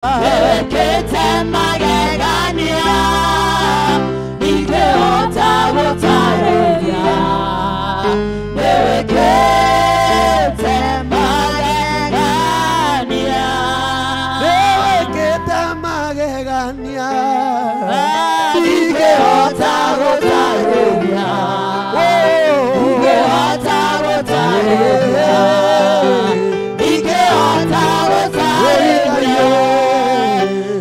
Wĩkĩte magegania ingĩhota gũtarĩria. Nĩwĩkĩte magegania. Nĩwĩkĩte magegania ingĩhota gũtarĩria. Ingĩhota gũtarĩria. Ingĩhota gũtarĩria.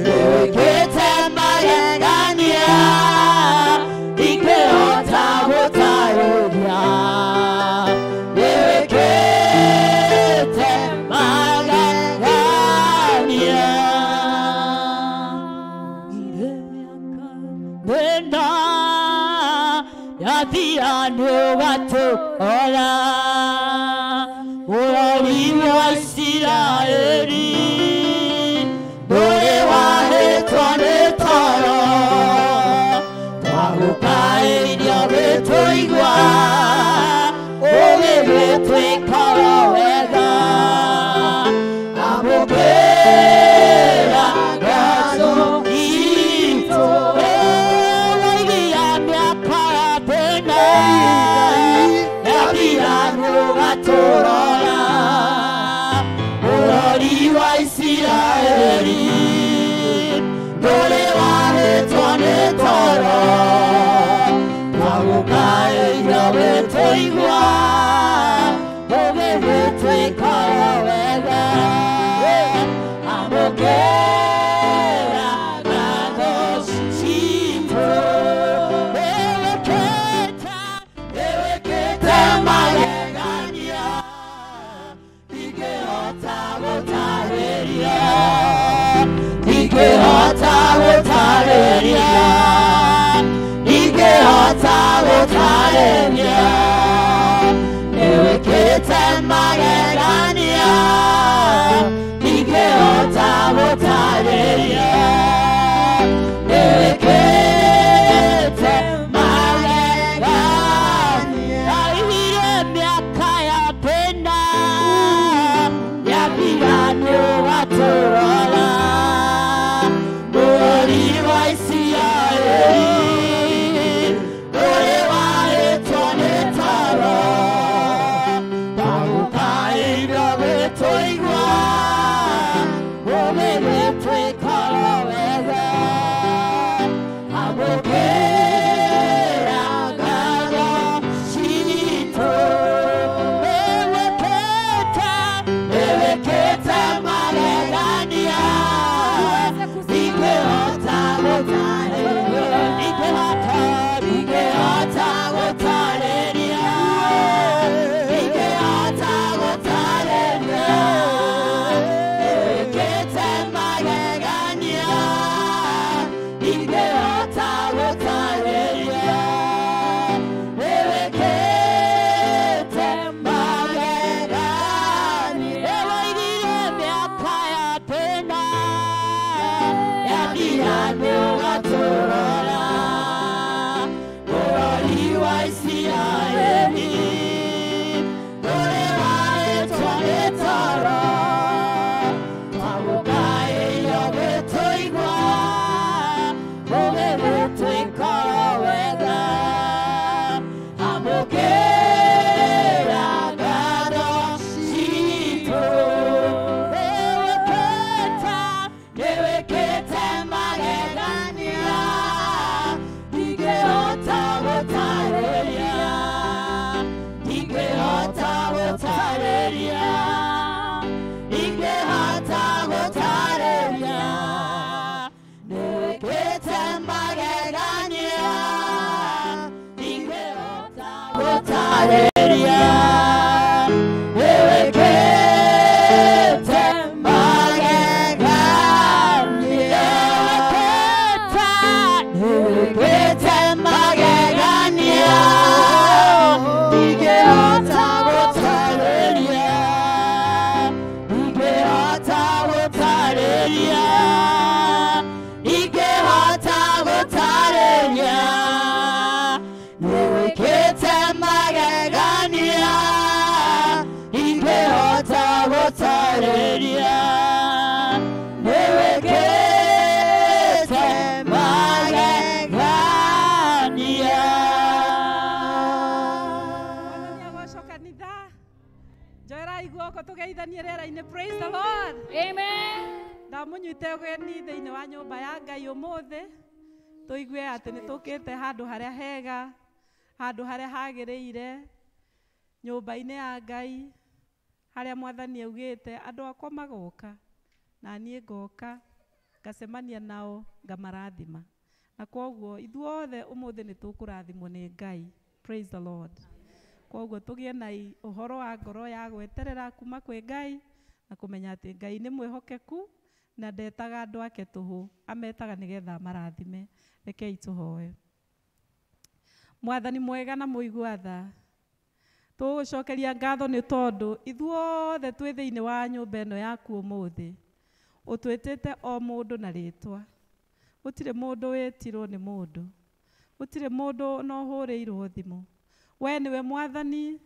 Nĩwĩkĩte magegania ingĩhota gũtarĩria. Nĩwĩkĩte magegania. Nenda yathira nĩũgatũkora bũrũri wa Isiraeli ndũrĩ wahĩtwo nĩ toro twagũkaĩria gĩtũigua ũgĩgĩtwĩka o wega amũkĩra ngatho itũ. Ũraigia mĩaka ya tene yathira nĩũgatũrora bũrũri wa Isiraeli ndũrĩ wahĩtwo nĩ toro twagũkaĩria wĩtũigua ũgĩgĩtwĩka o wega amũkĩra ngatho citũ. Nĩwĩkĩte, nĩwĩkĩte magegania ingĩhota gũtarĩria. Ingĩhota gũtarĩria. Ingĩhota gũtarĩria. Nĩwĩkĩte magegania ingĩhota gũtarĩria. Nĩwĩkĩte magegania. Aihire mĩaka ya tene yathira nĩũgatũrora bũrũri wa Isiraeli ndũrĩ wahĩtwo nĩ toro twagũkaĩra wĩtũigua ũgĩgĩtwĩka o wega amũkĩra ngatho citũ. Nĩwĩkĩte, nĩwĩkĩte magegania ingĩhota gũtarĩria. Ingĩhota, ingĩhota gũtarĩria. Ingĩhota gũtarĩria. Nĩwĩkĩte magegania ingĩhota gũtarĩria. Nĩwĩkĩte magegania. Nĩwaigire mĩaka ya tene yathira nĩũgatũrora bũrũri wa Isiraeli ndũrĩ wahĩtwo nĩ toro twagũkaĩrio gĩtũigua ũgĩgĩtwĩka o wega amũkĩra ngatho citũ. Nĩwĩkĩte, nĩwĩkĩte magegania ingĩhota gũtarĩria. Ingĩhota gũtarĩria. Ingĩhota gũtarĩria. Nĩwĩkĩte magegania ingĩhota gũtarĩria. Nĩwĩkĩte magegania. Nĩwĩkĩte, nĩwĩkĩte magegania ingĩhota gũtarĩria. Ingĩhota gũtarĩria. Ingĩhota gũtarĩria. Nĩwĩkĩte magegania. Mũgeithanie rĩera-inĩ. Praise the Lord. Amen. Ndamũnyite ũgeni thĩinĩ wa nyũmba ya Ngai ũmũthĩ, tũigue atĩ nĩ tũkĩte handũ harĩa hega, handũ harĩa hagĩrĩire, nyũmba-inĩ ya Ngai, harĩa Mwathani augĩte andũ akwa magoka na niĩ ngoka ngacemania nao ngamarathima. Na kwoguo ithuothe ũmũthĩ nĩ tũkũrathimwo nĩ Ngai. Praise the Lord. Kwoguo tũgĩe na ũhoro wa ngoro ya gweterera kuma kwĩ Ngai na kũmenya atĩ Ngai nĩ mwĩhokeku na ndetaga andũ ake tũhũ, ametaga nĩgetha amarathime. Rekei tũhoe. Mwathani mwega na mũigua tha, tũgũcokeria ngatho nĩ tondũ ithuothe twĩ thĩinĩ wa nyũmba ĩno yaku ũmũthĩ. Ũtwĩtĩte o mũndũ na rĩtwa. Gũtirĩ mũndũ wĩtirwo nĩ mũndũ, gũtirĩ mũndũ ona ũhũrĩirwo thimũ. We nĩwe Mwathani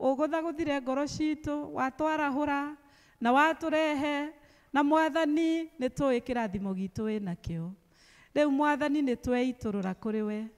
ũgũthagũthire ngoro citũ, watwarahũra na watũrehe, na Mwathani nĩ tũĩ kĩrathimo gitũ wĩnakĩo. Rĩu Mwathani nĩ tweitũrũra kũrĩ we,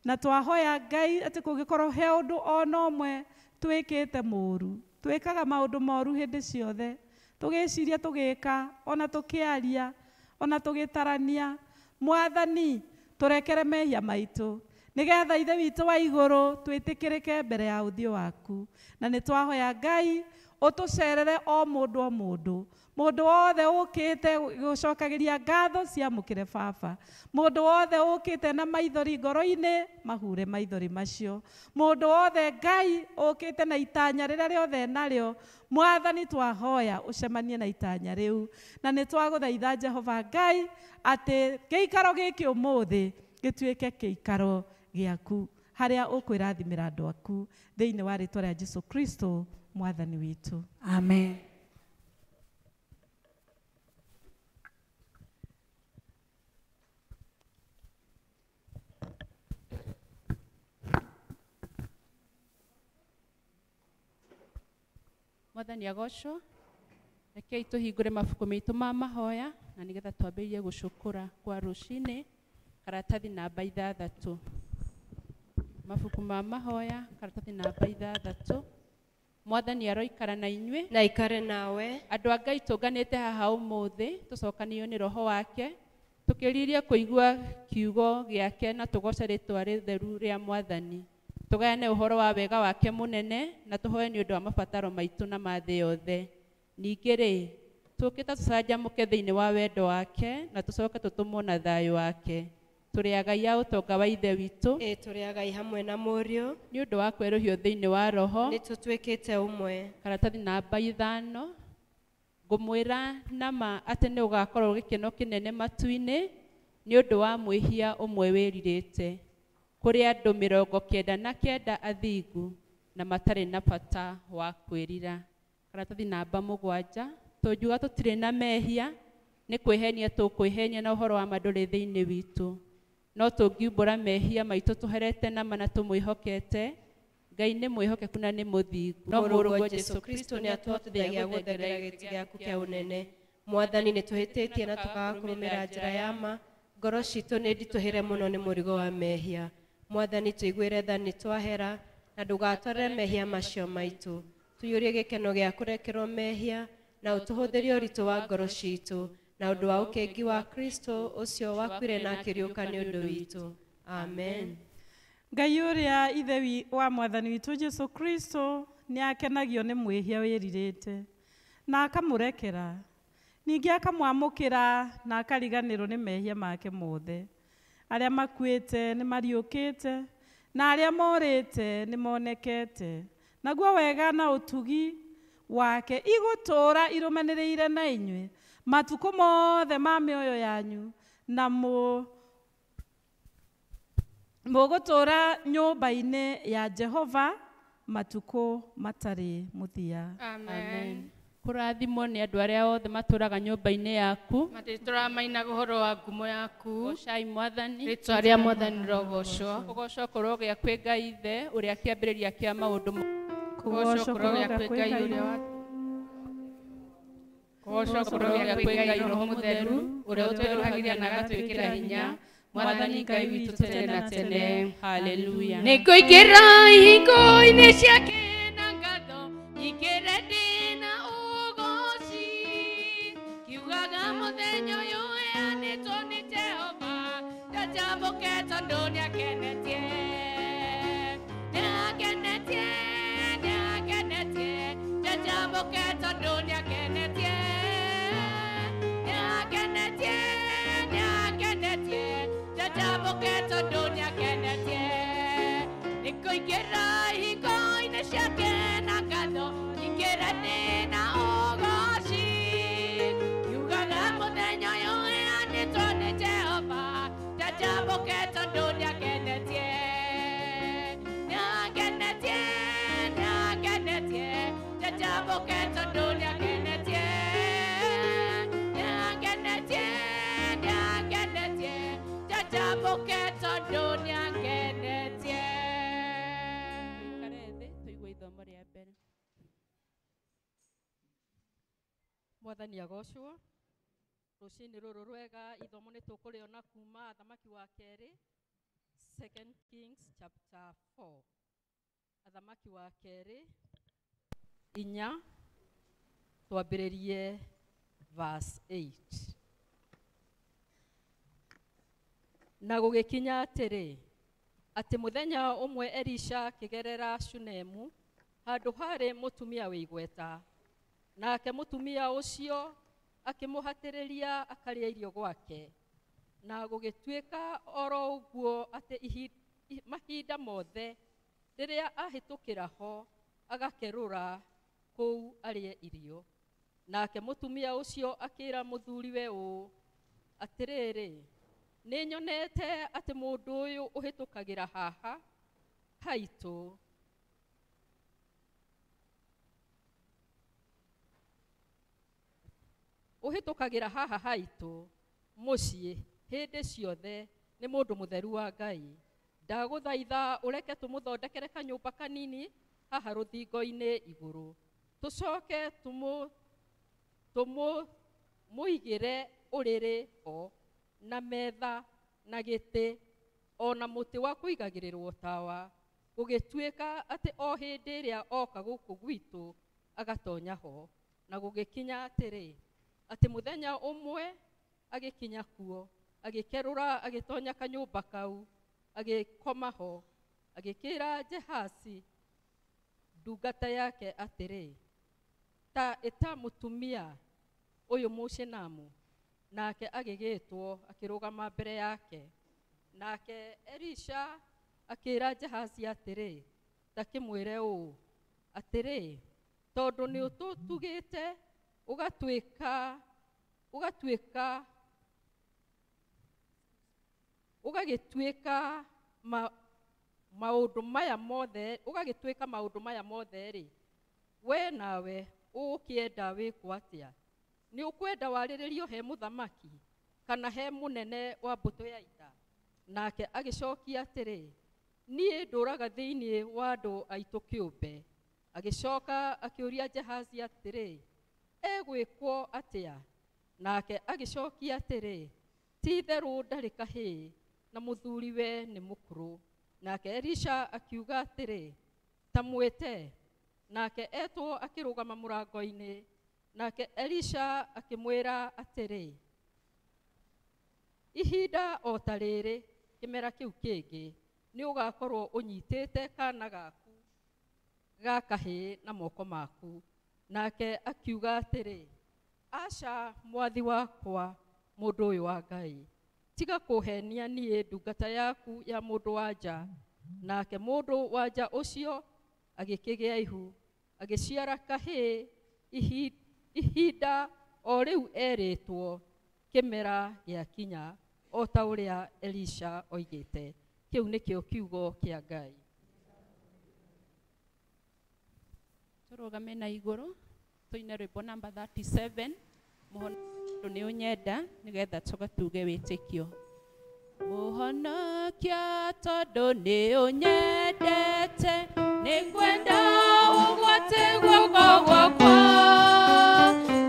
na twahoya Ngai atĩ kũngĩkorwo he ũndũ ona ũmwe twĩkĩte mũũru, twĩkaga maũndũ moru hĩndĩ ciothe, tũgĩciria tũgĩka, ona tũkĩaria, ona tũgĩtarania, Mwathani tũrekere mehia maitũ nĩgetha Ithe witũ wa igũrũ twĩtĩkĩrĩke mbere ya ũthiũ waku. Na nĩ twahoya Ngai ũtũcerere o mũndũ o mũndũ, mũndũ wothe ũkĩte gũcokagĩria ngatho ciamũkĩre Baba, mũndũ wothe ũkĩte na maithori ngoro-inĩ mahure maithori macio, mũndũ wothe Ngai ũkĩte na itanya rĩrĩa rĩothe narĩo, Mwathani twahoya ũcemanie na itanya rĩu. Na nĩ twagũthaitha Jehova Ngai atĩ gĩikaro gĩkĩ ũmũthĩ gĩtuĩke gĩikaro gĩaku harĩa ũkwĩrathimĩra andũ aku thĩinĩ wa rĩtwa rĩa Jesu Kristo Mwathani witũ. Amen. Mwathani agocwo. Rekei tũhingũre mabuku maitũ ma mahoya na nĩgetha twambĩrĩrie gũcũkũra kwa rũcinĩ, karatathi namba 6. Mabuku ma mahoya karatathi namba 6. Mwathani aroikara na inyuĩ na ikare nawe. Andũ a Ngai tũnganĩte haha ũmũthĩ tũcokanio nĩ Roho wake, tũkĩririe kũigua kiugo gĩake na tũgoce rĩtwa rĩtheru rĩa Mwathani. Tũgayane ũhoro wa wega wake mũnene na tũhoe nĩ ũndũ wa mabataro maitũ na ma thĩ yothe. Ningĩ rĩ, tũkĩte tũcanjamũke thĩinĩ wa wendo wake na tũcoke tũtũmwo na thayũ wake. Tũrĩ agai a ũtonga wa Ithe witũ. Ĩ tũrĩ agai hamwe na Mũriũ nĩ ũndũ wa kwerũhio thĩinĩ wa Roho. Nĩ tũtuĩkĩte ũmwe. Karatathi namba 5. Ngũmwĩra na ma atĩ nĩ ũgakorwo gĩkeno kĩnene matu-inĩ nĩ ũndũ wa mwĩhia ũmwe wĩrirĩte, kũrĩ andũ 99 athingu na matarĩ na bata wa kwĩrira. Karatathi namba 7. Tũngiuga tũtirĩ na mehia nĩ kwĩhenia tũkwĩhenia na ũhoro wa ma ndũrĩ thĩinĩ witũ. No tũngiumbũra mehia maitũ tũherete na ma na tũmwĩhokete, Ngai nĩ mwĩhokeku na nĩ mũthingu. No Mũrũguo Jesu Kristo nĩ atũhotithagia gũthengerera gĩtĩ gĩaku kĩa ũnene. Mwathani nĩ tũhĩtĩtie na tũkaga kũrũmĩrĩra njĩra ya ma. Ngoro citũ nĩ nditũhĩre mũno nĩ mũrigo wa mehia. Mwathani tũiguĩre tha nĩ twahera, na ndũgatwarĩre mehia macio maitũ. Tũiyũrie gĩkeno gĩa kũrekerwo mehia na ũtũhũthĩrie ũritũ wa ngoro citũ na ũndũ wa ũkĩngi wa Kristo ũcio wakuire na akĩriũka nĩ ũndũ witũ. Amen. Ngai ũrĩa Ithe wa Mwathani witũ Jesu Kristo nĩ akenagio nĩ mwĩhia wĩrirĩte na akamũrekera, ningĩ akamwamũkĩra na akariganĩrwo nĩ mehia make mothe. Arĩa makuĩte nĩ mariũkĩte na arĩa morĩte nĩ monekete. Naguo wega na ũtugi wake igũtũũra irũmanĩrĩire na inyuĩ matukũ mothe ma mĩoyo yanyu, na mũgũtũũra nyũmba-inĩ ya Jehova matukũ matarĩ mũthia. Amen. Kũrathimwo nĩ andũ arĩa othe matũũraga nyũmba-inĩ yaku. Matĩtũraga mainaga ũhoro wa ngumo yaku. Gocai Mwathani. Rĩtwa rĩa Mwathani rĩrogocwo. Kũgocwo kũrogĩa kwĩ Ngai Ithe ũrĩa kĩambĩrĩria kĩa maũndũ. Kũgocwo kũrogĩa kwĩ Ngai ũrĩa wa Kũgocwo kũrogĩa kwĩ Ngai Roho Mũtheru ũrĩa ũtwerũhagĩria na agatwĩkĩra hinya. Mwathani Ngai witũ tene na tene. Haleluya. Nĩngũingĩra ihingo-inĩ ciake na ngatho, nyingĩre ndĩ na ũgoci. tondu nĩakenetie nĩakenetie nĩakenetie njanjamũke tondu nĩakenetie nĩakenetie nĩakenetie njanjamũke tondu nĩakenetie nĩkũingĩra ihingo-inĩ ciake na ngatho nyingĩre na ũgoci yugaga mũthenya ũyũ ũheanĩtwo nĩ Jehova njanjamũke tondu nĩakenetie nĩakenetie nĩakenetie njanjamũke tondu nĩakenetie nĩakenetie nĩakenetie njanjamũke tondu nĩakenetie. Tũikare thĩ tũigue ithomo rĩa mbere. Mwathani agocwo. Rũcinĩ rũrũ rwega ithomo nĩ tũkũrĩona kuma Athamaki wa kerĩ, 2 Kings chapter 4. Athamaki wa kerĩ 4 twambĩrĩrie verse 8. Na gũgĩkinya atĩrĩ atĩ mũthenya ũmwe Elisha akĩgerera Shunemu handũ harĩ mũtumia wĩ igweta, nake mũtumia ũcio akĩmũhatĩrĩria akarĩa irio gwake. Na gũgĩtuĩka oro ũguo atĩ mahinda mothe rĩrĩa ahĩtũkĩra ho agakerũra kũu arĩe irio. Nake mũtumia ũcio akĩra mũthuriwe ũũ, atĩrĩrĩ, nĩnyonete atĩ mũndũ ũyũ ũhĩtũkagĩra haha haitũ ũhĩtũkagĩra haha haitũ mũciĩ hĩndĩ ciothe nĩ mũndũ mũtheru wa Ngai. Ndagũthaitha ũreke tũmũthondekere kanyũmba kanini haha rũthingo-inĩ igũrũ, tũcoke tũmũigĩre ũrĩrĩ ho na metha na gĩtĩ o na mũtĩ wa kũigagĩrĩrwo tawa. Gũgĩtuĩka atĩ o hĩndĩ ĩrĩa oka gũkũ gwitũ agatonya ho. Na gũgĩkinya atĩrĩ atĩ mũthenya ũmwe agĩkinya kuo, agĩkerũra agĩtonya kanyũmba kau, agĩkoma ho. Agĩkĩra Jehasi ndungata yake atĩrĩ, ta ĩta mũtumia ũyũ Mũshinamu. Nake agĩgĩtwo akĩrũgama mbere yake. Nake Elisha akĩra Jehasi atĩrĩ, ta kĩmwĩre ũũ atĩrĩ, tondũ nĩũtũtugĩte ũgatuĩka ũgagĩtuĩka maũndũ maya mothe ũgagĩtuĩka maũndũ maya mothe rĩ, we nawe ũgũkĩenda wĩkwo atĩa? Nĩ ũkwenda warĩrĩrio he mũthamaki kana he mũnene wa mbũtũ ya ita? Nake agĩcokia atĩrĩ, niĩ ndũraga thĩinĩ wa andũ aitũ kĩũmbe. Agĩcoka akĩũria Jehazi atĩrĩ, egwĩkwo atĩa? Nake agĩcokia atĩrĩ, ti-itherũ ndarĩ kahĩĩ na mũthuriwe nĩ mũkũrũ. Nake Elisha akiuga atĩrĩ, ta mwĩte. Nake etwo akĩrũgama mũrango-inĩ. Nake Elisha akĩmwĩra atĩrĩ, ihinda o ta rĩrĩ kĩmera kĩu kĩngĩ nĩ ũgakorwo ũnyitĩte kana gaku ga kahĩĩ na moko maku. Nake akiuga atĩrĩ, aca mwathi wakwa mũndũ ũyũ wa Ngai, tiga kũhenia niĩ ndungata yaku ya mũndũ wa nja. Nake mũndũ wa nja ũcio agĩkĩgĩa ihu, agĩciara kahĩĩ ihinda o rĩu erĩtwo kĩmera gĩakinya, o ta ũrĩa Elisha oigĩte. Kĩu nĩkĩo kiugo kĩa Ngai. Tũrũgame na igũrũ tũine rwĩmbo namba 37 mũhonokia nĩ ũnyenda nĩgetha tũgatuge wĩtĩkio. Mũhonokia tondũ nĩ ũnyendete, nĩngwenda ũgwate guoko gwakwa,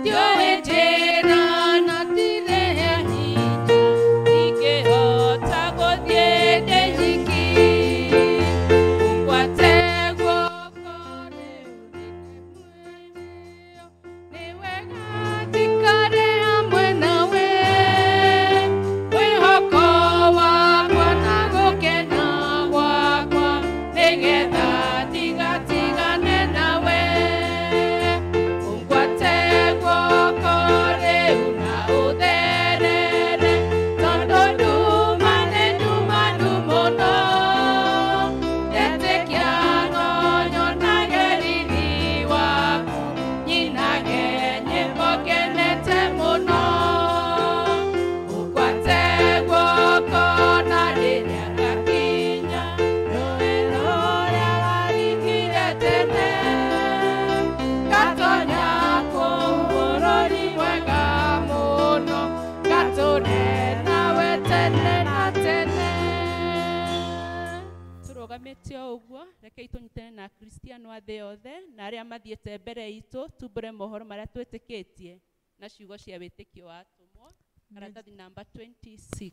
ndiũĩ njĩra na ndirĩ hinya, ndingĩhota gũthiĩ ndĩ nyiki. Ũgwate guoko rĩu nĩ nĩ wega njikare hamwe nawe, mwĩhoko wakwa na Tũrũgamĩte o ũguo, rekei tũnyitane na Akristiano a thĩ yothe na arĩa mathiĩte mbere itũ, tumbũre mohoro marĩa twĩtĩkĩtie na ciugo cia wĩtĩkio wa atũmwo. Karatathi namba 26.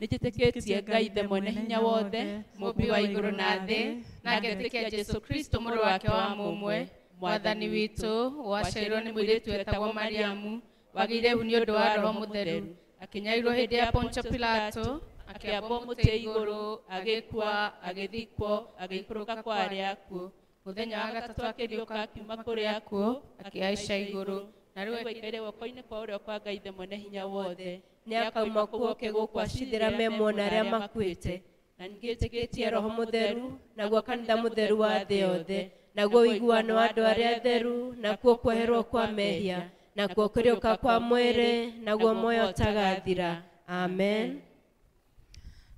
Nĩnjĩtĩkĩtie Ngai Ithe mwene hinya wothe, Mũmbi wa igũrũ na thĩ, na ngetĩkia Jesũ Kristo mũrũ wake wa mũmwe, Mwathani witũ, waciarirwo nĩ mũirĩtu wetagwo Mariamu, wagĩire ihu nĩ ũndũ wa Roho Mũtheru, akĩnyarirwo hĩndĩ ya Pontio Pilato, akĩambwo mũtĩ igũrũ, agĩkua, agĩthikwo, agĩikũrũka kwa arĩa akuũ. Mũthenya wa gatatũ akĩriũka akiuma kũrĩ akuũ, akĩhaica igũrũ, na rĩu aikaire guoko-inĩ kwa ũrĩo kwa Ngai Ithe mwene hinya wothe. Nĩakauma kuo oke gũkũ acithĩra me muona arĩa makuĩte. Na nĩnjĩtĩkĩtie Roho Mũtheru, naguo kanitha mũtheru wa thĩ yothe, naguo ũiguano wa andũ arĩa atheru, nakuo kweherwo kwa mehia, nakuo kũriũka kwa mwĩrĩ, naguo muoyo ũtagathira. Amen.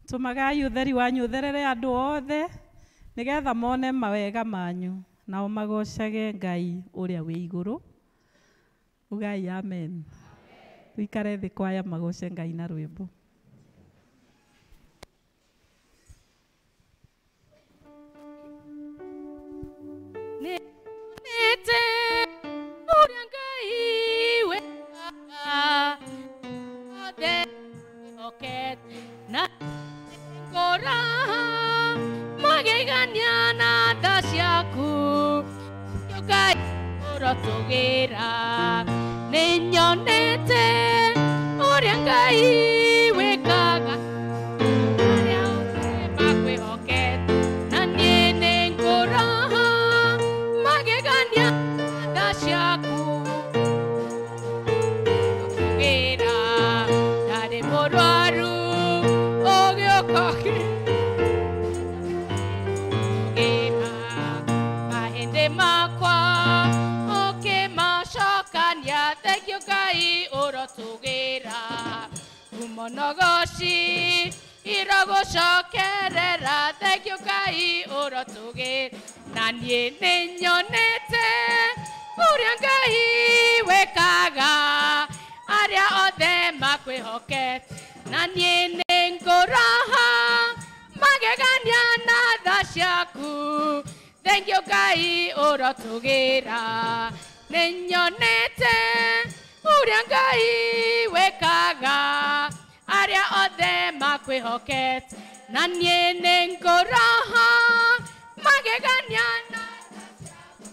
Tũmagai ũtheri wanyu ũtherere andũ othe, nĩgetha mone mawega manyu, nao magocage Ngai ũrĩa wĩ igũrũ. Ugai amen. Tuikare thĩ kwaya magoce Ngai na rwĩmbo. Nĩnyonete ũrĩa Ngai wekaga, othe mehokete na ngora magegania na tha ciaku, Ngai ũrotũgĩra. Nĩnyonete ũrĩa Ngai wĩkaga, arĩa othe makwĩhokete, na niĩ nĩngũra magegania tha ciaku. Ũrotũgĩra. Ndarĩ mũrwaru ũgĩũka ũkĩra mahĩndĩ makwa ũkĩmacokania, thengio Ngai ũrotũgĩra. Ngumo na ũgoci irogũcokerera, thengio Ngai ũrotũgĩra. Na niĩ nĩnyonete ũrĩa Ngai wĩkaga, arĩa othe makwĩhokete, na niĩ nĩngũraha magegania na tha ciaku, thengio Ngai ũrotũgĩra. Nĩnyonete ũrĩa Ngai wĩkaga, arĩa othe makwĩhokete, na niĩ nĩngũraha magegania na tha ciaku.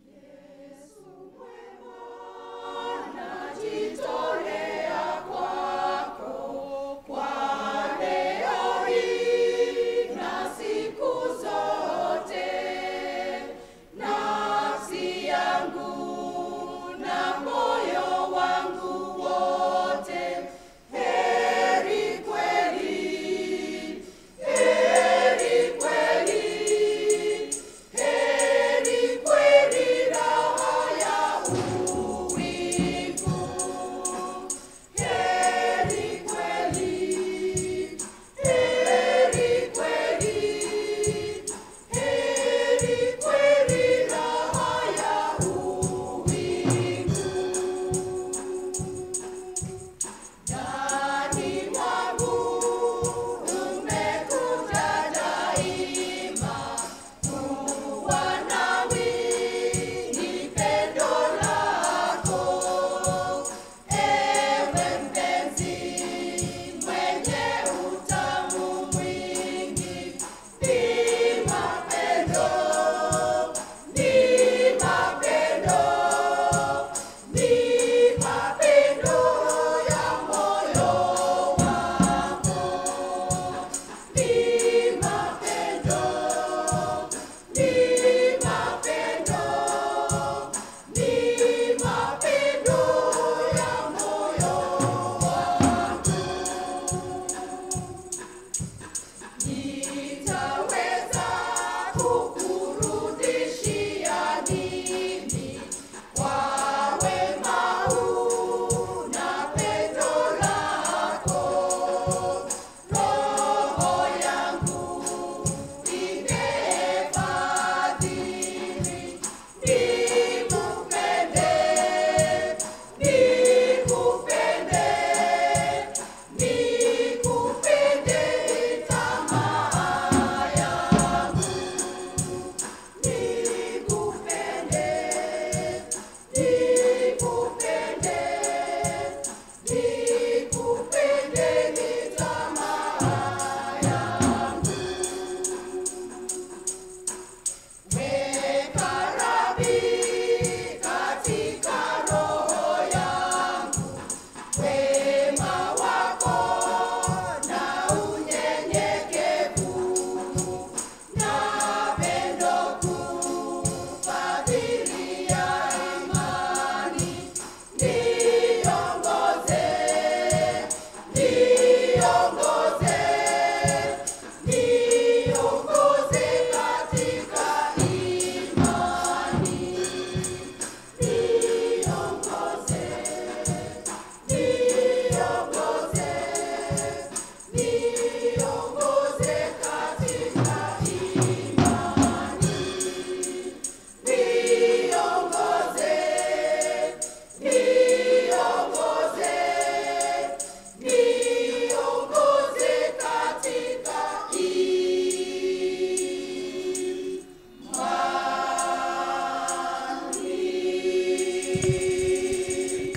Yesu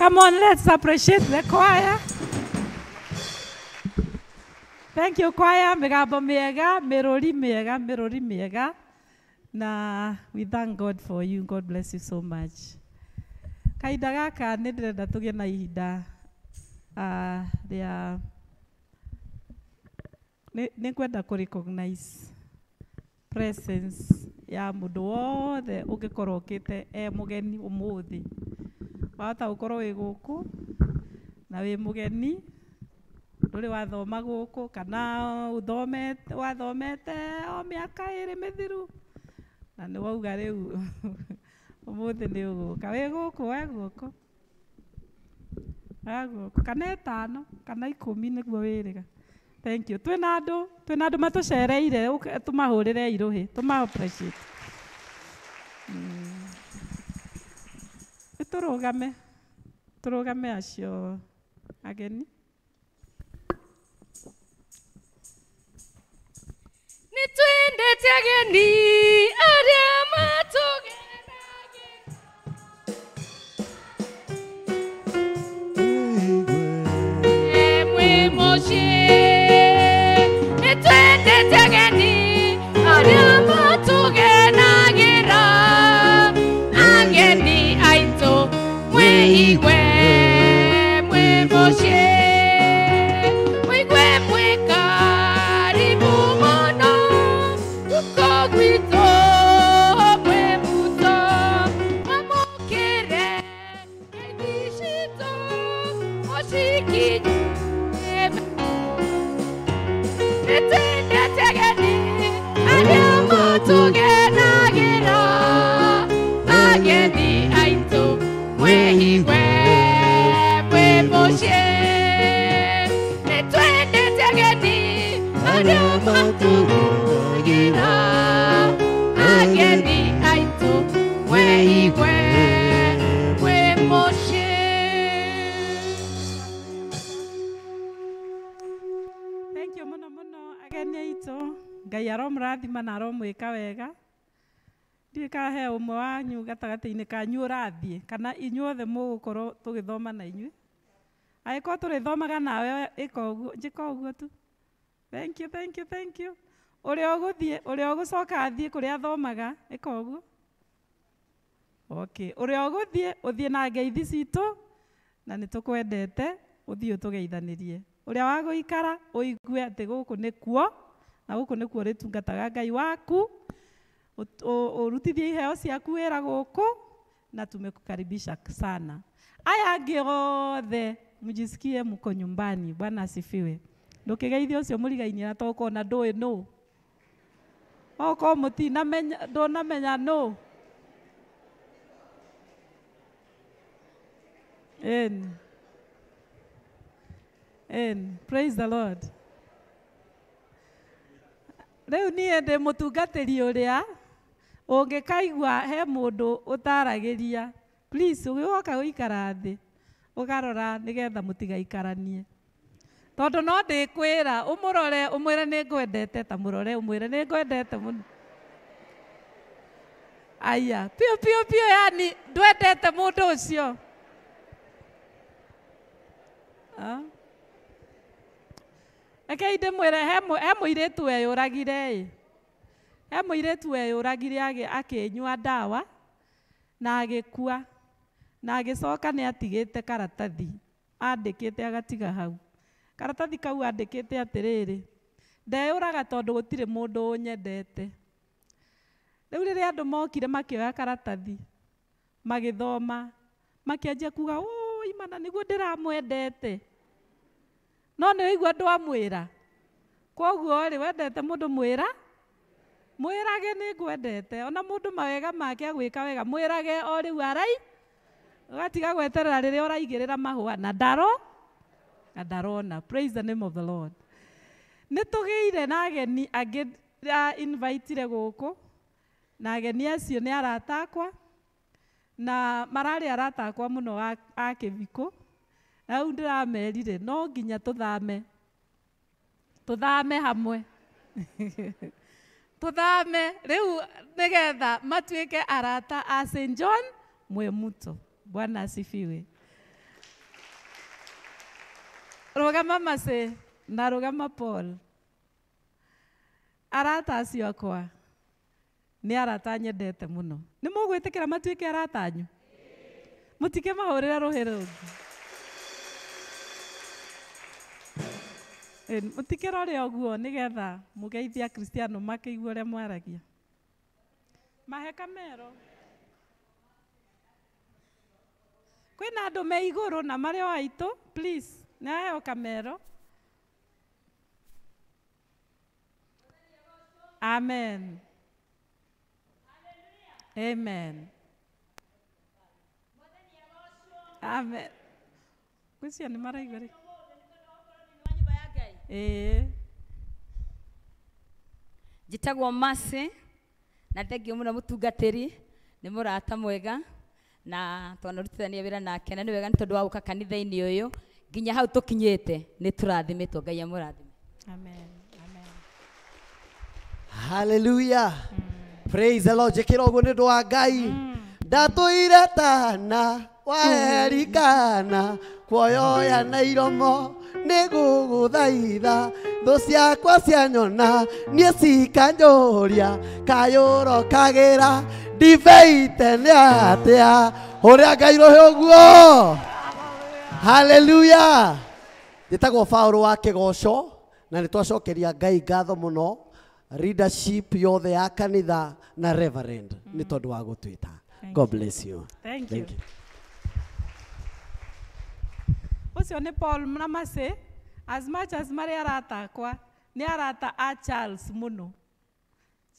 Come on, let's appreciate the choir. Thank you, choir. Migambo miega, mirori miega, mirori miega. Na we thank God for you. God bless you so much. Kahinda gaka nĩ ndĩrenda tũgĩe na ihinda rĩa nĩ ngwenda kũ recognize presence ya mũndũ wothe ũngĩkorwo ũkĩte e mũgeni ũmũthĩ. Wahota gũkorwo wĩ gũkũ na wĩ mũgeni, ndũrĩ wathoma gũkũ kana ũthomete wathomete o mĩaka ĩrĩ mĩthiru na nĩ wauga rĩu ũmũthĩ nĩ ũgũka. Wĩ gũkũ we gũkũ we gũkũ kana ĩtano kana 10 nĩguo wĩrĩga. Thank you. Twĩna andũ matũcereire, tũmahũrĩre irũhĩ, tũma appreciate. Tũrũgame, tũrũgame acio ageni. Nĩ twendete ageni arĩa matũgenagĩra. Mwĩ mũciĩ. Nĩ twendete ageni arĩa matũgenagĩra. Ageni aitũ mwĩigue mwĩ mũciĩ. Mwĩigue mwĩ karibu mũno gũkũ gwitũ mwĩ muto. Mwamũkĩre ngeithi citũ mũcikinye. Nĩ twendete ageni arĩa matũgenagĩra. Ageni aitũ mwĩigue mwĩ mũciĩ. Nĩ twendete ageni arĩa matũgenagĩra. Ageni aitũ mwĩigue mwĩ mũciĩ. Thank you mũno mũno ageni aitũ. Ngai aromũrathima na aromwĩka wega. Ndiũĩ kana he ũmwe wanyu gatagatĩ-inĩ kanyu ũrathiĩ kana inyuothe mũgũkorwo tũgĩthoma na inyuĩ. Angĩkorwo tũrĩthomaga nawe ĩka ũguo, njĩka ũguo tu. Thank you, thank you, thank you. Ũrĩa ũgũthiĩ, ũrĩa ũgũcoka athiĩ kũrĩa athomaga, ĩka ũguo. Okay, ũrĩa ũgũthiĩ, ũthiĩ na ngeithi citũ na nĩ tũkwendete, ũthiĩ ũtũgeithanĩrie. Ũrĩa wa gũikara, ũigue atĩ gũkũ nĩkuo, na gũkũ nĩkuo ũrĩtungataga Ngai waku, ũrutithie iheo ciaku wĩra gũkũ, na tumekukaribisha sana. Aya angĩ othe mjisikie mko nyumbani. Bwana asifiwe. Ndũkĩgeithie ũcio mũrigainie na to ũkona ndũĩ nũ. Okorwo mũtinamenya, ndũnamenya nũ. Amen. Amen. Praise the Lord. Rĩu niĩ ndĩ mũtungatĩri ũrĩa ũngĩkaigua he mũndũ ũtaragĩria, please ũgĩgoka gũikara thĩ ũkarora nĩgetha mũtigaikaranie, tondũ no ndĩkwĩra ũmũrore ũmwĩre nĩ ngwendete, ta mũrore ũmwĩre nĩ ngwendete mũno. Aya, piũ piũ piũ, yani ndwendete mũndũ ũcio. Rekei ndĩmwĩre he mũirĩtu weyũragire ĩ. He mũirĩtu weyũragire akĩnyua ndawa na agĩkua na agĩcoka nĩ atigĩte karatathi andĩkĩte agatiga hau. Karatathi kau andĩkĩte atĩrĩrĩ, ndeyũraga tondũ gũtirĩ mũndũ ũnyendete. Rĩu rĩrĩa andũ mokire makĩoya karatathi magĩthoma makĩanjia kuga ũi mana nĩguo ndĩramwendete. No nĩ ũigua ndwamwĩra. Koguo rĩ wendete mũndũ mwĩra, mwĩrage nĩ ngwendete. Ona mũndũ mawega make agwĩka wega mwĩrage o rĩu arai, ũgatiga gweterera rĩrĩa ũraigĩrĩra mahũa na ndaro na ndarona. Praise the name of the Lord. Nĩ tũgĩire na ageni angĩ invitire gũkũ, na ageni acio nĩ arata akwa, na mararĩ arata akwa mũno a kĩbiko. Na rĩu ndĩramerire no nginya tũthame, tũthame hamwe. Tũthame rĩu nĩgetha matuĩke arata a St. John Mwemuto. Bwana asifiwe. Rũgama Mercy na rũgama Paul. Arata acio akwa nĩ arata nyendete mũno. Nĩ mũgwĩtĩkĩra matuĩke arata anyu? Mũtikĩmahũrĩre rũhĩ rũngĩ. Mũtikĩrore ũguo nĩgetha mũgeithie Akristiano makĩigue ũrĩa mwaragia. Mahe kamero. Kwĩna andũ me igũrũ na marĩ o aitũ, please, nĩ aheo kamero. Amen. Amen. Amen. Gwĩciria nĩ maraigua rĩ. Ĩĩ. Njĩtagwo Mercy na thengio mũno mũtungatĩri, nĩ mũrata mwega na twanarutithania wĩra nake, na nĩ wega nĩ tondũ wa gũka kanitha-inĩ ũyũ nginya hau tũkinyĩte nĩ tũrathimĩtwo. Ngai amũrathime. Amen. Amen. Hallelujah. Praise the Lord. Njĩkĩra ũguo nĩ ũndũ wa Ngai. Ndatũire tana waerikana kuoyoya na iromo nĩ gũgũthaitha thũ ciakwa cianyona niĩ cikanjũria kayũro kagĩra ndibei tene atĩa ũrĩa Ngai rũhĩ ũguo. Hallelujah. Njĩtagwo Paul wa Kĩgoco na nĩ twacokeria Ngai ngatho mũno leadership yothe ya kanitha na reverend nĩ tondũ wa gũtwĩta. God bless you. Thank you. Ũcio nĩ Paul na Mercy. As much as marĩ arata akwa, nĩ arata a Charles mũno.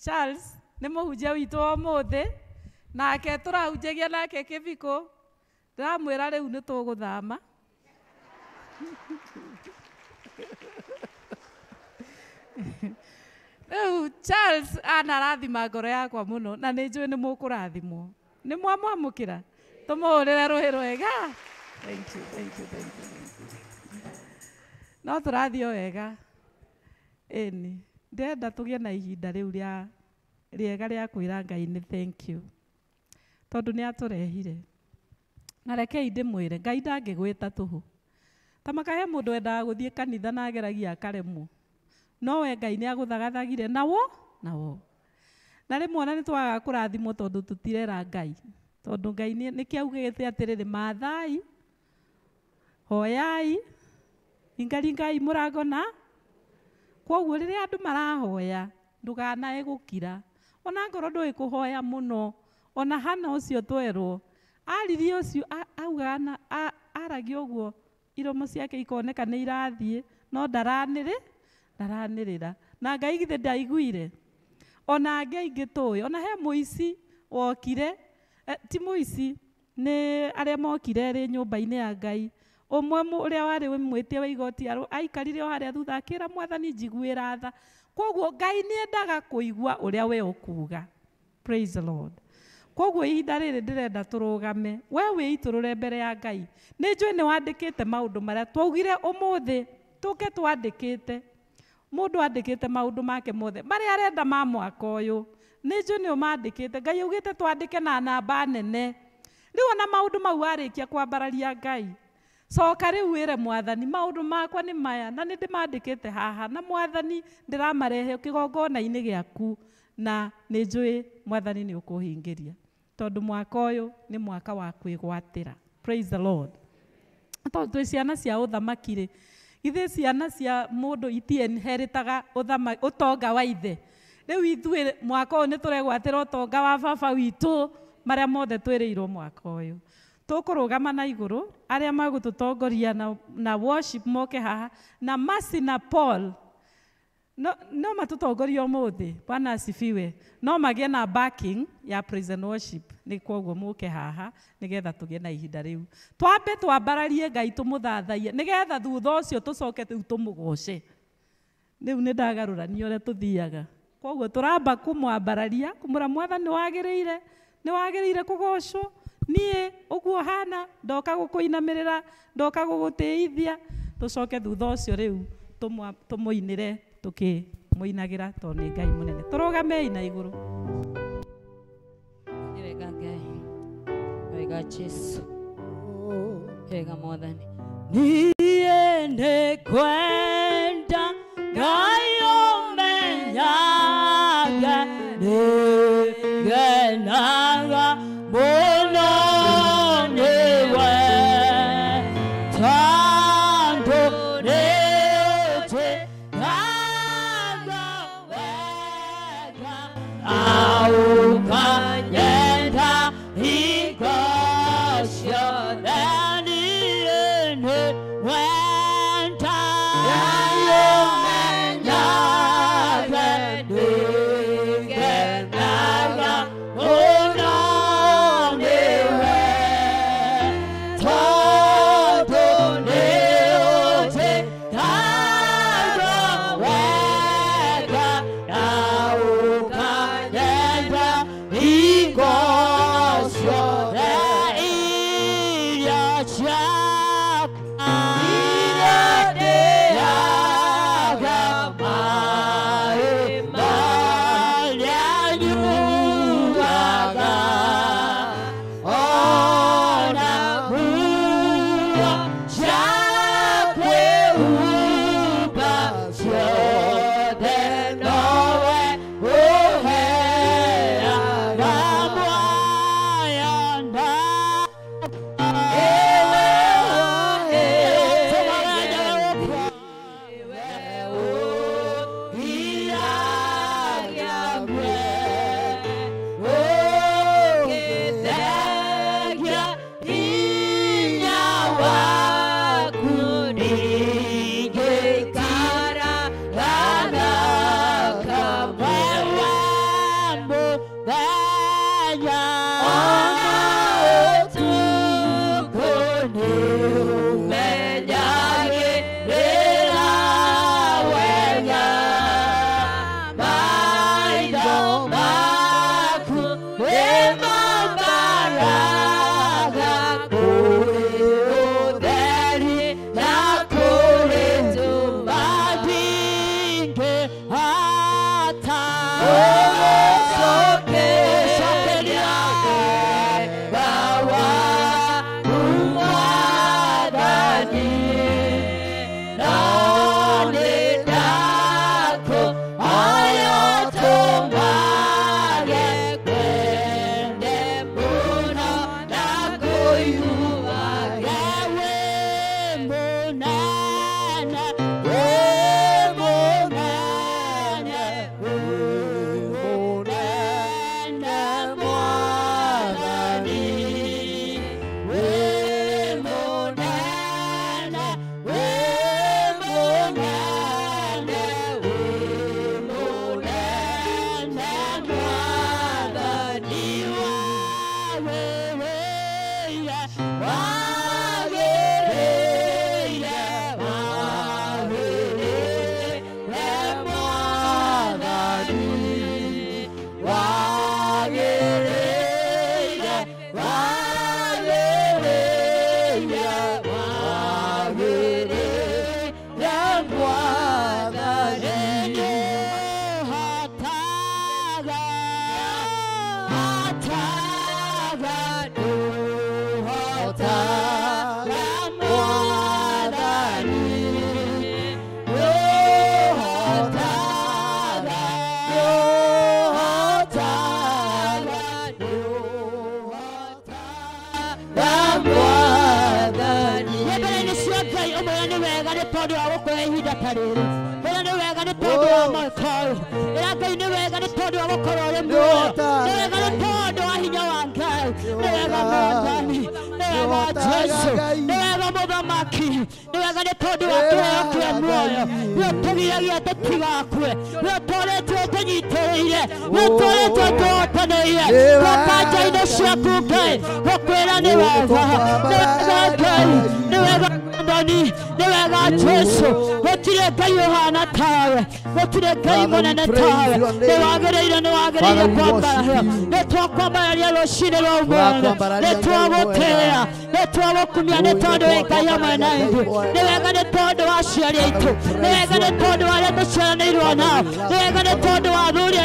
Charles nĩ mũhunjia witũ wa ũmũthĩ, nake tũrahunjagia nake Kĩbiko. Ndĩramwĩra rĩu nĩ tũgũthama. Rĩu Charles anarathima ngoro yakwa mũno na nĩ njũĩ nĩ mũkũrathimwo. Nĩ mwamwamũkĩra? Tũmũhũrĩre rũhĩ rwega. Thank you, thank you, thank you. No tũrathiĩ o wega. Ĩni, ndĩrenda tũgĩe na ihinda rĩu rĩa rĩega rĩa kwĩra Ngai nĩ thank you. Tondũ nĩ atũrehire. Na rekei ndĩmwĩre, Ngai ndangĩgwĩta tũhũ. Ta makahe mũndũ wendaga gũthiĩ kanitha na ageragia akaremwo. No we Ngai nĩ agũthagathagire nawo nawo. Na rĩmwe ona nĩ twagaga kũrathimwo tondũ tũtirera Ngai. Tondũ Ngai nĩkĩo augĩte atĩrĩrĩ, maathai, hoyai, ingaringai mũrango na. Kwoguo rĩrĩa andũ marahoya, ndũkanae gũkira. Ona ngorwo ndũĩ kũhoya mũno, ona Hana ũcio twerwo, aririe ũcio augaga na aragia ũguo iromo ciake ikoneka nĩ irathiĩ, no ndaranĩrĩra. Na Ngai githĩ ndaiguire. Ona angĩ aingĩ tũĩ, ona he mũici wokire, ti mũici, nĩ arĩa mokire rĩ nyũmba-inĩ ya Ngai. Ũmwe ũrĩa warĩ mwĩtia wa igoti aikarire o harĩa thutha akĩra Mwathani njiguĩra tha. Kwoguo Ngai nĩ endaga kũigua ũrĩa we ũkuga. Praise the Lord. Kwoguo ihinda rĩrĩ ndĩrenda tũrũgame, we wĩitũrũre mbere ya Ngai. Nĩ njũĩ nĩ wandĩkĩte maũndũ marĩa twaugire ũmũthĩ tũke twandĩkĩte. Mũndũ andĩkĩte maũndũ make mothe marĩa arenda ma mwaka ũyũ. Nĩ njũĩ nĩ ũmandĩkĩte. Ngai augĩte twandĩke na namba nene. Rĩu ona maũndũ mau warĩkia kwambararia Ngai, coka rĩu wĩre Mwathani maũndũ makwa nĩ maya na nĩ ndĩmandĩkĩte haha, na Mwathani ndĩramarehe kĩgongona-inĩ gĩaku, na nĩ njũĩ Mwathani nĩ ũkũhingĩria. Tondũ mwaka ũyũ nĩ mwaka wa kwĩgwatĩra. Praise the Lord. Tondũ twĩ ciana cia ũthamaki rĩ, githĩ ciana cia mũndũ itiinheritaga ũtonga wa ithe. Rĩu ithuĩ mwaka ũyũ nĩ tũregwatĩra ũtonga wa baba witũ marĩa mothe twĩrĩirwo mwaka ũyũ. Tũkũrũgama na igũrũ, arĩa magũtũtongoria na worship moke haha, na Mercy na Paul no matũtongorie ũmũthĩ. Bwana asifiwe. No magĩe na backing ya praise and worship. Nĩ kwoguo mũke haha nĩgetha tũgĩe na ihinda rĩu. Twambe twambararie Ngai tũmũthathaiye nĩgetha thutha ũcio tũcoke rĩu tũmũgoce. Rĩu nĩ ndagarũrania ũrĩa tũthiaga. Kwoguo tũramba kũmwambararia, kũmwĩra Mwathani nĩ wagĩrĩire kũgocwo. Niĩ ũguo hana ndoka gũkũinamĩrĩra, ndoka gũgũtĩithia. Tũcoke thutha ũcio rĩu tũmũinĩre tũkĩmũinagĩra tondũ nĩ Ngai mũnene. Tũrũgamei na igũrũ. Nĩ wega Ngai, nĩ wega Jesu, nĩ wega Mwathani. Niĩ Niĩ nĩngwenda Ngai ũmenyage, nĩngenaga mũno nĩwe, tondũ nĩũnjĩkaga wega na ũkanyenda hingo ciothe. Niĩ nĩngwenda Ngai ũmenyage, nĩngenaga mũno nĩwe, tondũ nĩũnjĩkaga wega na ũkanyenda hingo ciothe. Irio ciakwa iria ndĩaga, maĩ marĩa nyuaga, ona nguo cia kwĩhumba ciothe nowe ũheaga. Muoyo na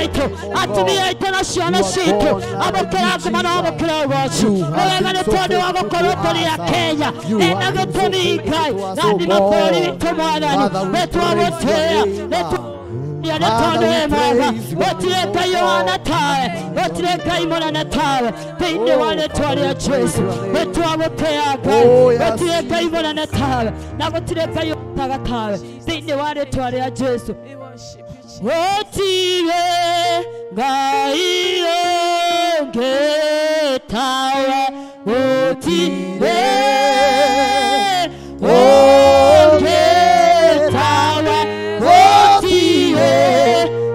aitũ, atumia aitũ na ciana citũ. Amũkĩra nguma na amũkĩra ũgoci. Nĩ wega nĩ tondũ wa gũkorwo tũrĩ a Kenya. Ĩna gĩtũmi Ngai, rathima bũrũri witũ Mwathani. Nĩ twagũtĩĩa, nĩ nĩ tondũ wĩ mwega. Gũtirĩ Ngai ũhana tawe, gũtirĩ Ngai mũnene tawe. Thĩinĩ wa rĩtwa rĩa Jesũ, nĩ twagũtĩĩa Ngai. Gũtirĩ Ngai mũnene tawe, na gũtirĩ Ngai ũtaga tawe. Thĩinĩ wa rĩtwa rĩa Jesũ. Gũtirĩ Ngai ũngĩ tawe, gũtirĩ ũngĩ tawe, gũtirĩ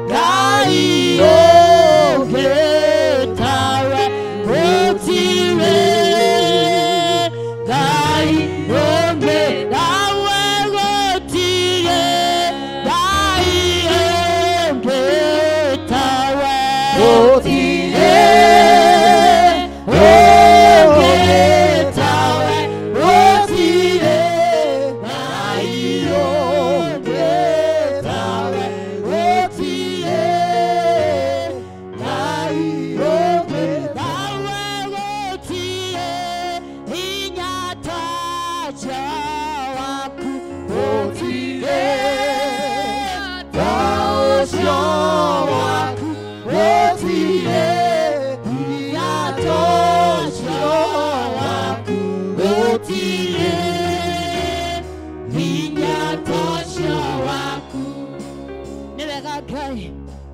Ngai ũngĩ tawe, gũtirĩ Ngai ũngĩ tawe, gũtirĩ Ngai ũngĩ tawe, gũtirĩ ũngĩ tawe, gũtirĩ Ngai ũngĩ tawe, gũtirĩ Ngai ũngĩ tawe, gũtirĩ hinya ta waku, gũtirĩ ta ũcio waku, gũtirĩ hinya ta ũcio waku, gũtirĩ hinya ta ũcio waku. Nĩ wega Ngai,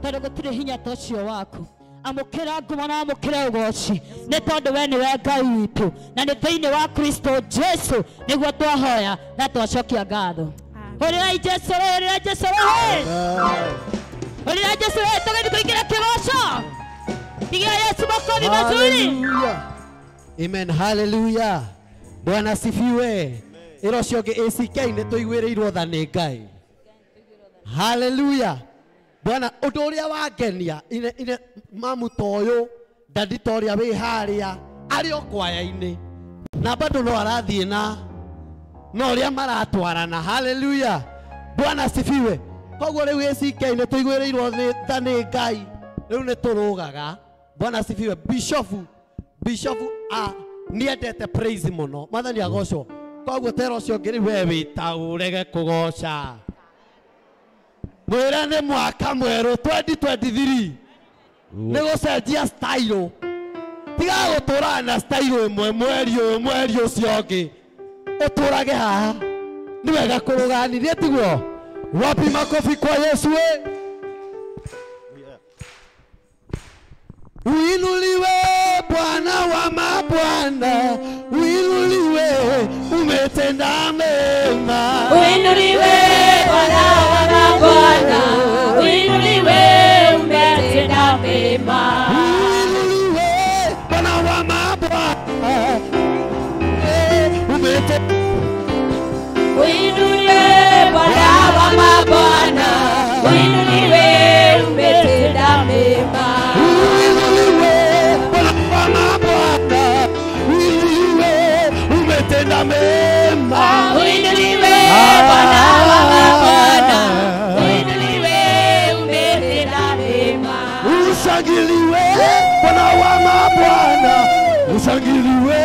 tondũ gũtirĩ hinya ta ũcio waku. Amũkĩra nguma na amũkĩra ũgoci, nĩ tondũ we nĩwe Ngai witũ, na nĩ thĩinĩ wa Kristo Jesu nĩguo twahoya na twacokia ngatho. Hũrĩrai Jesu, hũrĩrai Jesu, hũrĩrai Jesu, tũgĩthiĩ kũingĩra kĩgoco. Pigia Yesu makofi mazuri. Hallelujah. Amen. Hallelujah. Bwana asifiwe. Ĩro ũcio ũngĩ ACK nĩ tũiguĩrĩirwo tha nĩ Ngai. Hallelujah. Bwana ũndũ ũrĩa wangenia ine ine mamu ta ũyũ dadi ta ũrĩa wĩ harĩa arĩ o kwaya-inĩ na bado no arathiĩ na ũrĩa maratwarana. Hallelujah. Bwana asifiwe. Koguo rĩu ACK nĩ tũiguĩrĩirwo tha nĩ Ngai, rĩu nĩ tũrũgaga. Bwana asifiwe. Bishofu a niendete praise mũno. Mwathani agocwo. Koguo tera ũcio ũngĩ rĩu we wĩtaũrege kũgoca. Mwĩra nĩ mwaka mwerũ 2023 nĩ gũcenjia style. Tiga gũtũraga na style ĩmwe mweri ũyũ mweri ũcio ũngĩ, ũtũrage haha. Nĩ wega kũrũganirie tiguo? Wapi makofi kwa Yesu we? Uinuliwe Bwana wa mabwana, uinuliwe, umetenda mema. Uinuliwe Bwana wa mabwana, uinuliwe, umetenda mema. Uinuliwe Bwana wa mabwana, umetenda. Uinuliwe Bwana wa mabwana, uinuliwe, umetenda mema. Uinuliwe Bwana wa mabwana, uinuliwe, umetenda mema. Uinuliwe Bwana wa mabwana, uinuliwe, umetenda mema. Ushangiliwe Bwana wa mabwana, ushangiliwe,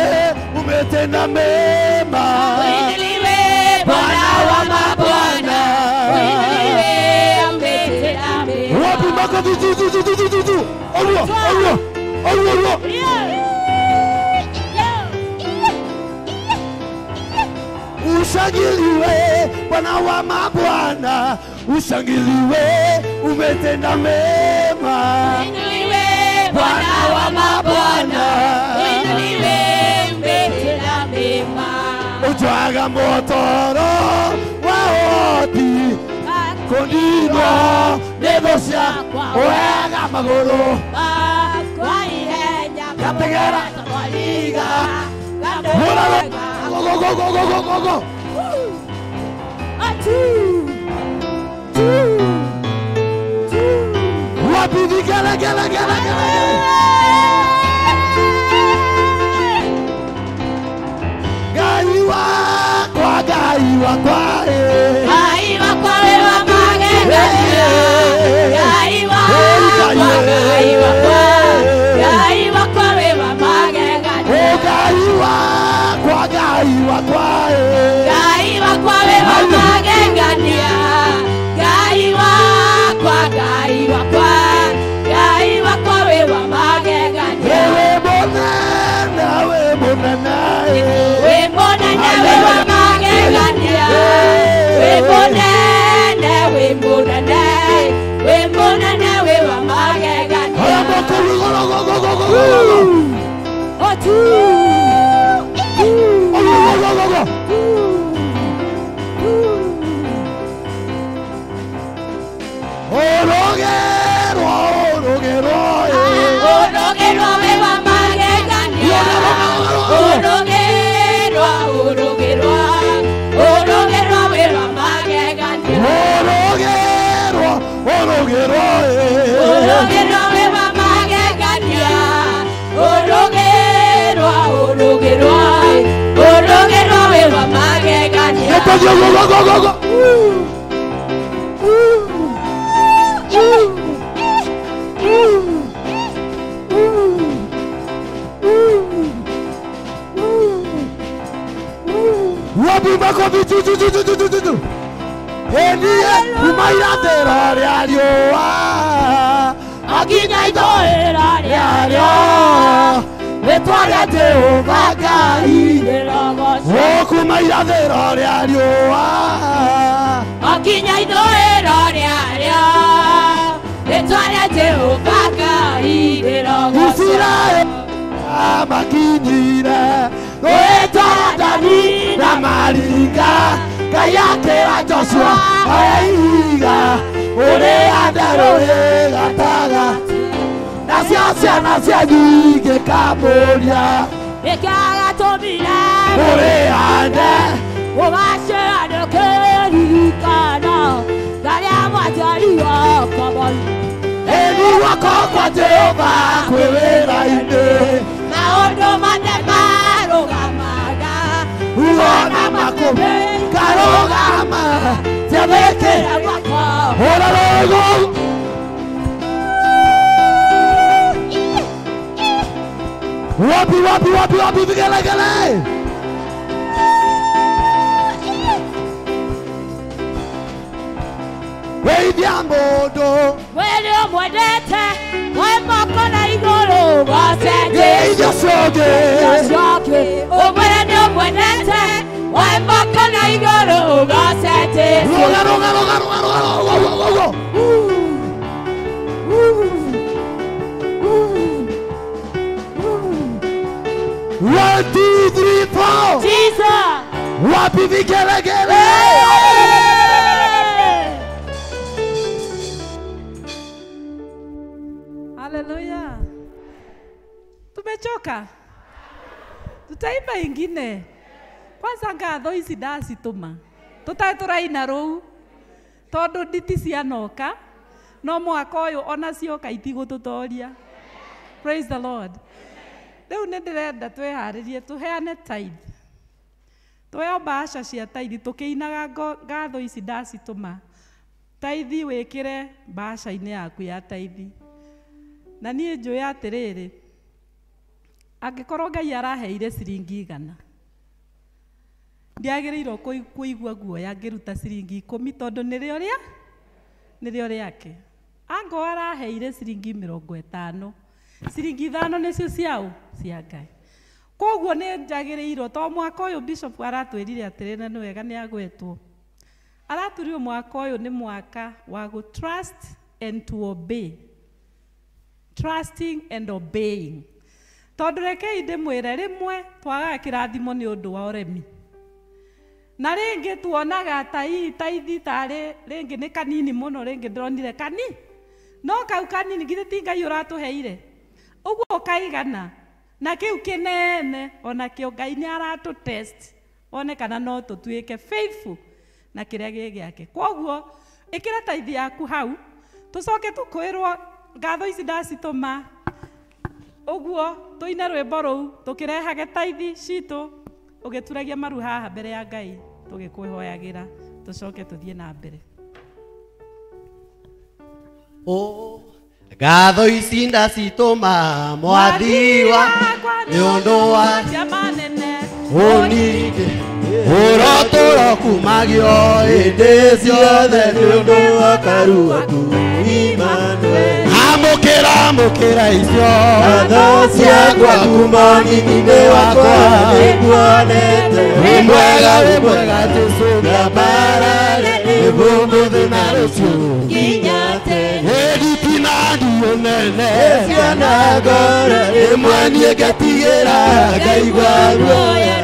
umetenda mema. Uinuliwe Bwana wa mabwana, uinuliwe, umetenda mema. Wapi makofi? Tu tu tu tu tu tu. Olúwa, Olúwa, Olúwa, Olúwa. Ushangiliwe Bwana wa mabwana, ushangiliwe, umetenda mema. Uinuliwe Bwana wa mabwana, uinuliwe, umetenda mema. Utwaga motoro wa oti kũninwo nĩ thũ ciakwa, wega magũrũ Kwa ihenya Gategera. Twariga. Mũrago. Go, go, go, go, go, go, go. Wapi vigelegele gele gele gele. Ngai wakwa, Ngai wakwa, eh. Ngai wakwa wĩ wa magegania. Ngai wakwa Go go go go go. Go go go. Go go go go. Kayakera Joshua, aiga, ore andaro gataga. Nasia nasia dige kamoria. Ekaga tomira. Ore ande. Obashe adokerikana. Daria mwajariwa kabali. Eni wako kwa Jehova kwewera inde. Maondo mademaro gamaga. Uona makombe. Karogama, Jamaica, ora rogo. Wapi wapi wapi wapi vigele gele. Wei diambodo. Wei omwedete, wei makona igoro wasete. Wei josoge. Josoge. Omwede omwedete. Why makana igoro gasete? Roga roga roga roga roga roga roga. One, two, three, four. Jesus. Wapi vigele gele. Hallelujah. Tumechoka. Tutaimba ingine. Kwanza ngatho ici ndacitũma tũtarĩ tũraina rũu tondũ nditi cianoka no mwaka ũyũ ona cioka itigũtũtoria. Praise the Lord. Rĩu nĩ ndĩrenda twĩharĩrie tũheane tithe, tũheo mbaca cia tithe tũkĩinaga ngatho ici ndacitũma. Tithe wĩkĩre mbaca-inĩ yaku ya tithe. Na niĩ njũĩ atĩrĩrĩ, angĩkorwo Ngai araheire ciringi 100 ndiagĩrĩirwo kũigua guoya ngĩruta ciringi 10 tondũ nĩrĩo rĩa nĩrĩo rĩake. Angorwo araheire ciringi 50, ciringi 5 nĩcio ciao cia Ngai. Koguo nĩ njagĩrĩirwo to mwaka ũyũ bishop aratwĩrire atĩrĩ, na nĩ wega nĩ agwetwo, aratwĩrire mwaka ũyũ nĩ mwaka wa gũ trust and to obey. Trusting and obeying. Tondũ rekei ndĩmwĩre, rĩmwe twagaga kĩrathimo nĩ ũndũ wa ũremi. Na rĩngĩ tuonaga ta ii taithi tarĩ rĩngĩ nĩ kanini mũno, rĩngĩ ndĩronire kani no kau kanini githĩ ti Ngai ũratũheire ũguo kaigana na kĩu kĩnene onakĩo Ngai nĩ aratũ test one kana no tũtuĩke faithful na kĩrĩa gĩ gĩake. Kwoguo ĩkĩra taithi yaku hau tũcoke tũkwĩrwo ngatho ici ndacitũma ũguo tũine rwĩmbo rũu tũkĩrehage taithi citũ ũgĩturagia maru haha mbere ya Ngai tũgĩkwĩhoyagĩra tũcoke tũthiĩ na mbere. Oh, ngatho ici ndacitũma mwathi wakwa nĩ ũndũ wa ũningĩ ũrotũro kumagio hĩndĩ ciothe nĩ ũndũ wa karuaku Emmanuel. Amũkĩra amũkĩra icio ngatho ciakwa kuma nini-inĩ wakwa nĩnguonete. Wĩ mwega wĩ mwega Jesũ ngambarare nĩ ũmũthĩ na rũciũ nginya tene. Ĩnditi Itinandio nene ciana ngoro ĩmwe niĩ ngetigĩra ngaigua ruoya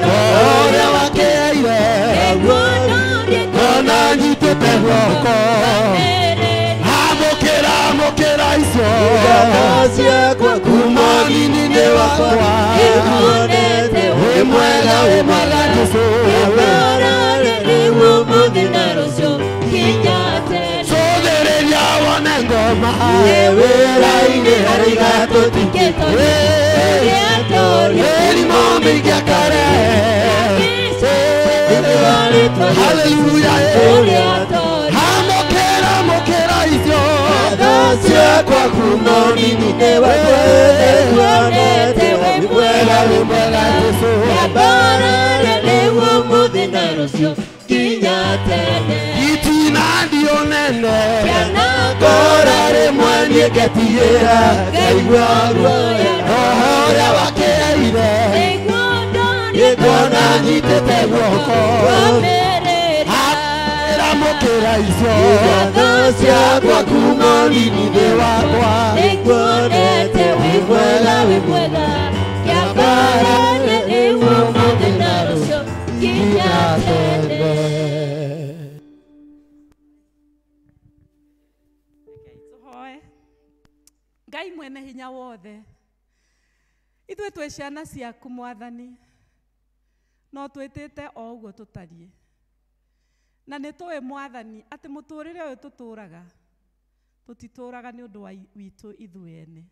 ũrĩa wakĩire ona nyitĩte guoko amũkĩra amũkĩra icio ciakwa kuma nini-inĩ wakwa wĩ mwega wĩ mwega Jesũ cũthĩrĩria wone ngoma wĩra-inĩ harĩ igatũ mĩrimũ mĩingĩ akare. Hallelujah. Amũkĩra amũkĩra icio ciakwa kuma nini-inĩ wakwa wĩ mwega wĩ mwega Jesũ itinandio nene ngora rĩmwe niĩ ngetigĩra ngaigua ruoya ũrĩa wakĩire ngona nyitĩte guoko amũkĩra icio ciakwa kuma nini-inĩ wakwa wĩ mwega wĩ mwega nginya tene. Tũhoe. Ngai mwene hinya wothe, ithuĩ twĩ ciana ciaku Mwathani, no twĩtĩte o ũguo tũtariĩ, na nĩ tũĩ Mwathani atĩ mũtũrĩre ũyũ tũtũraga tũtitũraga nĩ ũndũ wa witũ ithuĩ ene.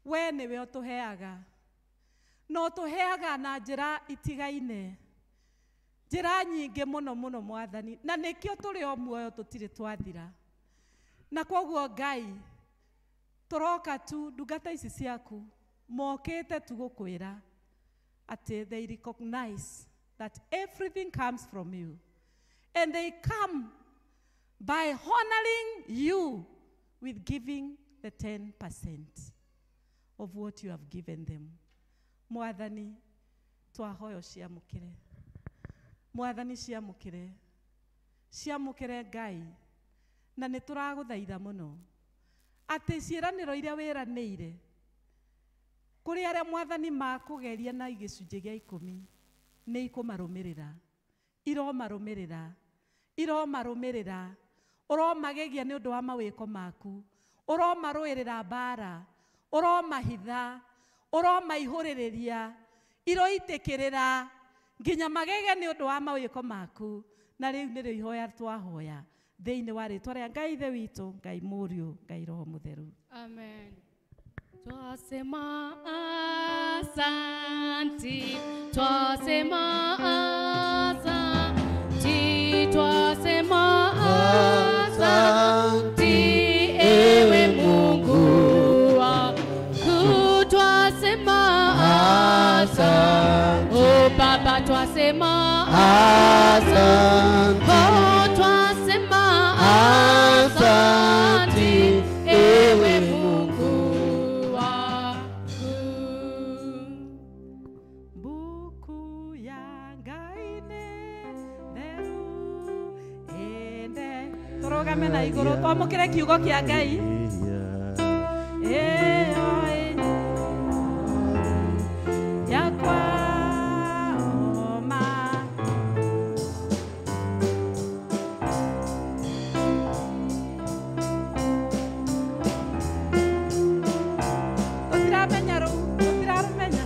We nĩwe ũtũheaga, na ũtũheaga na njĩra itigaine, njĩra nyingĩ mũno mũno Mwathani, na nĩkĩo tũrĩ o muoyo tũtirĩ twathira. Na kwoguo Ngai tũroka tu ndungata ici ciaku mokĩte tu gũkwĩra atĩ they recognize that everything comes from you, and they come by honoring you with giving the 10% of what you have given them. Mwathani twahoya ciamũkĩre, Mwathani ciamũkĩre, ciamũkĩre Ngai, na nĩ tũragũthaitha mũno atĩ ciĩranĩro iria wĩranĩire kũrĩ arĩa Mwathani makũgeria na gĩcunjĩ gĩa 10 nĩ ikũmarũmĩrĩra, iromarũmĩrĩra, iromarũmĩrĩra, ũromagegia nĩ ũndũ wa mawĩko maku, ũromarũĩrĩra mbara, ũromahitha, ũromaihũrĩrĩria, iroitĩkĩrĩra nginya magege nĩ ũndũ wa mawĩko maku. Na rĩu nĩrĩo ihoya twahoya thĩinĩ wa rĩtwa rĩa Ngai Ithe witũ, Ngai Mũriũ, Ngai Roho Mũtheru. Amen. Twasema asanti, twasema asanti, twasema asanti, ewe Mungu wangu, twasema asante. Oh Baba, twasema asante. Oh, twasema asante, ewe Mungu wangu. Buku ya Ngai nĩ theru ĩnde tũrũgame na igũrũ twamũkĩre kiugo kĩa Ngai. Ĩyo yakwa oma tũtiramenya rĩu, tũtirarũmenya.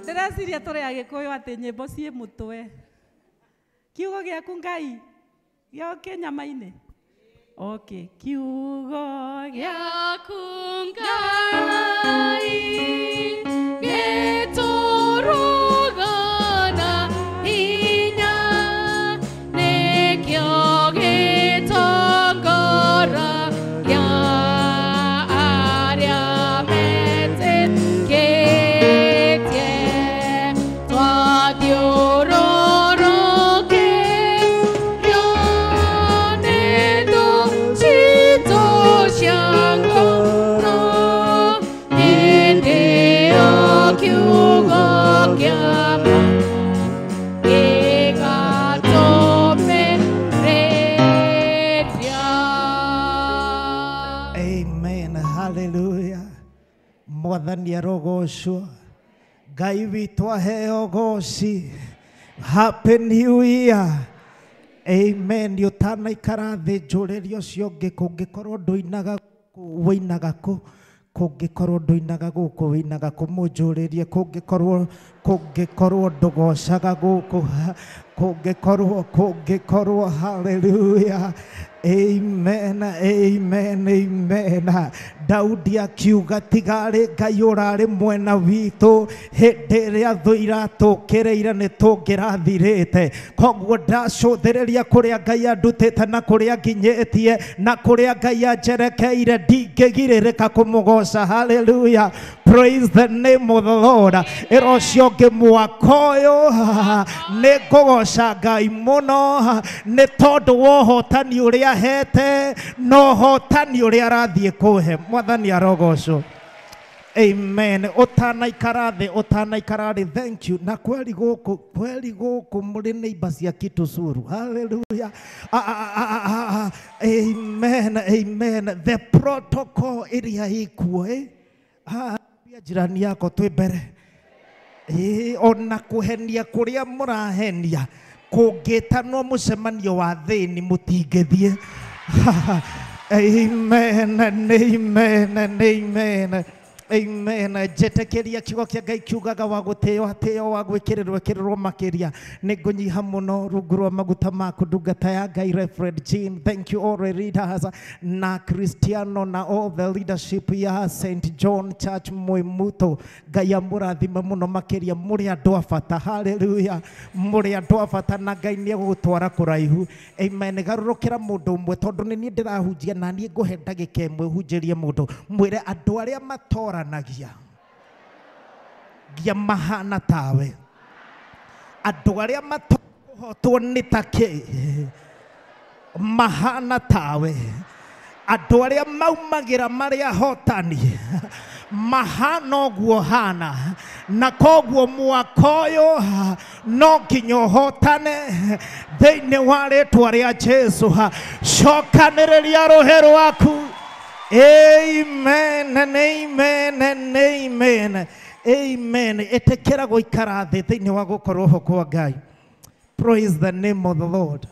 Ndĩreciria tũrĩ Agĩkũyũ atĩ nyĩmbo ciĩ mũtwe. Kiugo gĩaku Ngai gĩoke nyama-inĩ. Okay, kiugo gĩaku Ngai gĩtũrũgana hinya, nĩkĩo gĩtongoragia arĩa metĩkĩtie. Twathiũrũrũkĩrio nĩ thũ citũ cia ngoro, hĩndĩ ĩyo Mwathani arogocwo. Ngai witũ aheo goci. Happy New Year. Amen. Ũtanaikara thĩ njũrĩrie ũcio ũngĩ, kũngĩkorwo ndũinaga gũkũ wĩinaga kũ? Kũngĩkorwo ndũinaga gũkũ wĩinaga kũ? Mũnjũrĩrie. Kũngĩkorwo ndũgocaga gũkũ, kũngĩkorwo hallelujah. Amen, amen, amen. Daudi akiuga tigarĩ Ngai ũrarĩ mwena witũ hĩndĩ ĩrĩa thũ iratũkĩrĩire nĩ tũngĩrathirĩte. Koguo ndacũthĩrĩria kũrĩa Ngai andutĩte na kũrĩa nginyĩtie na kũrĩa Ngai anjerekeire, ndingĩgirĩrĩka kũmũgoca. Hallelujah. Praise the name of the Lord. Ĩra ũcio ũngĩ, mwaka ũyũ nĩ ngũgoca Ngai mũno nĩ tondũ wa ũhotani ũrĩa ahete na ũhotani ũrĩa arathiĩ kũhe. Mwathani arogocwo. Amen. Ũtanaikara thĩ, thank you. Na kweli gũkũ mũrĩ neighbor cia Kitusuru. Hallelujah. Amen, amen. The protocol ĩrĩa ĩkuo, jirani yako twĩ mbere. Ona kũhenia kũrĩa mũrahenia, kũngĩtanwo mũcemanio wa thĩni mũtingĩthiĩ. Amen, amen, amen. Amen. Njetĩkĩria kiugo kĩa Ngai kiugaga wa gũtĩo atĩo, wa gwĩkĩrĩrwo ĩkĩrĩrwo makĩria. Nĩ ngũnyiha mũno rungu rwa maguta maku ndungata ya Ngai Reverend Jean. Thank you all the leaders na Cristiano na all the leadership ya St John Church Mwimuto. Ngai amũrathime mũno makĩria, mũrĩ andũ a bata. Hallelujah. Mũrĩ andũ a bata na Ngai nĩ egũgũtwara kũraihu. Amen. Garũrũkĩra mũndũ ũmwe tondũ nĩ niĩ ndĩrahunjia na niĩ ngũhe ndagĩka ĩmwe hunjĩrie mũndũ. Mwĩre andũ arĩa matora gia mahana tawe, andũ arĩa matũhotwo nĩ ta kĩ mahana tawe, andũ arĩa maumagĩra marĩ ahotani mahana ũguo hana, na koguo mwaka ũyũ no nginya ũhotane thĩinĩ wa rĩtwa rĩa Jesũ. Cokanĩrĩria rũhĩ rwaku. Amen and amen and amen. Amen. Ĩtĩkĩra gũikara thĩ thĩinĩ wa gũkorwo ho kwa Ngai. Praise the name of the Lord.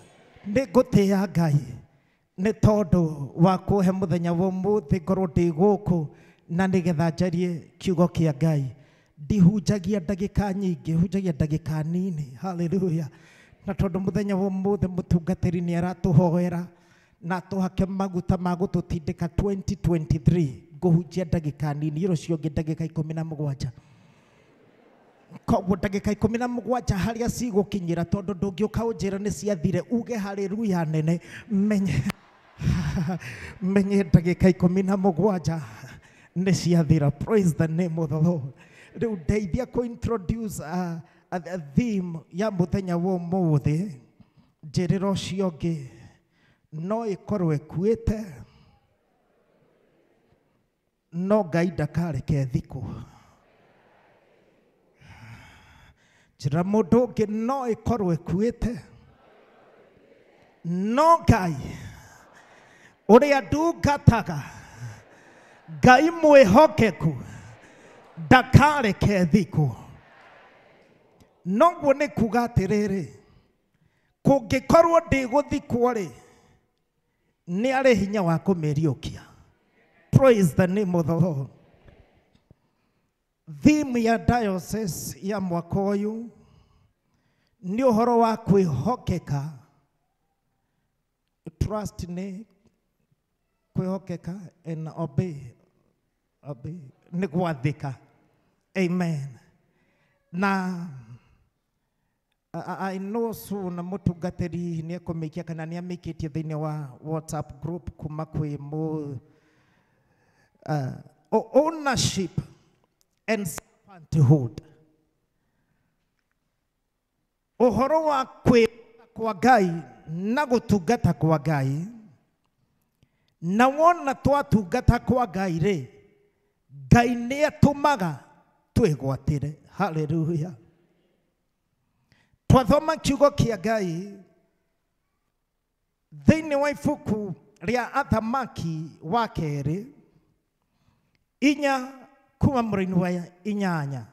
Nĩ ngũtĩĩa Ngai nĩ tondũ wa kũhe mũthenya wa ũmũthĩ ngorwo ndĩ gũkũ na nĩgetha njarie kiugo kĩa Ngai. Ndihunjagia ndagĩka nyingĩ, hunjagia ndagĩka nini. Hallelujah. Na tondũ mũthenya wa ũmũthĩ mũtungatĩri nĩ aratũhoera na tũhake maguta ma gũtũtindĩka 2023, ngũhunjia ndagĩka nini, ĩro cio ũngĩ ndagĩka 17. Koguo ndagĩka 17 harĩa cigũkinyĩra, tondũ ndũngĩũka ũnjĩre nĩ ciathire, uge haleluya nene, menye ndagĩka 17 nĩ ciathira. Praise the name of the Lord. Rĩu ndeithia kũ introduce a theme ya mũthenya wa ũmũthĩ, njĩrĩra ũcio ũngĩ no ĩkorwo ĩkuĩte, no Ngai ndakareke thikũ. Njĩra mũndũ ũngĩ no ĩkorwo ĩkuĩte, no Ngai ũrĩa ndungataga, Ngai mwĩhokeku ndakareke thikũ. Noguo nĩ kuga atĩrĩrĩ, kũngĩkorwo ndĩgũthikwo rĩ, nĩ arĩ hinya wa kũmĩriũkia. Praise the name of the Lord. Theme ya diocese ya mwaka ũyũ nĩ ũhoro wa kwĩhokeka. Trust nĩ kwĩhokeka and obey. Obey nĩ gwathĩka. Amen. Na I know soon mũtungatĩri nĩ ekũmĩikia kana nĩ amĩikĩtie thĩinĩ wa WhatsApp group kuma kwĩ mũ ownership and servanthood. Ũhoro wa kwĩhoka kwa Ngai na gũtungata kwa Ngai, na wona twatungata kwa Ngai rĩ, Ngai nĩ atũmaga twĩgwatĩre. Hallelujah. Twathoma kiugo kĩa Ngai thĩinĩ wa ibuku rĩa Athamaki wa kerĩ 4 kuma mũraini wa 8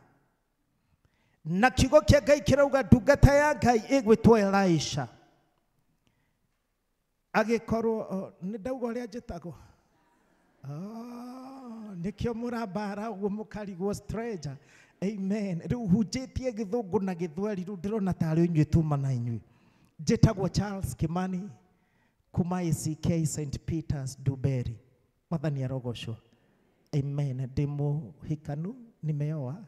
na kiugo kĩa Ngai kĩrauga ndungata ya Ngai ĩgwĩtwo Elisha agĩkorwo nĩ ndauga ũrĩa njĩtagwo nĩkĩo mũrambara ũguo mũkarigwo stranger. Amen. Rĩu hunjĩtie gĩthũngũ na gĩthweri rĩu ndĩrona tarĩ inyuĩ tuma na inyuĩ. Njĩtagwo Charles Kimani kuma ACK St. Peters Duberi. Mwathani arogocwo. Amen. Ndĩ mũhikanu, nimeoa.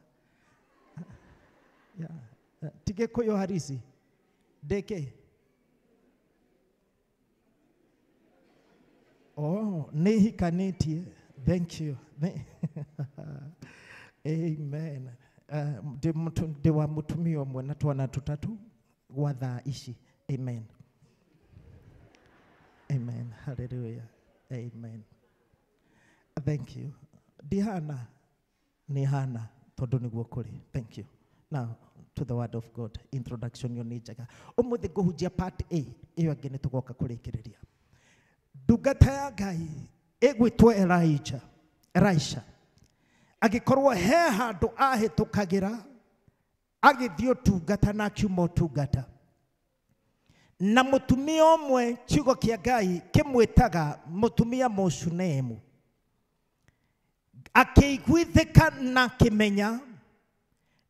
Yeah. Ti Gĩkũyũ harisi. Ndĩkĩ? Oh, nĩ hikanĩtie. Thank you. Amen. Ndi wa mũtumia ũmwe na twana tũtatũ gwa thaa ici. Amen. Amen. Hallelujah. Amen. Thank you. Ndihana nĩ hana tondũ nĩguo kũrĩ. Thank you. Now to the word of God. Introduction yo nĩ njega. Ũmũthĩ ngũhunjia part A, ĩyo ĩngĩ nĩ tũgoka kũrĩkĩrĩria. Ndungata ya Ngai ĩgwĩtwo Elijah, Elisha agĩkorwo he handũ ahĩtũkagĩra agĩthiĩ ũtungata na akiuma ũtungata na mũtumia ũmwe kiugo kĩa Ngai kĩmwĩtaga mũtumia Mũshunemu akĩiguithĩka na akĩmenya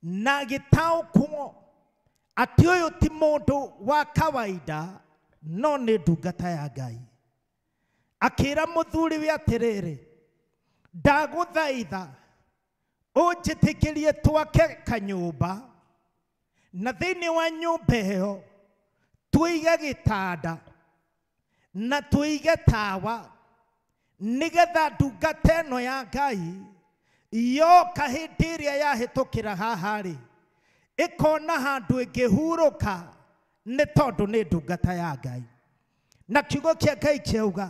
na agĩtaũkwo atĩ ũyũ ti mũndũ wa kawaida no nĩ ndungata ya Ngai. Akĩra mũthuriwe atĩrĩrĩ, ndagũthaitha ũnjĩtĩkĩrie twake kanyũmba na thĩinĩ wa nyũmba ĩyo tũige gĩtanda na tũige tawa nĩgetha ndungata ĩno ya Ngai yoka hĩndĩ ĩrĩa yahĩtũkĩra haha rĩ ĩkona handũ ĩngĩhurũka nĩ tondũ nĩ ndungata ya Ngai. Na kiugo kĩa Ngai kĩauga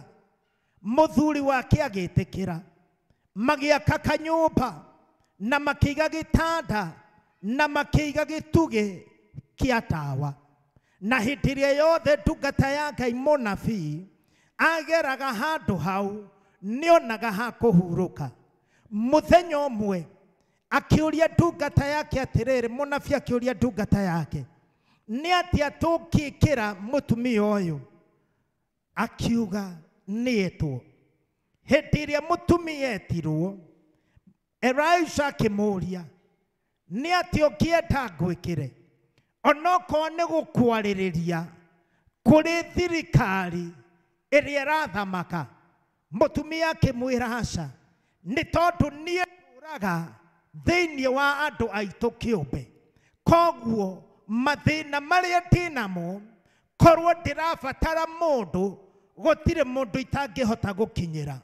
mũthuri wake agĩtĩkĩra magĩaka kanyũmba na makĩiga gĩtanda na makĩiga gĩtugĩ kĩa tawa. Na hĩndĩ ĩrĩa yothe ndungata ya Ngai mũnabii ageraga handũ hau nĩonaga ha kũhurũka. Mũthenya ũmwe akĩũria ndungata yake atĩrĩrĩ, mũnabii akĩũria ndungata yake, nĩ atĩa tũngĩkĩra mũtumia ũyũ? Akiuga nĩetwo. Hĩndĩ ĩrĩa mũtumia etirwo, Elisha akĩmũũria, nĩ atĩa ũngĩenda ngwĩkĩre? Onokorwo nĩ gũkwarĩrĩria kũrĩ thirikari ĩrĩa ĩrathamaka. Mũtumia akĩmwĩra aca, nĩ tondũ niĩ ndũraga thĩinĩ wa andũ aitũ kĩũmbe, koguo mathĩna marĩa ndĩnamo korwo ndĩrabatara mũndũ gũtirĩ mũndũ itangĩhota gũkinyĩra.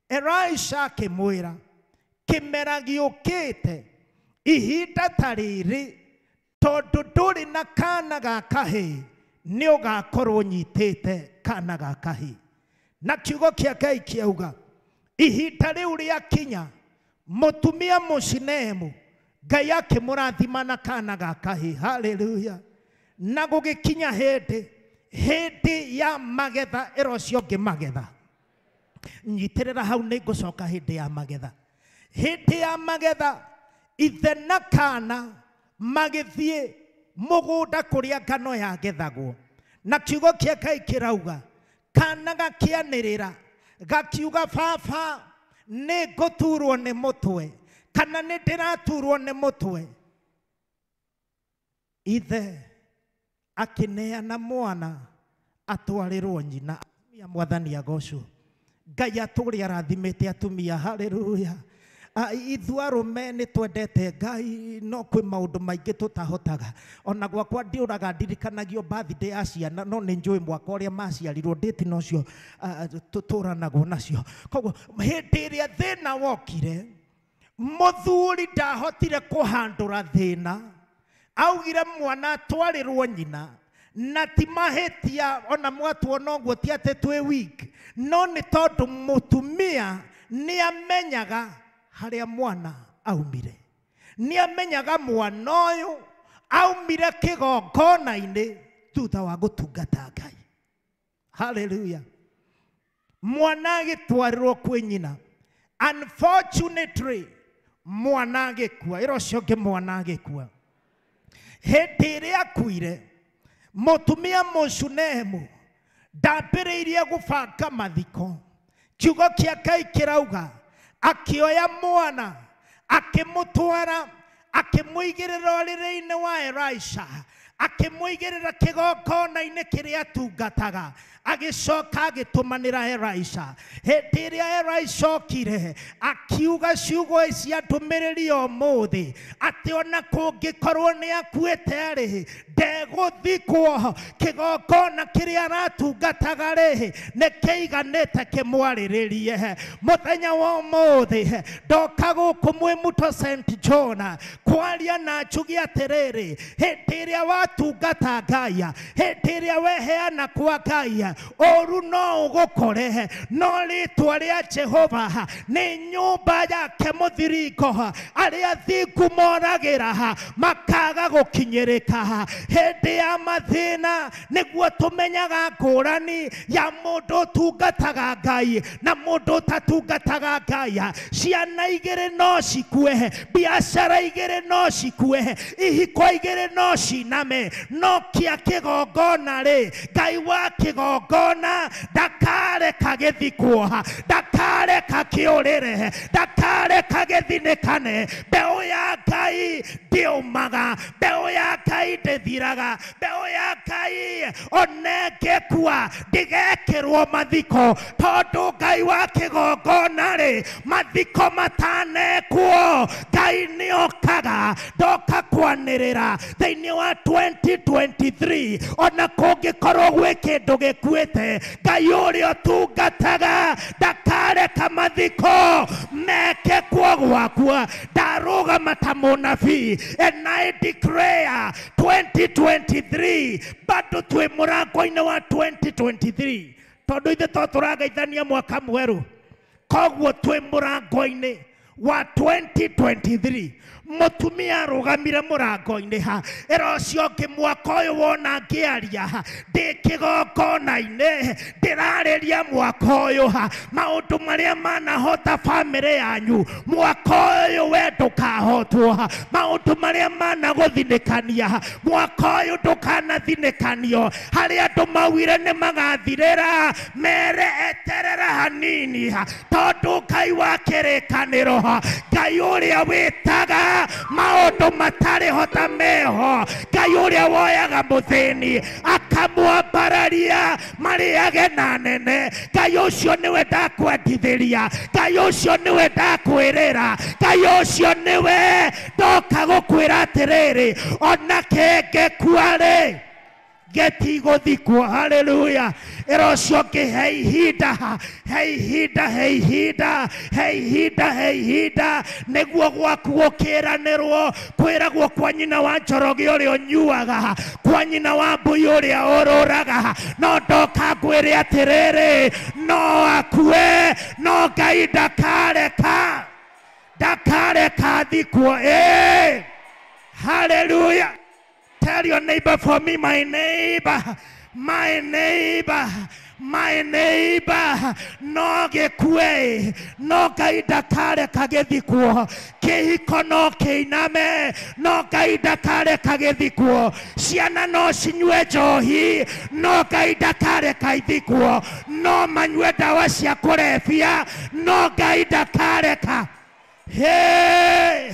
Elisha akĩmwĩra, kĩmera gĩũkĩte ihinda ta rĩrĩ tondũ ndũrĩ na kana ga kahĩĩ nĩ ũgakorwo ũnyitĩte kana ga kahĩĩ. Na kiugo kĩa Ngai kĩauga ihinda rĩu rĩakinya mũtumia Mũshunemu Ngai akĩmũrathima na kana ga kahĩĩ. Hallelujah. Na gũgĩkinya hĩndĩ ya magetha ĩro ũcio ũngĩ magetha. Nyitĩrĩra hau nĩ ngũcoka hĩndĩ ya magetha. Hĩndĩ ya magetha ithe na kana magĩthiĩ mũgũnda kũrĩa ngano yagethagwo. Na kiugo kĩa Ngai kĩrauga kana gakĩanĩrĩra gakiuga, baba nĩ ngũturwo nĩ mũtwe kana nĩ ndĩraturwo nĩ mũtwe. Ithe akĩneana mwana atwarĩrwo nyina. Atumia Mwathani agocwo. Ngai atũrĩ arathimĩte atumia. Hallelujah. Ithuĩ arũme nĩ twendete Ngai no kwĩ maũndũ maingĩ tũtahotaga. Ona gwakwa ndiũraga ndirikanagio birthday ya ciana no nĩ njũĩ mwaka ũrĩa maciarirwo ndĩti nocio tũtũranagwo nacio. Koguo hĩndĩ ĩrĩa thĩna wokire mũthuri ndahotire kũhandũra thĩna, augire mwana atwarĩrwo nyina na ti mahĩtia ona mwatuona ũguo ti atĩ twĩ weak, no nĩ tondũ mũtumia nĩ amenyaga harĩa mwana aumire, nĩ amenyaga mwana ũyũ aumire kĩgongona-inĩ thutha wa gũtungata Ngai. Hallelujah. Mwana agĩtwarĩrwo kwĩ nyina. Unfortunately Mwana agĩkua, ĩra ũcio ũngĩ mwana agĩkua. Hĩndĩ ĩrĩa akuire, mũtumia Mũshunemu ndambĩrĩirie gũbanga mathiko. Kiugo kĩa Ngai kĩrauga akĩoya mwana akĩmũtwara akĩmũigĩrĩra ũrĩrĩ-inĩ wa Elisha, akĩmũigĩrĩra kĩgongona-inĩ kĩrĩa atungataga, agĩcoka agĩtũmanĩra Elisha. Hĩndĩ ĩrĩa Elisha okire akiuga ciugo ici cia ndũmĩrĩri ya ũmũthĩ, atĩ ona kũngĩkorwo nĩ akuĩte rĩ, ndegũthikwo. Kĩgongona kĩrĩa aratungataga rĩ, nĩ kĩiganĩte kĩmwarĩrĩrie. Mũthenya wa ũmũthĩ ndoka gũkũ mwĩ Muto St John kwaria na njuge atĩrĩrĩ, hĩndĩ ĩrĩa watungata Ngai, hĩndĩ ĩrĩa weheana kwa Ngai, ũru no ũgũkore, no rĩtwa rĩa Jehova nĩ nyũmba yake mũthiringo, arĩa thingu moragĩra makaga gũkinyĩrĩka. Hĩndĩ ya mathĩna nĩguo tũmenyaga ngũrani ya mũndũ ũtungataga Ngai na mũndũ ũtatungataga Ngai. Ciana igĩrĩ no cikue, biacara igĩrĩ no cikue, ihiko igĩrĩ no ciname, no kĩa kĩgongona rĩ, Ngai wa kĩgongona ndakareka gĩthikwo, ndakareka kĩũrĩre, ndakareka gĩthinĩkane. Mbeũ ya Ngai ndĩũmaga, mbeũ ya Ngai ndĩthiraga, mbeũ ya Ngai ona ĩngĩkua ndĩgekĩrwo mathiko, tondũ Ngai wa kĩgongona rĩ, mathiko matanekwo Ngai nĩokaga. Ndoka kwanĩrĩra thĩinĩ wa 2023, ona kũngĩkorwo gwĩ kĩndũ gĩkuĩte, Ngai ũrĩa ũtungataga ndakareka mathiko meke kuo gwakwa. Ndarũgama ta mũnabii and I declare 2023 bado twĩ mũrango-inĩ wa 2023, tondũ ithuĩ to tũrageithania mwaka mwerũ, koguo twĩ mũrango-inĩ wa 2023. Mũtumia arũgamire mũrango-inĩ ha, ĩra ũcio ũngĩ mwaka ũyũ wona ngĩaria ndĩ kĩgongona-inĩ, ndĩrarĩria mwaka ũyũ ha, maũndũ marĩa manahota bamĩrĩ yanyu mwaka ũyũ we ndũkahotwo ha, maũndũ marĩa managũthinĩkania ha, mwaka ũyũ ndũkanathinĩkanio. Harĩa andũ maugire nĩ magathirĩra, mere eterera hanini ha, tondũ Ngai wa kĩrĩkanĩro ha, Ngai ũrĩa wĩtaga maũndũ matarĩ hota meho, Ngai ũrĩa woyaga mũthĩni akamwambararia marĩage na nene, Ngai ũcio nĩwe ndakwendithĩria, Ngai ũcio nĩwe ndakwĩrĩra, Ngai ũcio nĩwe ndoka gũkwĩra atĩrĩrĩ, ona kĩngĩkua rĩ gĩtigũthikwo. Haleluya. Ĩra ũcio ũngĩ he ihinda, he ihinda, he ihinda, he ihinda, he ihinda nĩguo gwaku gũkĩranĩrwo. Kwĩragwo kwa nyina wa Njoroge ũrĩa ũnyuaga, kwa nyina wa Mbui ũrĩa ũrũraga, no ndoka ngwĩre atĩrĩrĩ, no akue, no Ngai ndakareka, ndakareka athikwo. Haleluya. Tell your neighbor for me, my neighbor, my neighbor, my neighbor, no gĩkue, no Ngai ndakareka gĩthikwo. Kĩhiko no kĩiname, no Ngai ndakareka gĩthikwo. Ciana no cinyue njohi, no Ngai ndakareka ithikwo. No manyue ndawa cia kũrebia, no Ngai ndakareka. Hey,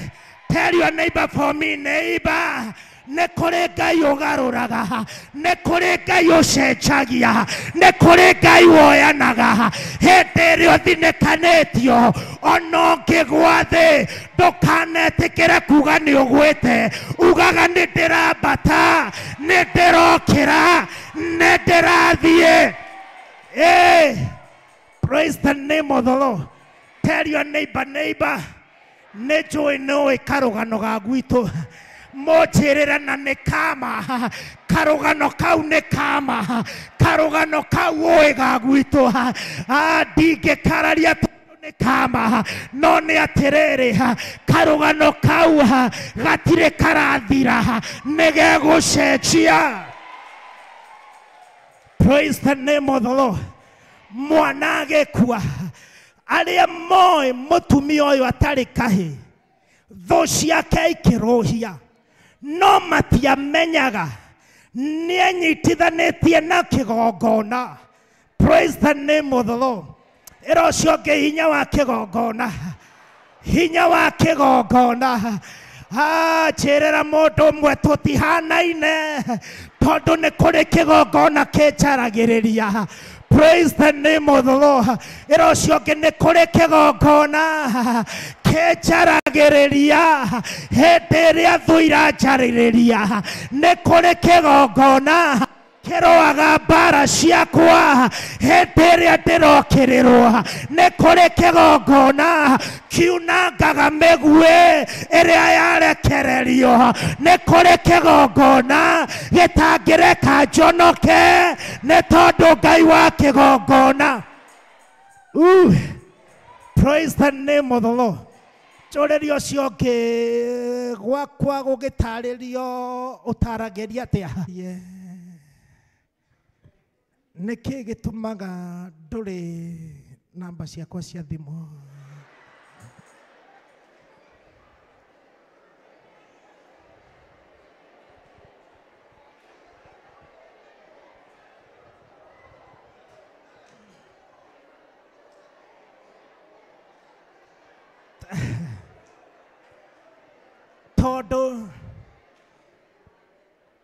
tell your neighbor for me, neighbor, nĩ kũrĩ Ngai ũgarũraga, nĩ kũrĩ Ngai ũcenjagia, nĩ kũrĩ Ngai woyanaga. Hĩndĩ ĩrĩa ũthinĩkanĩtio, ona ũngĩgwa thĩ, ndũkanetĩkĩre kuga nĩ ũgwĩte, ugaga nĩ ndĩrambata, nĩ ndĩrokĩra, nĩ ndĩrathiĩ. Praise the name of the Lord. Tell your neighbor, neighbor, nĩ njũĩ nĩũĩ karũgano ga gwitũ, mũnjĩrĩre na nĩ kama, karũgano kau nĩ kama, karũgano kau ũĩ ga gwitũ, ndingĩkararia tondũ nĩ kama, no nĩ atĩrĩrĩ, karũgano kau gatirĩ karathira, nĩ gegũcenjia. Praise the name of the Lord. Mwana agĩkua, arĩa moĩ mũtumia ũyũ atarĩ kahĩ, Thũ ciake ikĩrũhia no matiamenyaga nĩenyitithanĩtie na kĩgongona. Praise the name of the Lord. Ĩra ũcio ũngĩ hinya wa kĩgongona, hinya wa kĩgongona. Njĩrĩra mũndũ ũmwe tũtihanaine tondũ nĩ kũrĩ kĩgongona kĩnjaragĩrĩria. Praise the name of the Lord. Ĩra ũcio ũngĩ nĩ kũrĩ kĩgongona kĩnjaragĩrĩria hĩndĩ ĩrĩa thũ iranjarĩrĩria. Nĩ kũrĩ kĩgongona kĩroaga mbara ciakwa hĩndĩ ĩrĩa ndĩrokĩrĩrwo. Nĩ kũrĩ kĩgongona kiunangaga mĩguĩ ĩrĩa yarekererio. Nĩ kũrĩ kĩgongona gĩtangĩreka njonoke nĩ tondũ Ngai wa kĩgongona. Praise the name of the Lord. Njũrĩria ũcio ũngĩ gwakwa gũgĩtarĩrio ũtaragĩria atĩa? Nĩkĩ gĩtũmaga ndũrĩ namba ciakwa cia thimũ?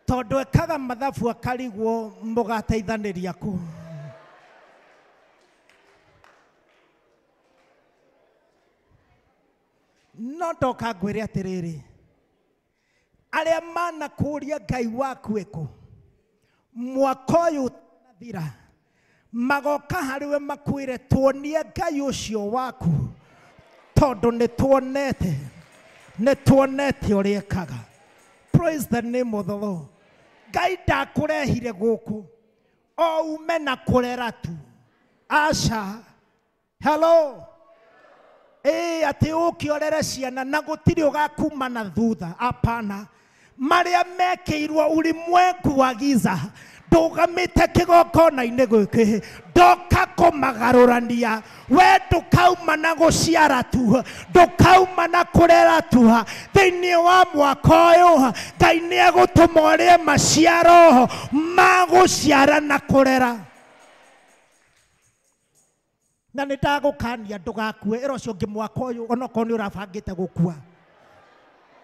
Tondũ ekaga mathabu akarigwo mũgateithanĩria kũ. No ndoka ngwĩre atĩrĩrĩ, arĩa manakũria Ngai waku ĩkũ mwaka ũyũ ũtanathira magoka harĩwe makwĩre tuonie Ngai ũcio waku tondũ nĩtuonete ũrĩa ekaga. Praise the name of the Lord. Ngai ndakũrehire gũkũ o ume na kũrera tu. Aca. Hello. Atĩ ũke ũrere ciana na gũtirĩ ũgakuma na thutha. Apana. Marĩa mekĩirwo ulimwengu wa giza ndũgamĩte kĩgongona-inĩ gĩkĩ ndoka kũmagarũrania. We ndũkauma na gũciara tu, ndũkauma na kũrera tu. Thĩinĩ wa mwaka ũyũ Ngai nĩegũtũma ũrĩe maciaro ma gũciara na kũrera. Na nĩ ndagũkania ndũgakue. Ĩra ũcio ũngĩ mwaka ũyũ onokorwo nĩ ũrabangĩte gũkua,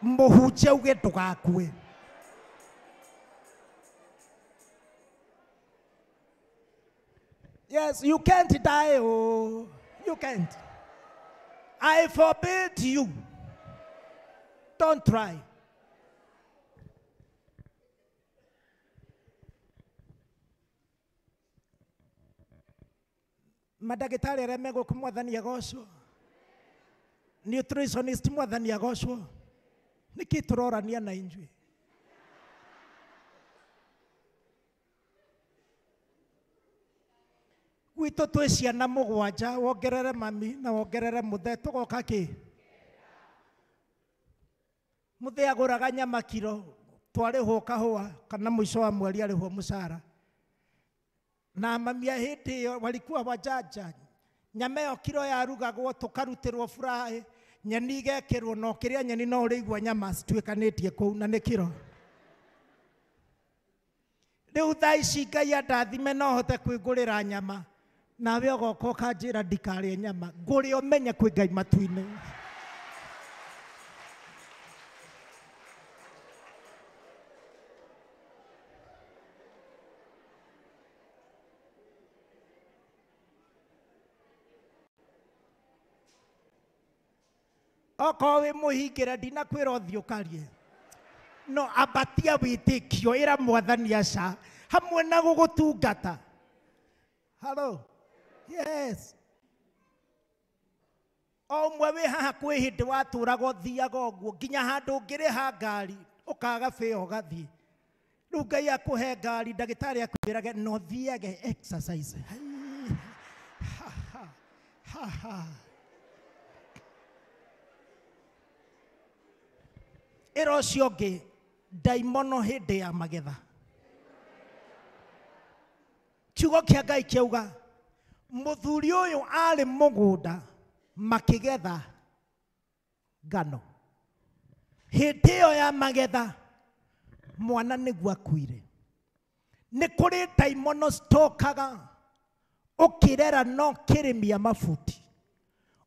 mũhunjie uge ndũgakue. Yes, you can't die. Oh, you can't. I forbid you. Don't try. Madagĩtarĩ arĩa megũkũ mwathani agocwo, nutritionist mwathani agocwo. Nĩkĩ tũrorania na inyuĩ? Gwitũ twĩ ciana mũgwanja, wongerere mami na wongerere mũthee, tũgoka kĩ? Mũthee agũraga nyama kiro, twarĩhwo kahũa kana mũico wa mweri arĩhwo mũcara. Na mami a hĩndĩ ĩyo walikuwa wajanja, nyama ĩyo kiro yarugagwo tũkarutĩrwo fry, nyeni igekĩrwo na ũkĩrĩa nyeni no ũrĩigua nyama cituĩkanĩtie kũu na nĩ kiro. Rĩu thaa ici Ngai andathime no hote kwĩgũrĩra nyama, nawe ũgoka ũkanjĩra ndikarĩe nyama, ngũrĩe ũmenye kwĩ Ngai matu-inĩ. Okorwo wĩ mũhingĩre ndinakwĩra ũthiĩ ũkarie, no ambatia wĩtĩkio, ĩra mwathani aca hamwe na gũgũtungata. Hello. Yes. O ũmwe wĩ haha kwĩ hĩndĩ watũraga ũthiaga ũguo nginya handũ ũngĩrĩha ngari ũkaga bĩa ũgathiĩ. Rĩu Ngai akũhe ngari, ndagĩtarĩ akwĩrage no thiage exercise. Ha ha ha ha. Ĩra ũcio ũngĩ ndaimono hĩndĩ ya magetha. Kiugo kĩa Ngai kĩauga mũthuri ũyũ arĩ mũgũnda makĩgetha ngano. Hĩndĩ ĩyo ya magetha mwana nĩguo akuire. Nĩ kũrĩ ndaimono citokaga ũkĩrera no kĩrĩmia mabuti,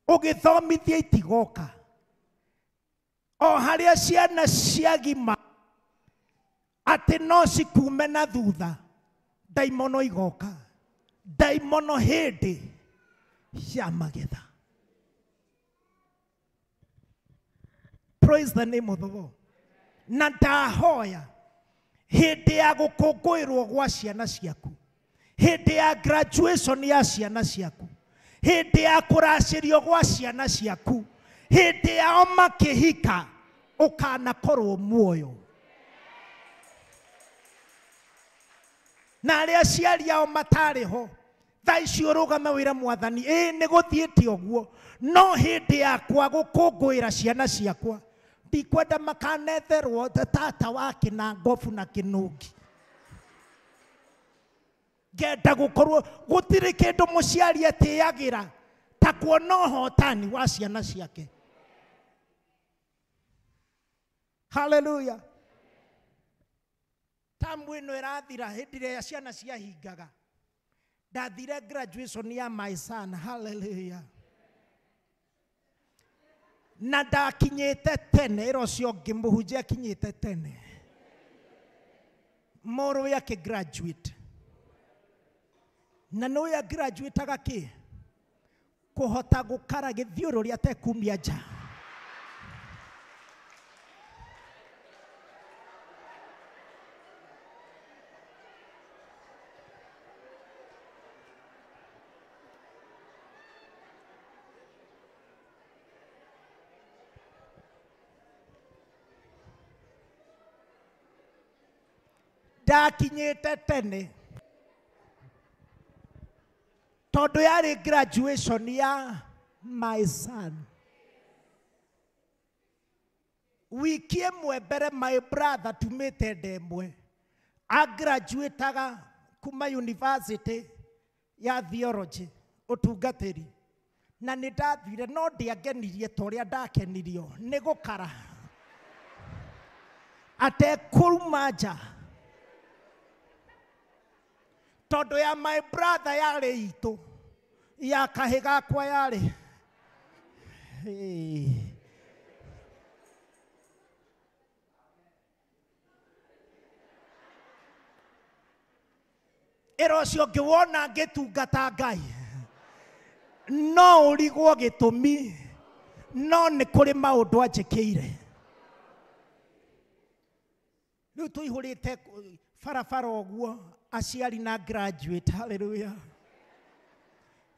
ũgĩthomithia itigoka. O harĩa ciana ciagima atĩ no cikume na thutha, ndaimono igoka. Ndaimono hĩndĩ ya magetha. Praise the name of the Lord. Na ndahoya hĩndĩ ya gũkũngũĩrwo gwa ciana ciaku, hĩndĩ ya graduation ya ciana ciaku, hĩndĩ ya kũracĩrio gwa ciana ciaku, hĩndĩ yao makĩhika, ũkanakorwo muoyo. Na arĩa aciari ao matarĩ ho, thaa ici ũrũgame wĩra mwathani, ĩĩ nĩ gũthiĩte ũguo, no hĩndĩ yakwa gũkũngũĩra ciana ciakwa, ndikwenda makanetherwo tata wa kĩna ngobu na kĩnũngi. Ngenda gũkorwo gũtirĩ kĩndũ mũciari etĩagĩra ta kuona ũhotani wa ciana ciake. Hallelujah. Tamu ĩno ĩrathira hĩndĩ ĩrĩa ciana ciahingaga. Ndathire graduation ya my son. Hallelujah. Na ndakinyĩte tene, ĩra ũcio ũngĩ mũhunjia akinyĩte tene. Mũrũwe akĩ graduate. Na nĩũĩ agraduateaga kĩ? Kũhota gũkara gĩthiũrũrĩ atekumia nja. Ndakinyĩte tene tondũ yarĩ graduation ya my son. Wiki ĩmwe mbere my brother tumĩte nda ĩmwe agraduataga kuma university ya theology ũtungatĩri, na nĩ ndathire no ndiangenirie ta ũrĩa ndakenirio nĩ gũkara atekũruma nja, tondũ ya my brother yarĩ itũ, ya kahĩ gakwa yarĩ. Ĩra ũcio ũngĩ wona ngĩtungata Ngai no ũrigwo gĩtũmi, no nĩ kũrĩ maũndũ anjĩkĩire. Rĩu tũihũrĩte barabara ũguo aciari na graduate. Hallelujah.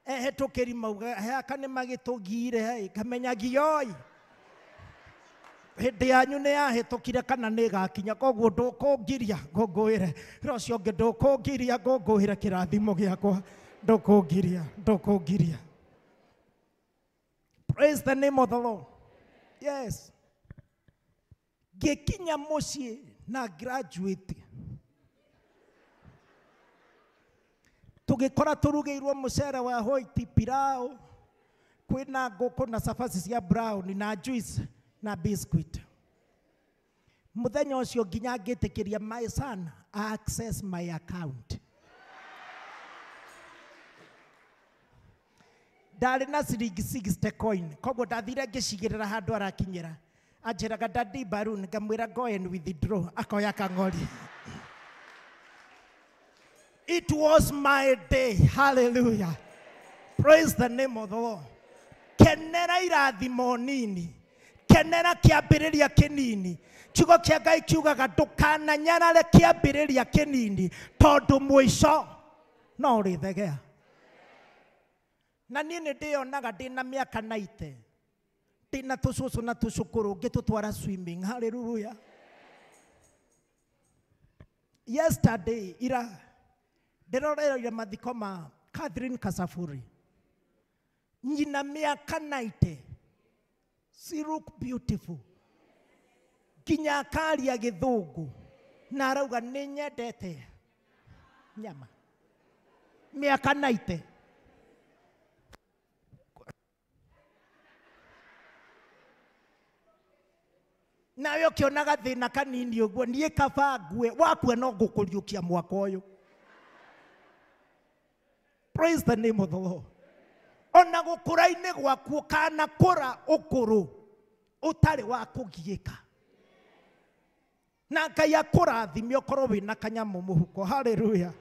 Ehĩtũkĩri mauga haka nĩ magĩtũgire, ngamenya gioi hĩndĩ yanyu nĩ yahĩtũkire kana nĩ ĩgakinya, koguo ndũkũngiria ngũngũĩre. Ĩra ũcio ũngĩ ndũkũngiria ngũngũĩre kĩrathimo gĩakwa, ndũkũngiria, ndũkũngiria. Praise the name of the Lord. Yes. Ngĩkinya mũciĩ na graduate, tũgĩkora tũrugĩirwo mũcere wa white, pilau, kwĩna ngũkũ na cabaci cia brown na juice na biscuit. Mũthenya ũcio nginya ngĩtĩkĩria my son access my account. Ndarĩ na ciringi 60 coin, koguo ndathire ngĩcigĩrĩra handũ arakinyĩra. Anjĩraga daddy balloon, ngamwĩra go and withdraw, akoya kang'ori. It was my day. Hallelujah. Praise the name of the Lord. Kenera irathimo nini, kenera kĩambĩrĩria kĩnini. Kiugo kĩa Ngai kiugaga ndũkananyarare kĩambĩrĩria kĩnini, tondũ mũico no ũrĩthegea. Na niĩ nĩ ndĩyonaga ndĩna mĩaka 90, ndĩna tũcũcũ na tũcũkũrũ ngĩtũtwara swimming. Hallelujah. Yesterday ira ndĩroreire mathiko ma Catherine Kasafuri. Nyina mĩaka 90. She look beautiful. Nginya akaria gĩthũngũ na arauga nĩ nyendete nyama. Mĩaka 90. Nawe ũkĩonaga thĩna kanini ũguo niĩ kaba ngue wakua no ngũkũriũkia mwaka ũyũ. Praise the name of the Lord. Ona gũkũra-inĩ gwaku ũkanakũra ũkũrũ ũtarĩ wa kũgiĩka. Na Ngai akũrathime ũkorwo wĩna kanyamũ mũhuko. Hallelujah.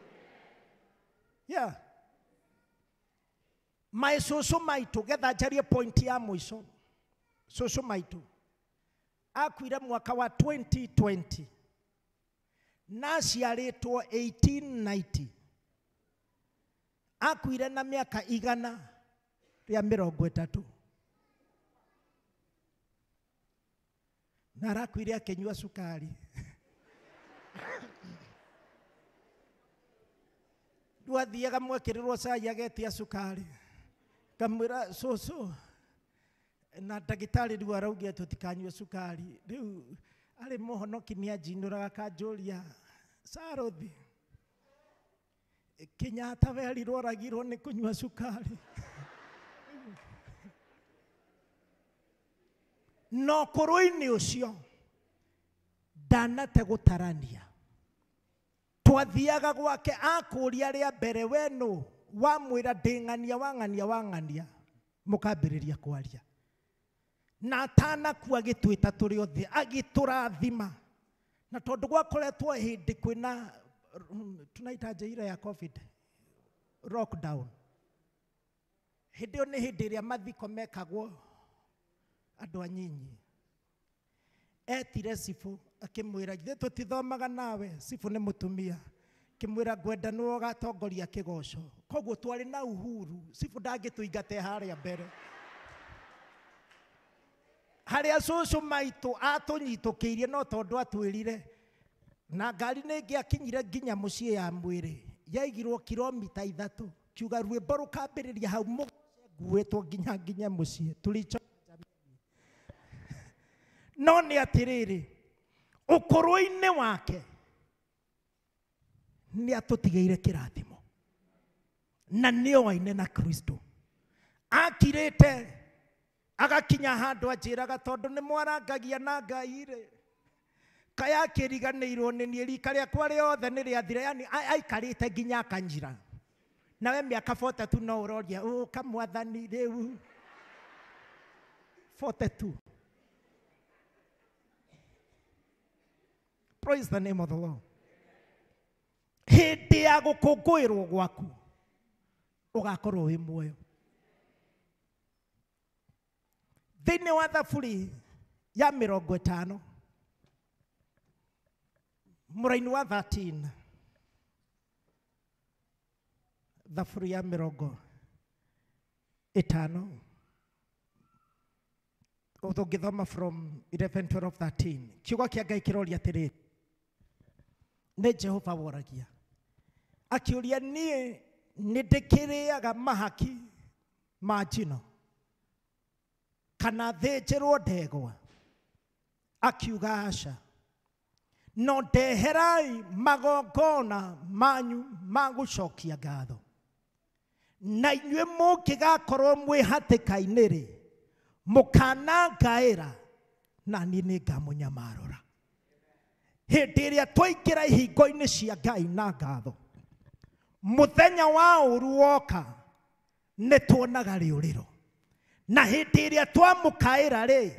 Yeah. My cũcũ maitũ getha njarie point ya mũico. Cũcũ maitũ akuire mwaka wa 2020 na aciarĩtwo 1890. Akuire na mĩaka 130. Na arakuire akĩnyua cukari. Rĩu athiaga mwekĩrĩrwo cai agetia cukari. Kamwĩra cũcũ na ndagĩtarĩ rĩu araugire tũtikanyue cukari. Rĩu arĩ mũhonoki nĩanjinũraga akanjũria Sarothi Kenyatta werirwo oragirwo nĩ kũnyua cukari. No ũkũrũ-inĩ ũcio ndanate gũtarania. Twathiaga gwake akũria rĩa mbere we nũ wamwĩra ndĩ ng'ania wang'ania wang'ania mũkambĩrĩria kwaria. Na atanakua agĩtwĩta tũrĩ othe agĩtũrathima. Na tondũ gwakoretwo hĩndĩ kwĩna tunaita njĩra ya COVID lockdown. Hĩndĩ ĩyo nĩ hĩndĩ ĩrĩa mathiko mekagwo andũ anyinyi. Etire cibũ akĩmwĩra githĩ tũtithomaga nawe. Cibũ nĩ mũtumia. Akĩmwĩra ngwenda nĩwe ũgatongoria kĩgoco. Koguo twarĩ na uhuru. Cibũ ndangĩtũingate harĩa mbere. Harĩa cũcũ maitũ atũnyitũkĩirie no tondũ atwĩrire na ngari nĩ ĩngĩakinyire nginya mũciĩ ya mwĩrĩ yaigirwo kilomita 3 kiuga rwĩmbo rũkambĩrĩria hau mũgoce nguĩtwo nginya mũciĩ tulicho. No nĩ atĩrĩrĩ ũkũrũ-inĩ wake nĩ atũtigĩire kĩrathimo na nĩoaine na Kristo. Akirĩte agakinya handũ anjĩraga tondũ nĩ mwarangagia na Ngai rĩ kaya akĩriganĩirwo nĩ niĩ rika rĩakwa rĩothe nĩ rĩathire. Yani aikarĩte nginya akanyira. Nawe mĩaka 42 no ũroria ũka mwathani rĩu 42. Praise the name of the Lord. Hĩndĩ ya gũkũngũĩrwo gwaku ũgakorwo wĩ muoyo. Thĩinĩ wa Thaburi ya 50 mũraini wa 13. Thaburi ya 50 ũtũngĩthoma from 11, 12, 13. Kiugo kĩa Ngai kĩroria atĩrĩrĩ, nĩ Jehova woragia akĩũria niĩ nĩ ndĩkĩrĩaga mahaki ma njino kana thĩnjĩrwo ndegwa? Akiuga aca, no ndeherai magongona manyu ma gũcokia ngatho. Na inyuĩ mũngĩgakorwo mwĩ hatĩka-inĩ rĩ mũkanangaĩra na niĩ nĩngamũnyamarũra. Hĩndĩ ĩrĩa twaingĩra ihingo-inĩ cia Ngai na ngatho, mũthenya wa ũru woka nĩ tuonaga rĩũrĩro. Na hĩndĩ ĩrĩa twamũkaĩra rĩ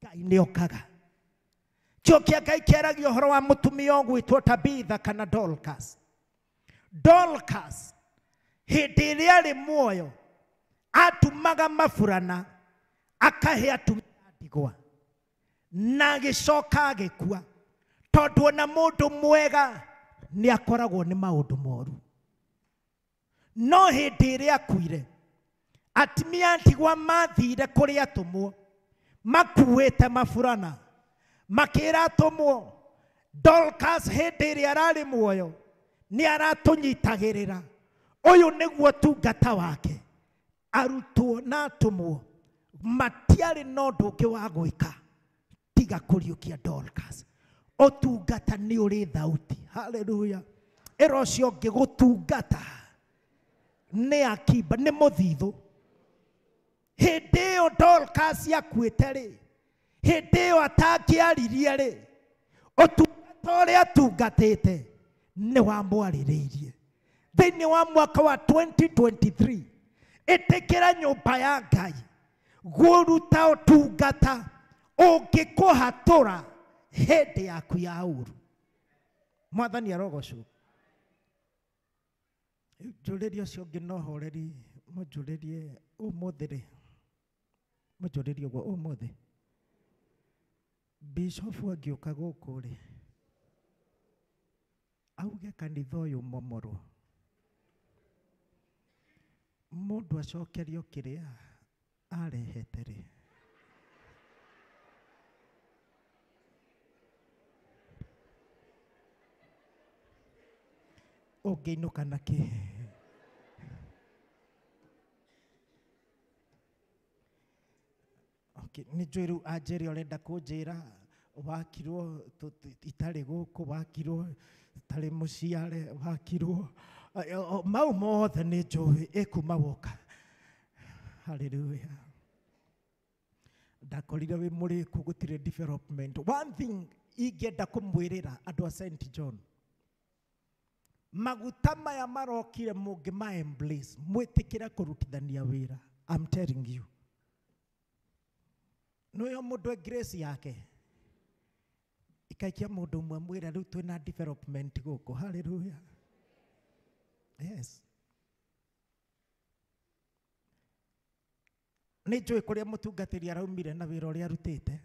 Ngai nĩokaga. Kĩo kĩa Ngai kĩaragia ũhoro wa mũtumia ũgwĩtwo Tabitha kana Dorcas. Dorcas hĩndĩ ĩrĩa arĩ muoyo atumaga maburana akahe atumia ndigwa na agĩcoka agĩkua, tondũ ona mũndũ mwega nĩ akoragwo nĩ maũndũ moru. No hĩndĩ ĩrĩa akuire atumia ndigwa mathire kũrĩ atũmwo makuĩte maburana makĩra atũmwo Dorcas hĩndĩ ĩrĩa ararĩ muoyo nĩ aratũnyitagĩrĩra. Ũyũ nĩguo tungata wake. Arutwo na atũmwo matiarĩ na ũndũ ũngĩ wa gwĩka tiga kũriũkia Dorcas. Ũtungata nĩ ũrĩ thauti. Hallelujah. Ĩra ũcio ũngĩ gũtungata nĩ akimba nĩ mũthithũ. Hĩndĩ ĩyo Dorcas akuĩte rĩ, Hĩndĩ ĩyo atakĩaririe rĩ, ũtungata ũrĩa atungatĩte nĩ wamwarĩrĩirie. Thĩinĩ wa mwaka wa 2023 ĩtĩkĩra nyũmba ya Ngai gũruta ũtungata ũngĩkũhatũra hĩndĩ yaku ya ũru. Mwathani arogocwo. Njũrĩrie ũcio ũngĩ no horeri, mũnjũrĩrie ũmũthĩ rĩ, mũnjũrĩrie ũguo ũmũthĩ bishofu angĩũka gũkũ rĩ, auge kanitha ũyũ momorwo, mũndũ acokerio kĩrĩa arehete rĩ, ũngĩinũka na kĩ? Okay, nĩ njũĩ rĩu anjĩre ũrenda kũnjĩra wakirwo itarĩ gũkũ, wakirwo itarĩ mũciare, wakirwo mau mothe nĩ njũĩ ĩkuma woka. Hallelujah. Ndakorire wĩ mũrĩku gũtirĩ development. One thing ingĩenda kũmwĩrĩra andũ a St John, maguta maya marokire mũngĩma embrace, mwĩtĩkĩre kũrutithania wĩra. I'm telling you. Nĩyo mũndũ e grace yake ikaikia mũndũ ũmwe mwĩra rĩu twĩna development gũkũ. Hallelujah. Yes. Nĩ njũĩ kũrĩa mũtungatĩri araumire na wĩra ũrĩa arutĩte.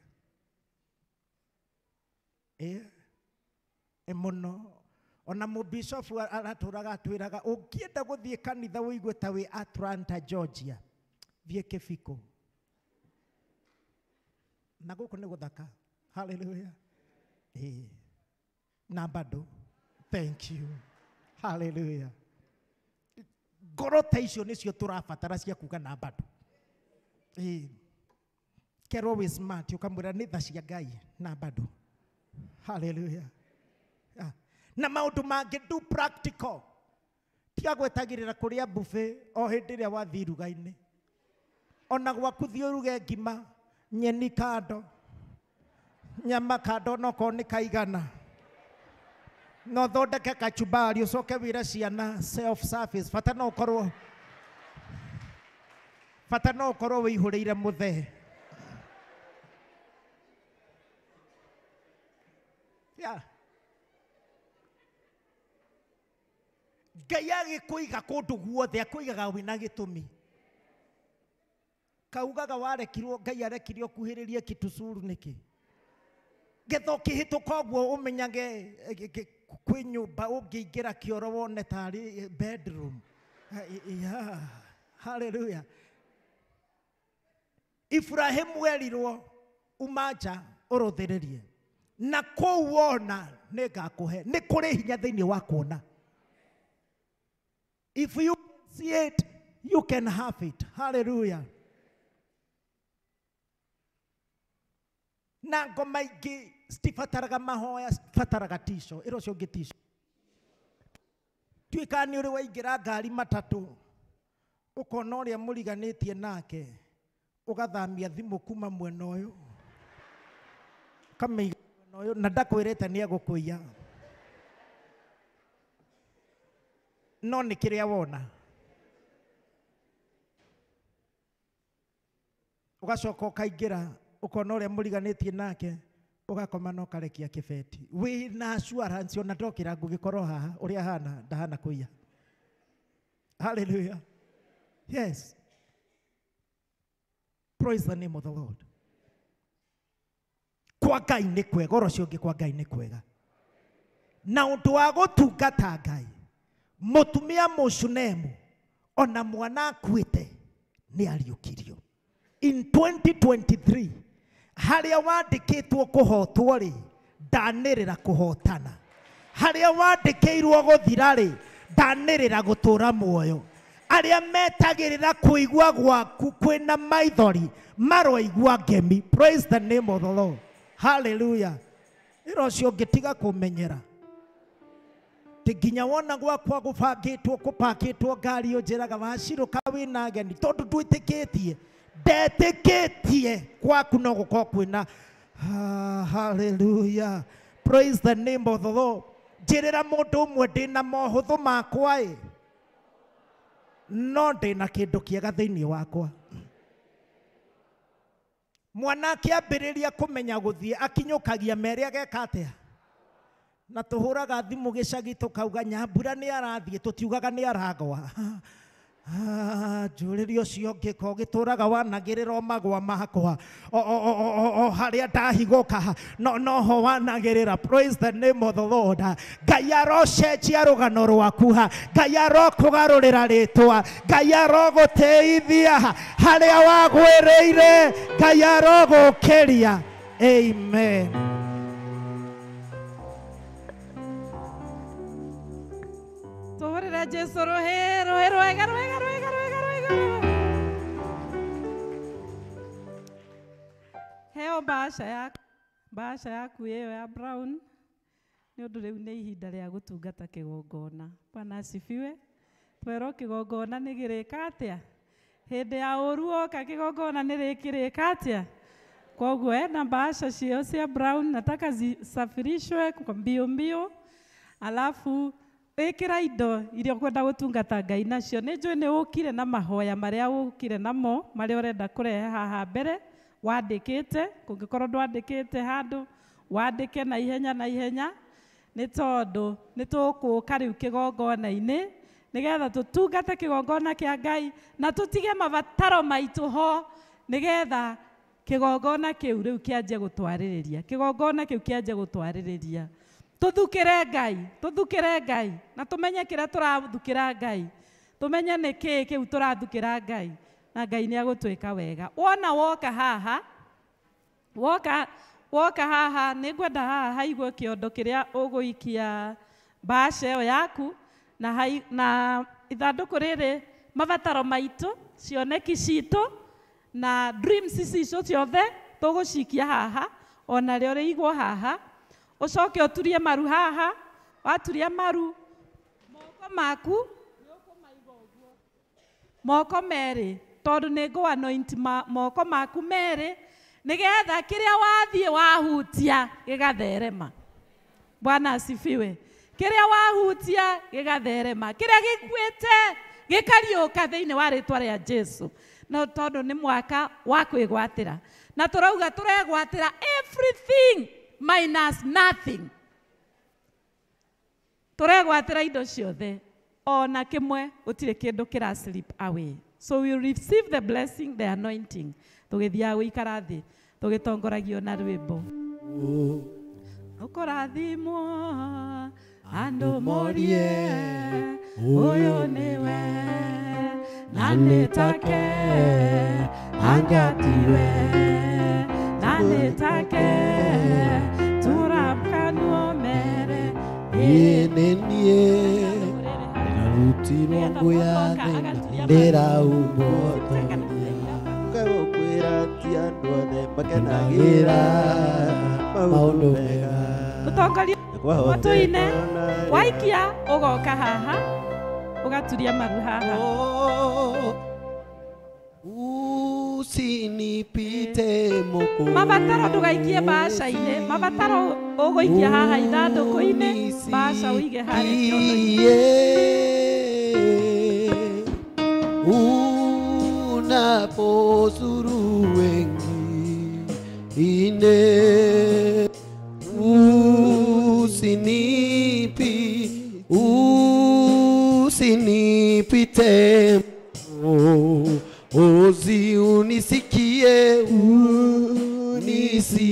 Ĩ mũno. Ona mũbishofu aratũraga atwĩraga ũngĩenda gũthiĩ kanitha ũigue ta wĩ Atlanta, Georgia, thiĩ Kĩbiko. Na gũkũ nĩ gũthaka. Hallelujah. Na bado. Thank you. Hallelujah. Ngoro ta icio nĩcio tũrabatara cia kuga na bado. Kerwo wĩ smart ũkamwĩra nĩ tha cia Ngai na bado. Hallelujah. Na maũndũ mangĩ do practical. Tiga gwetagĩrĩra kũrĩa buffet o hĩndĩ ĩrĩa wathiĩ iruga-inĩ. Ona gwaku thiĩ ũruge ngima, nyeni kando, nyama kando nokorwo nĩ kaigana. No thondeke kachumbari ũcoke wĩre ciana self service. Bata no ũkorwo wĩihũrĩire mũthee. Yeah. Ngai agĩkũiga kũndũ guothe akũigaga wĩna gĩtũmi. Kaugaga warekirwo, Ngai arekirio kuhĩrĩrie kitusuru nĩkĩ? Getha ũkĩhĩtũka ũguo ũmenyage kwĩ nyũmba ũngĩingĩra kĩoro wone tarĩ bedroom. Yeah. Hallelujah. Ibrahimu erirwo uma nja ũrũthĩrĩrie na kũu wona nĩngakũhe. Nĩ kũrĩ hinya thĩinĩ wa kuona. If you see it, you can have it. Hallelujah. Na ngoma ingĩ citibataraga mahoya, citibataraga tico. Ĩra ũcio ũngĩ tico. Tuĩka nĩ ũrĩ waingĩra ngari matatũ, ũkona ũrĩa mũriganĩtie nake, ũgathamia thimũ kuma mwena ũyũ, ũkamĩiga mwena ũyũ, na ndakwĩrĩte nĩ egũkũiya. No nĩ kĩrĩa wona. Ũgacoka ũkaingĩra, ũkona ũrĩa mũriganĩtie nake, ũgakoma na ũkarekia kĩbeti. Wĩna assurance ona ndokĩra ngũgĩkorwo haha, ũrĩa hana, ndahana kũiya. Hallelujah. Yes. Praise the name of the Lord. Kwa Ngai nĩ kwega, oro ũcio ũngĩ kwa Ngai nĩ kwega. Na ũndũ wa gũtungata Ngai, mũtumia Mũshunemu ona mwana akuĩte nĩ ariũkirio. In 2023 harĩa wandĩkĩtwo kũhotwo rĩ, ndanĩrĩra kũhotana. Harĩa wandĩkĩirwo gũthira rĩ, ndanĩrĩra gũtũra muoyo. Arĩa metagĩrĩra kũigua gwaku kwĩna maithori maroigua ngemi. Praise the name of the Lord. Hallelujah. Ĩra ũcio ũngĩ tiga kũmenyera. Ti nginya wona gwakwa gũbangĩtwo kũpakĩtwo ngari ũnjĩraga wacirũka wĩna ageni tondũ ndwĩtĩkĩtie. Ndetĩkĩtie gwaku no gũkorwo kwĩna Hallelujah. Praise the name of the Lord. Njĩrĩra mũndũ ũmwe ndĩna mohũthũ makwa ĩ, no ndĩna kĩndũ kĩega thĩinĩ wakwa. Mwana akĩambĩrĩria kũmenya gũthiĩ akinyũkagia mere ageka atĩa? Na tũhũraga thimũ gĩcagi tũkauga Nyambura nĩ arathiĩ, tũtiugaga nĩ aragwa. Njũrĩria ũcio ũngĩ ko gĩtũraga wanagĩrĩra o magwa makwa o harĩa ndahigũka no ho wanagĩrĩra. Praise the name of the Lord. Ngai arocenjia rũgano rwaku, Ngai arokũgarũrĩra rĩtwa, Ngai arogũteithia harĩa wagwĩrĩire, Ngai arogũkĩria. Amen. Tuhurire Jesu ruhe ruhe rwega rwega rwega rwega rwega. Heo bahasha yaku ĩyo ya brown nĩ ũndũ rĩu nĩ ihinda rĩa gũtungata kĩgongona. Bwana asifiwe. Twerwo kĩgongona nĩ gĩrĩka atĩa? Hĩndĩ ya ũru woka kĩgongona nĩ rĩkĩrĩka atĩa? Koguo ena bahasha cio cia brown nataka zisafirishwe kwa mbio mbio, alafu ĩkĩra indo iria ũkwenda gũtungata Ngai nacio. Nĩ njũĩ nĩ ũkire na mahoya marĩa ũkire namo marĩa ũrenda kũrehe haha mbere wandĩkĩte. Kũngĩkorwo ndwandĩkĩte handũ wandĩke na ihenya na ihenya, nĩ tondũ nĩ tũgũka rĩu kĩgongona-inĩ nĩgetha tũtungate kĩgongona kĩa Ngai na tũtige mabataro maitũ ho, nĩgetha kĩgongona kĩu rĩu kĩanjie gũtwarĩrĩria. Kĩgongona kĩu kĩanjie gũtwarĩrĩria. Tũthukĩre Ngai, tũthukĩre Ngai na tũmenye kĩrĩa tũrathukĩra Ngai, tũmenye nĩ kĩĩ kĩu tũrathukĩra Ngai, na Ngai nĩ agũtwĩka wega. Wona woka haha, woka haha, nĩ ngwenda haha haigwo kĩondo kĩrĩa ũgũikia bahasha ĩyo yaku na ithandũkũ rĩrĩ mabataro maitũ, cioneki citũ na dreams citũ ciothe tũgũcikia haha, ona rĩo rĩigwo haha. Ũcoke ũturie maru haha. Waturia maru, moko maku moko merĩ, tondũ nĩ ngũ anoint moko maku merĩ nĩgetha kĩrĩa wathiĩ wahutia gĩgatherema. Bwana asifiwe. Kĩrĩa wahutia gĩgatherema, kĩrĩa gĩkuĩte gĩkariũka thĩinĩ wa rĩtwa rĩa Jesu. No tondũ nĩ mwaka wa kwĩgwatĩra, na tũrauga tũregwatĩra everything minus nothing. Tũregwatĩra indo ciothe, ona kĩmwe gũtirĩ kĩndũ kĩra slip away. So we receive the blessing, the anointing. Tũgĩthiaga gũikara thĩ tũgĩtongoragio na rwĩmbo. Ũkũrathimwo andũ morie ũyũ nĩwe na nĩ take angatiwe na nĩ take tũrakanwo mere ĩnenie ndĩrarutirwo ngũ ya thĩna ndĩraumwo toria ti andũ othe makenagĩra maũndũ mega. Ũtongoria matu-inĩ waikia ũgoka haha ũgaturia maru haha. Usinipite moko. Mabataro ndũgaikie bahasha-inĩ, mabataro ũgũikia haha ithandũkũ-inĩ, bahasha ũige harĩa kĩondo-inĩ. Unapozuru wengine usinipite ozi unisikie unisikie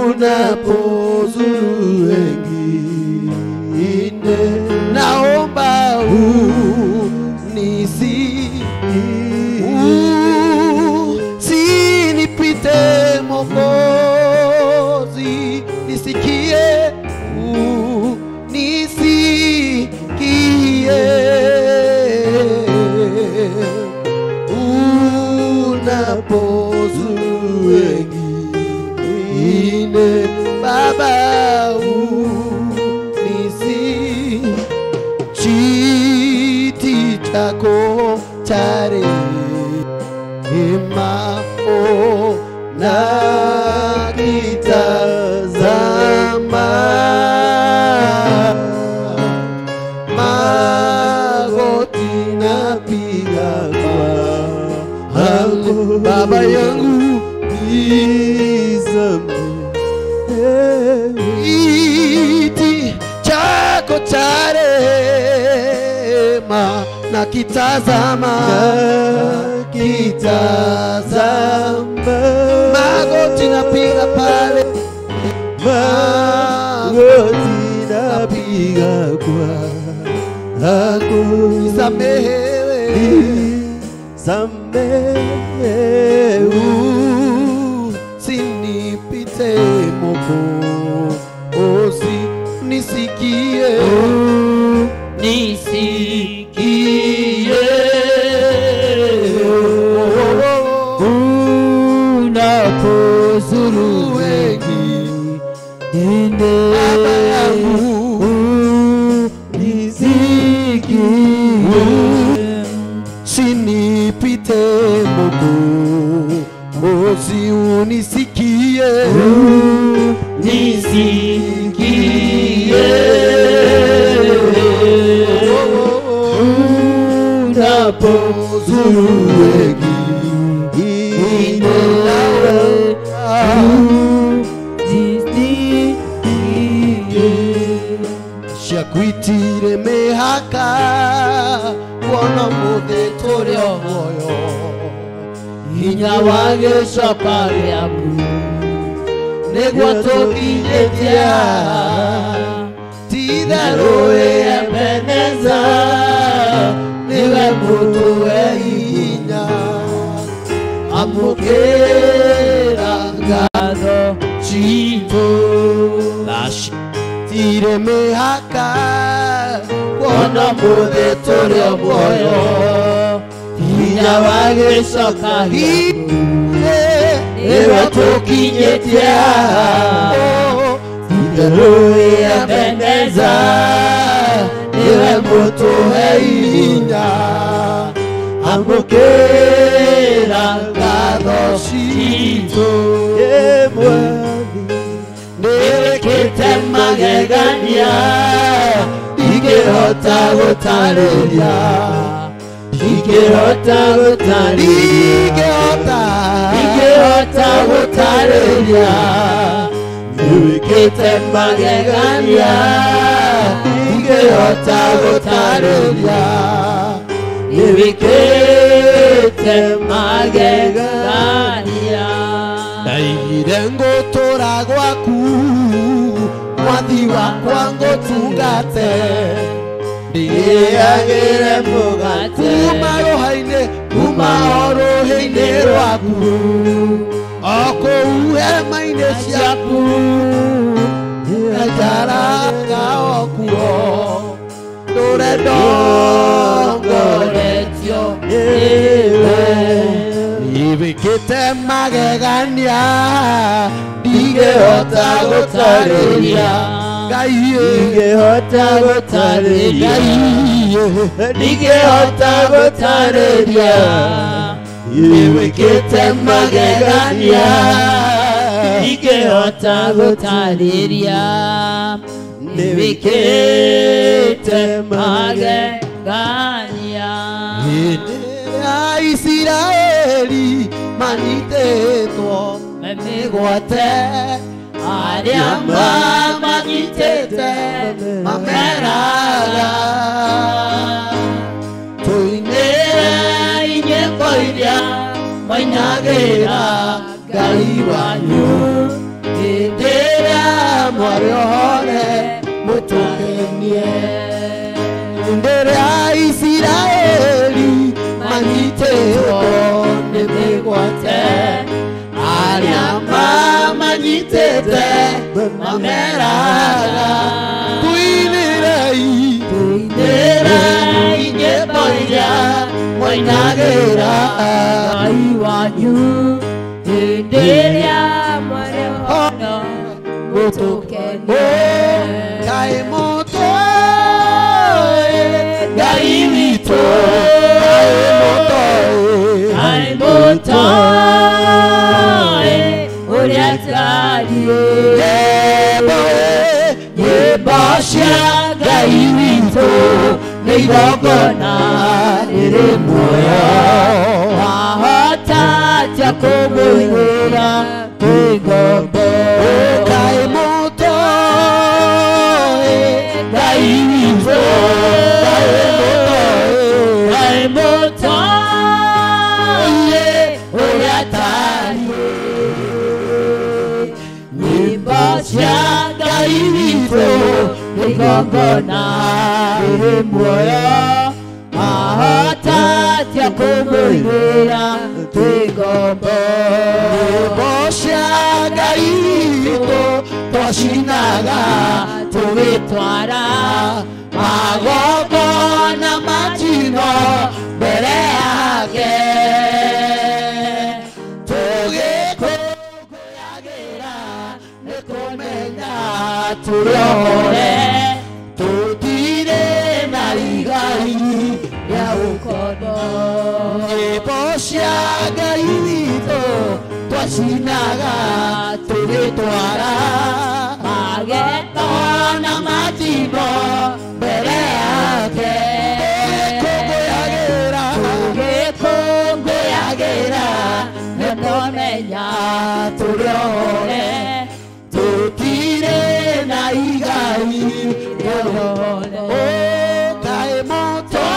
unapozuru wengine naomba usinipite Mwokozi nisikie unisikie unapozuru wengine Baba unisi chiti chako cha rehema, na kitazama magoti napiga kwako Baba yangu, nisamehe. Kiti chako cha rehema nakitazama, nakitazama, magoti napiga pale, magoti napiga kwako, nisamehewe, nisamehewe, usinipite Mwokozi, nisikie, nisikie unapozuru wengi, Baba yangu, nisikie, usinipite Mwokozi, unisikie, nisikie unapozuru wengi, ciakwitire mĩhaka kuona mũthĩ tũrĩ o muoyo, hinya wa gĩcoka gĩaku nĩguo tũkinyĩtie haha, ti-itherũ Ebeneza nĩwe mũtũhe hinya, amũkĩra ngatho citũ. Tire mĩhaka kuona mũthĩ tũrĩ o muoyo, hinya wa gĩcoka gĩaku nĩwe tũkinyĩtie haha, ti-itherũ Ebeneza nĩwe mũtũhe hinya, amũkĩra ngatho citũ. Nĩwĩkĩte magegania ndingĩhota gũtarĩria, ndingĩhota gũtarĩria, ndingĩhota gũtarĩria, nĩwĩkĩte magegania ndingĩhota gũtarĩria, nĩwĩkĩte magegania. Ndaigire ngũtũra gwaku mwathi wakwa ngũtungate, ndĩagĩre mũgate kuma rũha-inĩ, kuma o rũhĩ-inĩ rwaku, o kũu hema-inĩ ciaku, njaraga o kuo, ndũre ndongoretio nĩwe. Nĩwĩkĩte magegania ndingĩhota gũtarĩria, Ngai ndingĩhota gũtarĩria, ndingĩhota gũtarĩria, nĩwĩkĩte magegania ndingĩhota gũtarĩria, nĩwĩkĩte magegania. Hĩndĩ ĩrĩa Isiraeli manyitĩtwo mĩgwate, arĩa mamanyitĩte mameraga, tũinĩre nyĩmbo iria mainagĩra Ngai wanyu, hĩndĩ ĩrĩa mwarĩ ohore mũtũkenie. Hĩndĩ ĩrĩa Isiraeli manyitĩtwo nĩ mĩgwate, arĩa mamanyitĩte mameraga, tũinĩrei, tũinĩrei nyĩmbo iria mwainagĩra Ngai wanyu, hĩndĩ ĩrĩa mwarĩ ohoro mũtũkenie. Kaĩ mũtũĩ Ngai witũ, kaĩ mũtũĩ Igongona rĩrĩ muoyo wahota atĩa kũmũigĩra twĩ ngombo Ngai mũtoĩ Ngai witũ Ngai mũtoĩ ũrĩa atariĩ nyĩmbo cia Ngai witũ igongona rĩrĩ muoyo wahota atĩa kũmũigĩra twĩ ngombo nyĩmbo cia Ngai witũ twacinaga tũgĩtwara magongona ma njino mbere yake tũgĩkũngũyagĩra nĩ kũmenya tũrĩ ohore tũtirĩ na igai rĩa ũkombo nyĩmbo cia Ngai witũ twacinaga tũgĩtwara magongona ma njino mbere yake tũgĩkũngũyagĩra nĩ kũmenya tũrĩ ohore tũtirĩ na igai rĩa ũkombo Ngai mũtoĩ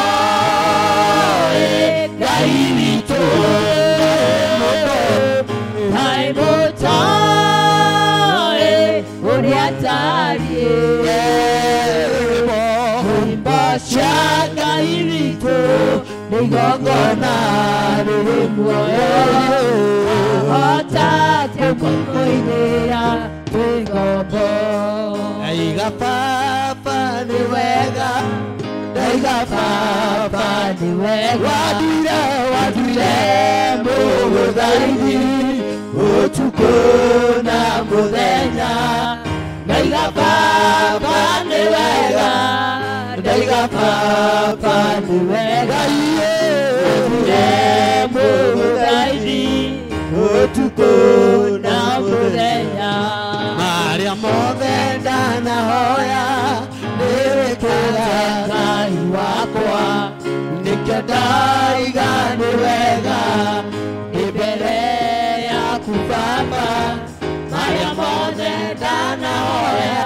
Ngai witũ Ngai mũtoĩ ũrĩa atariĩ nyĩmbo cia Ngai witũ nĩ igongona rĩrĩ muoyo wahota atĩa kũmũigĩra twĩ ngombo Ndaiga Baba nĩ wega Ndaiga Baba nĩ wega watwire mũgũthaithi ũtukũ na mũthenya Ndaiga Baba nĩ wega Ndaiga Baba nĩ wega watwire mũgũthaithi ũtukũ na mũthenya marĩa mothe ndanahoya nĩwĩkaga Ngai wakwa nĩkĩo ndaiga nĩ wega ndĩ mbere yaku Baba marĩa mothe ndanahoya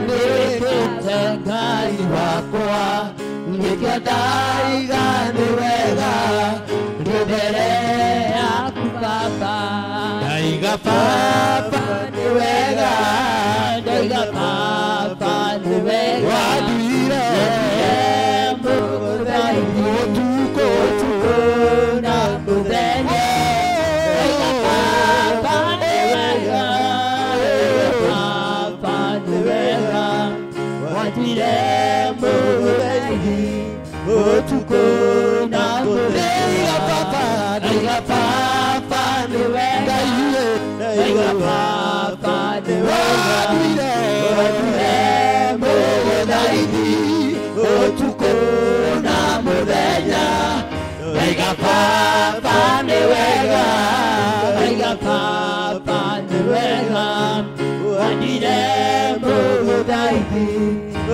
nĩwĩkĩte Ngai wakwa nĩkĩo ndaiga nĩ wega ndĩ mbere yaku Baba Ndaiga Baba nĩ wega Ndaiga Baba nĩ wega watwire mũgũthaithi ũtukũ na mũthenya Ndaiga Baba nĩ wega Baba nĩ wega watwire mũgũthaithi ũtukũ na mũthenya Ndaiga Baba nĩ wega Ndaiga Baba nĩ wega watwire mũgũthaithi ũtukũ na mũthenya Ndaiga Baba nĩ wega Ndaiga Baba nĩ wega watwire mũgũthaithi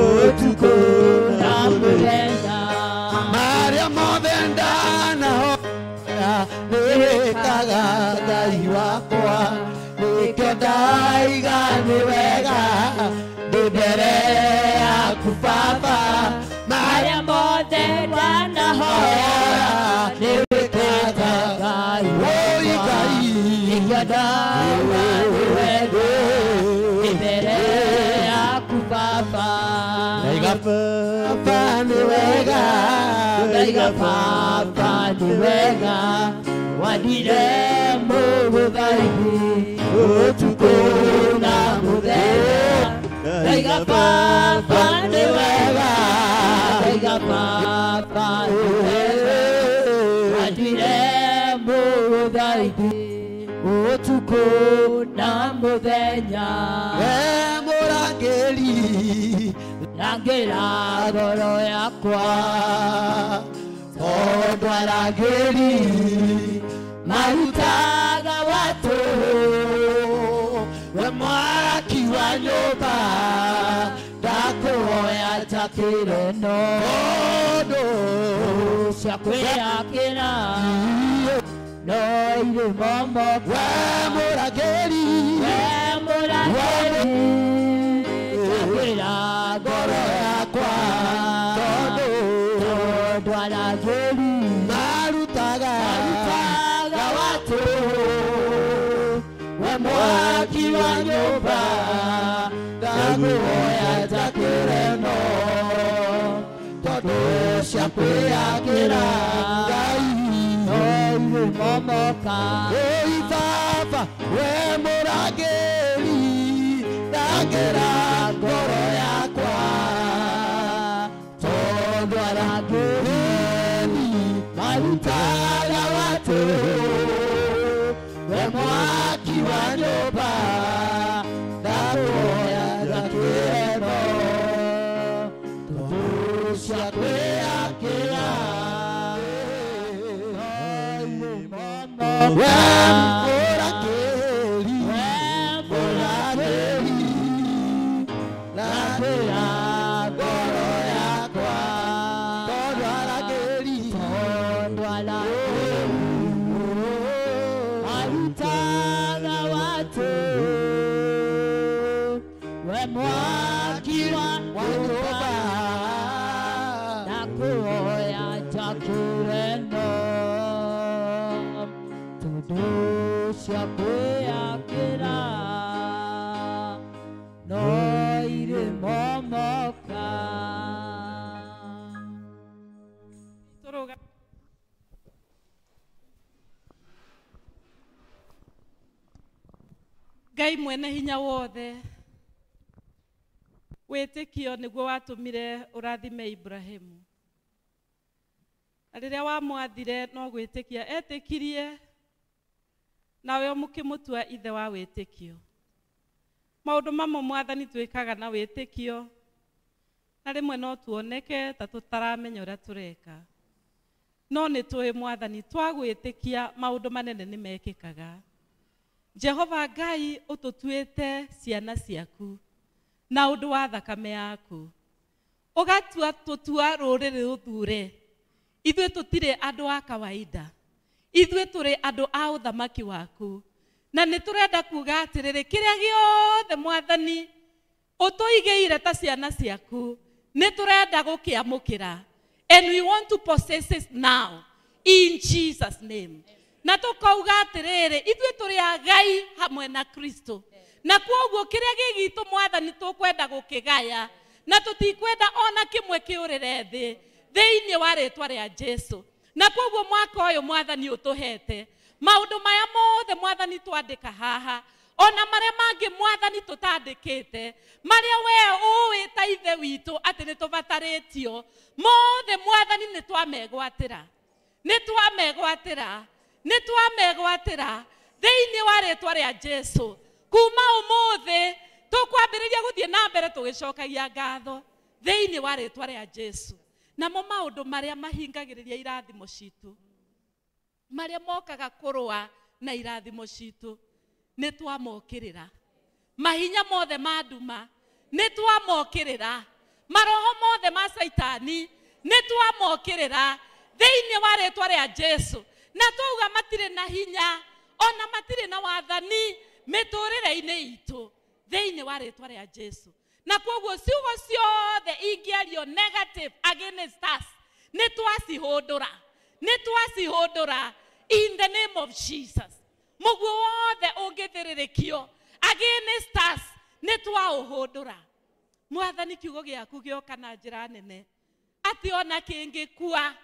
ũtukũ na mũthenya marĩa mothe ndanahoya nĩwĩkaga Ngai wakwa nĩkĩo ndaiga nĩ wega ndĩ mbere yaku Baba marĩa mothe ndanahoya nĩwĩkaga Ngai wakwa nĩkĩo ndaiga nĩ wega ndĩ mbere yaku Baba Ndaiga Baba nĩ wega Ndaiga Baba nĩ wega watwire mũgũthaithi ũtukũ na mũthenya Ndaiga Baba nĩ wega Ndaiga Baba nĩ wega watwire mũgũthaithi ũtukũ na mũthenya we mũrangĩri rangĩra ngoro yakwa tondũ arangĩri marutaga watu we mwaki wa nyũmba ndakũhoya njakĩre no tondũ cia kwĩyakĩra no irĩ momoka. We mũrangĩri, we mũrangĩri, njakĩra ngoro yakwa tondũ tondũ arangĩri marutaga watu we mwaki wa nyũmba ndakuhoya njakĩre no tondũ cia kwĩyakĩra Ngai no irĩ momoka. Ĩi Baba, we mũrangĩri, ndangĩra ngoro yakwa tondũ arangĩri marutaga watu we mwaki wa nyũmba ndakuhoya njakĩre no tondũ cia kwĩyakĩra we mũrangĩri, we mũrangĩri, ndangĩra ngoro yakwa tondũ arangĩri tondũ arangĩri marutaga watu we mwaki wa nyũmba ndakuhoya njakĩre no tondũ cia kwĩyakĩra no irĩ momoka. Tũrũga Ngai mwene hinya wothe, wĩtĩkio nĩguo watũmire ũrathime Ibrahimu. Na rĩrĩa wamwathire no gwĩtĩkia etĩkirie, nawe mũkĩmũtua ithe wa wĩtĩkio. Maũndũ mamwe Mwathani twĩkaga na wĩtĩkio, na rĩmwe no tuoneke ta tũtaramenya ũrĩa tũreka. No nĩ tũĩ Mwathani twagwĩtĩkia maũndũ manene nĩ mekĩkaga. Jehova Ngai ũtũtuĩte ciana ciaku na ũndũ wa thakame yaku, ũgatua tũtua rũrĩrĩ rũthure. Ithuĩ tũtirĩ andũ a kawaida, ithuĩ tũrĩ andũ a ũthamaki waku, na nĩ tũrenda kuga atĩrĩrĩ, kĩrĩa gĩothe Mwathani ũtũigĩire ta ciana ciaku nĩ tũrenda gũkĩamũkĩra, and we want to possess it now in Jesus name. Na tũkauga atĩrĩrĩ, ithuĩ tũrĩ agai hamwe na Kristo, na kwoguo kĩrĩa gĩ gitũ Mwathani tũkwenda gũkĩgaya, na tũtikwenda ona kĩmwe kĩũrĩre thĩ thĩinĩ wa rĩtwa rĩa Jesu. Na kwoguo mwaka ũyũ Mwathani ũtũhete maũndũ maya mothe Mwathani twandĩka haha, ona marĩa mangĩ Mwathani tũtandĩkĩte, marĩa we ũĩ ta ithe witũ atĩ nĩ tũbatarĩtio mothe Mwathani nĩ twamegwatĩra, nĩ twamegwatĩra, nĩ twamegwatĩra thĩinĩ wa rĩtwa rĩa Jesu. Kuma ũmũthĩ tũkwambĩrĩria gũthiĩ na mbere tũgĩcokagia ngatho thĩinĩ wa rĩtwa rĩa Jesu. Namo maũndũ marĩa mahingagĩrĩria irathimo citũ, marĩa mokaga kũrũa na irathimo citũ, nĩ twamokĩrĩra. Mahinya mothe ma nduma nĩ twamokĩrĩra, maroho mothe ma Caitani nĩ twamokĩrĩra thĩinĩ wa rĩtwa rĩa Jesu. Na twauga matirĩ na hinya ona matirĩ na wathani mĩtũrĩre-inĩ itũ thĩinĩ wa rĩtwa rĩa Jesu. Na kwoguo ciugo ciothe ingĩario negative against us nĩ twacihũndũra, nĩ twacihũndũra in the name of Jesus. Mũguo wothe ũngĩthĩrĩrĩkio against us nĩ twaũhũndũra. Mwathani kiugo gĩaku gĩoka na njĩra nene atĩ ona kĩngĩkua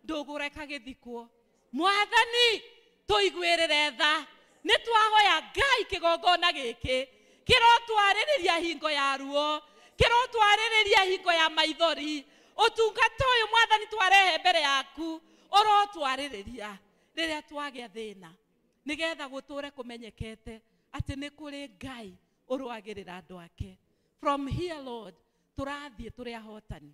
ndũgũreka gĩthikwo. Mwathani tũiguĩrĩre tha, nĩ twahoya Ngai kĩgongona gĩkĩ kĩrotwarĩrĩria hingo ya ruo, kĩrotwarĩrĩria hingo ya maithori. Ũtungata ũyũ Mwathani twarehe mbere yaku ũrotwarĩrĩria rĩrĩa twagĩa thĩna, nĩgetha gũtũre kũmenyekete atĩ nĩ kũrĩ Ngai ũrũagĩrĩra andũ ake. From here Lord, tũrathiĩ tũrĩ ahotani,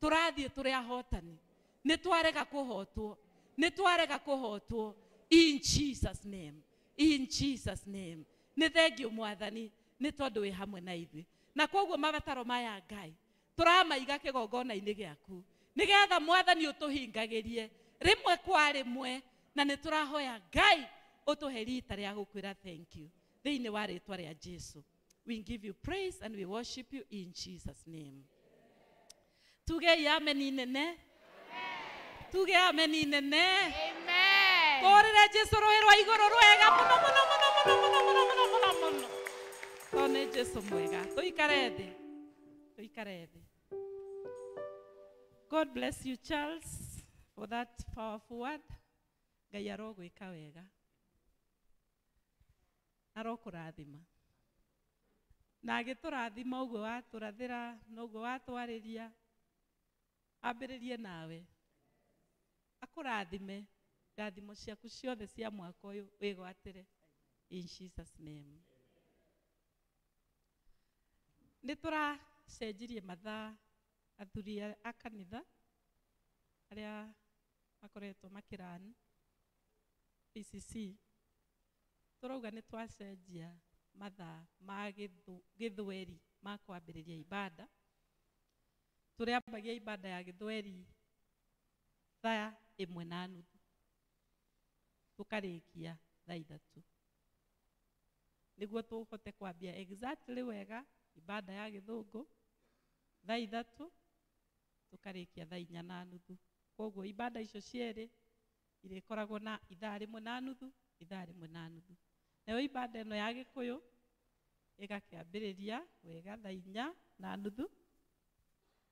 tũrathiĩ tũrĩ ahotani, nĩ twarega kũhotwo, nĩ twarega kũhotwo in Jesus name, in Jesus name. Nĩ thengio Mwathani nĩ tondũ wĩ hamwe na ithuĩ. Na kwoguo mabataro maya Ngai Tũramaiga kĩgongona-inĩ gĩaku nĩgetha Mwathani ũtũhingagĩrie rĩmwe kwa rĩmwe, na nĩ tũrahoya Ngai ũtũhe rita rĩa gũkwĩra thank you thĩinĩ wa rĩtwa rĩa Jesu. We give you praise and we worship you in Jesus name. Tuge amen inene. Tuge amen inene. Amen. Tũrĩre Jesu rũhĩ rwa igũrũ rwega mũno mũno mũno mũno mũno mũno mũno mũno mũno. Tondũ nĩ Jesu mwega. Tũikare thĩ. Tũikare thĩ. God bless you, Charles, for that powerful word. Ngai arogwĩka wega. Arokũrathima. Na agĩtũrathima ũguo watũrathĩra na ũguo watwarĩria, ambĩrĩrie nawe. Akũrathime irathimo ciaku ciothe cia mwaka ũyũ wĩgwatĩre in Jesus name. Nĩ tũracenjirie mathaa athuri a kanitha arĩa makoretwo makĩran PCC, tũrauga nĩ twacenjia mathaa ma gĩthweri ma kwambĩrĩria ibada. Tũrĩambagia ibada ya gĩthweri thaa 1:30 tũkarĩkia thaa 3 nĩguo tũhote kwambia exactly wega ibada ya gĩthũngũ thaa 3 tũkarĩkia thaa 4:30. Koguo ibada icio cierĩ irĩkoragwo na ithaa 1:30 ithaa 1:30. Nayo ibada ĩno ya gĩkũyũ ĩgakĩambĩrĩria wega thaa 4:30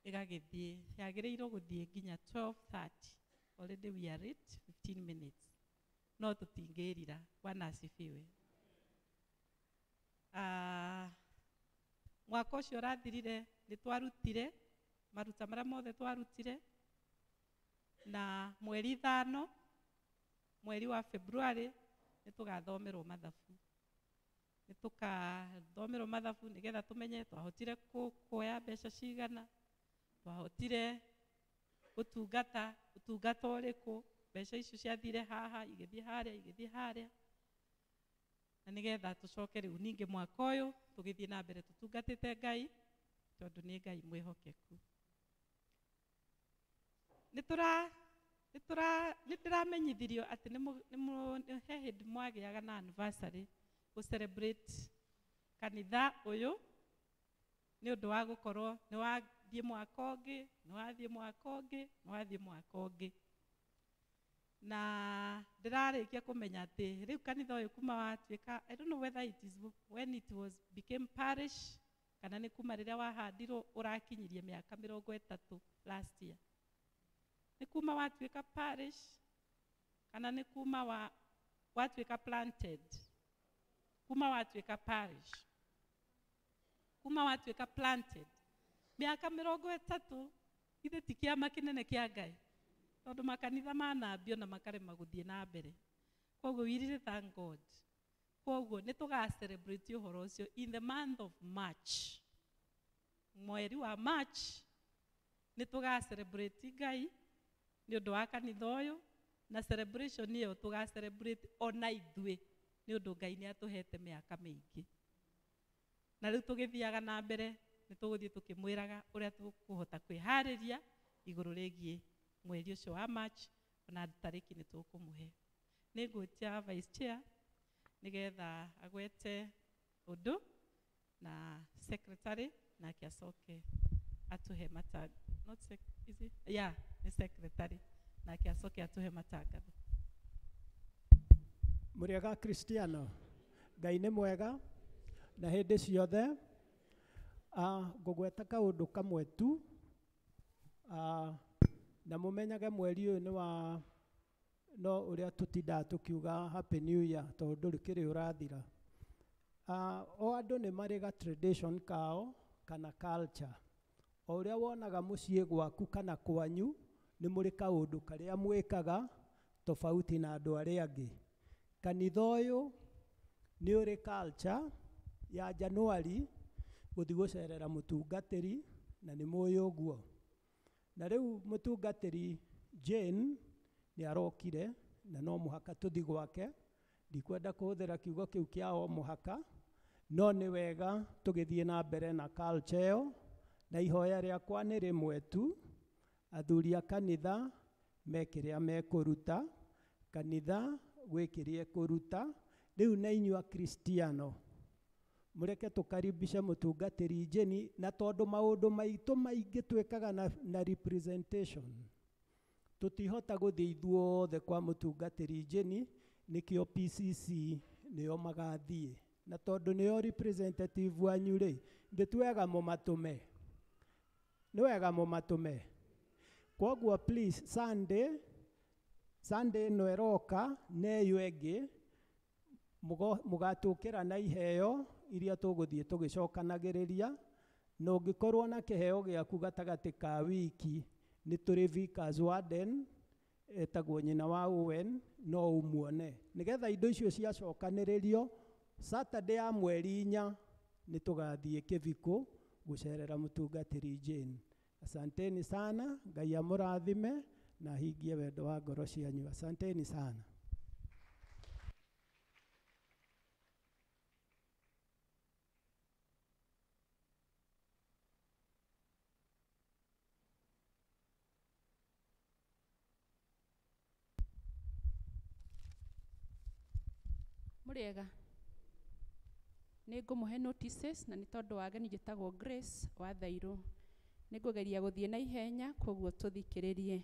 ĩgagĩthiĩ, yagĩrĩirwo gũthiĩ nginya 12:30. Already we are late 15 minutes. No tũtingĩrira. Bwana asifiwe. Mwaka ũcio ũrathirire nĩ twarutire maruta marĩa mothe twarutire, na mweri 5 mweri wa February nĩ tũgathomerwo mathabu. Nĩ tũkathomerwo mathabu nĩgetha tũmenye twahotire kuoya mbeca cigana, twahotire gũtungata ũtungata ũrĩkũ, mbeca icio ciathire haha igĩthiĩ harĩa igĩthiĩ harĩa, na nĩgetha tũcoke rĩu ningĩ mwaka ũyũ tũgĩthiĩ na mbere tũtungatĩte Ngai tondũ nĩ Ngai mwĩhokeku. Nĩ ndĩramenyithirio atĩ nĩ he hĩndĩ mwagĩaga na anniversary gũ celebrate kanitha ũyũ nĩ ũndũ wa gũkorwo nĩ wathiĩ mwaka ũngĩ, nĩ wathiĩ mwaka ũngĩ, nĩ wathiĩ mwaka ũngĩ. Na ndĩrarĩkia kũmenya atĩ rĩu kanitha ũyũ kuma watuĩka, I don't know whether it is when it was became parish kana nĩ kuma rĩrĩa wahandirwo ũrakinyirie mĩaka 30 last year. Nĩ kuma watuĩka parish kana nĩ kuma watuĩka planted, kuma watuĩka parish, kuma watuĩka planted mĩaka 30 ithe ti kĩama kĩnene kĩa Ngai tondũ makanitha manambio na makarema gũthiĩ na mbere. Koguo we really thank God. Koguo nĩ tũga celebrate ũhoro ũcio in the month of March. Mweri wa March nĩ tũga celebrate Ngai nĩ ũndũ wa kanitha ũyũ, na celebration ĩyo tũga celebrate ona ithuĩ nĩ ũndũ Ngai nĩ atũhete mĩaka mĩingĩ. Na rĩu tũgĩthiaga na mbere nĩ tũgũthiĩ tũkĩmwĩraga ũrĩa tũkũhota kwĩharĩria igũrũ rĩgiĩ mweri ũcio wa March, ona tarĩki nĩ tũkũmũhe. Nĩ ngwĩtia vice chair nĩgetha agwete ũndũ na secretary nake acoke atũhe matangatho. Not sec, is it? Yeah, nĩ secretary nake acoke atũhe matangatho. Mũrĩega Kristiano, Ngai nĩ mwega na hĩndĩ ciothe. Ngũgweta kaũndũ kamwe tu, na mũmenyage mweri ũyũ nĩ wa no ũrĩa tũtindaga tũkiuga happy new year tondũ ndũrĩ kĩrĩ ũrathira. O andũ nĩ marĩ ga tradition kao kana culture. O ũrĩa wonaga mũciĩ gwaku kana kwanyu nĩ mũrĩ kaũndũ karĩa mwĩkaga tofauti na andũ arĩa angĩ. Kanitha ũyũ nĩ ũrĩ culture ya Januari gũthiĩ gũcerera mũtungatĩri, na nĩ mũĩ ũguo. Na rĩu mũtungatĩri Jane nĩ arokire na no mũhaka tũthiĩ gwake. Ndikwenda kũhũthĩra kiugo kĩu kĩa o mũhaka, no nĩ wega tũgĩthiĩ na mbere na culture ĩyo, Na ihoya rĩakwa nĩ rĩmwe tu, athuri a kanitha me kĩrĩa mekũruta, kanitha gwĩ kĩrĩa ĩkũruta, rĩu na inyuĩ akristiano mũreke tũkaribishe mũtungatĩri Jane, na tondũ maũndũ maitũ maingĩ twĩkaga na representation, tũtihota gũthiĩ ithuothe kwa mũtungatĩri Jane, nĩkĩo PCC nĩo magathiĩ, na tondũ nĩo representative wanyu rĩ, ndĩ wega mũmatũme, nĩ wega mũmatũme. Kwoguo please, Sunday ĩno ĩroka na ĩyo ĩngĩ mũgatũkĩra na iheo iria tũgũthiĩ tũgĩcokanagĩrĩria, na ũngĩkorwo na kĩheo gĩaku gatagatĩ ka wiki, nĩ tũrĩ Vickers Warden etagwo nyina wa Owen, no ũmuone nĩgetha indo icio ciacokanĩrĩrio. Saturday ya mweri 4 nĩ tũgathiĩ Kĩbikũ gũcerera mũtungatĩri Jane. Asanteni sana, Ngai amũrathime na ahingie wendo wa ngoro cianyu. Asanteni sana. Mũrĩega, nĩ ngũmũhe notices na nĩ tondũ wa ageni njĩtagwo Grace wa Thairũ. Nĩ ngũgeria gũthiĩ na ihenya koguo tũthikĩrĩrie.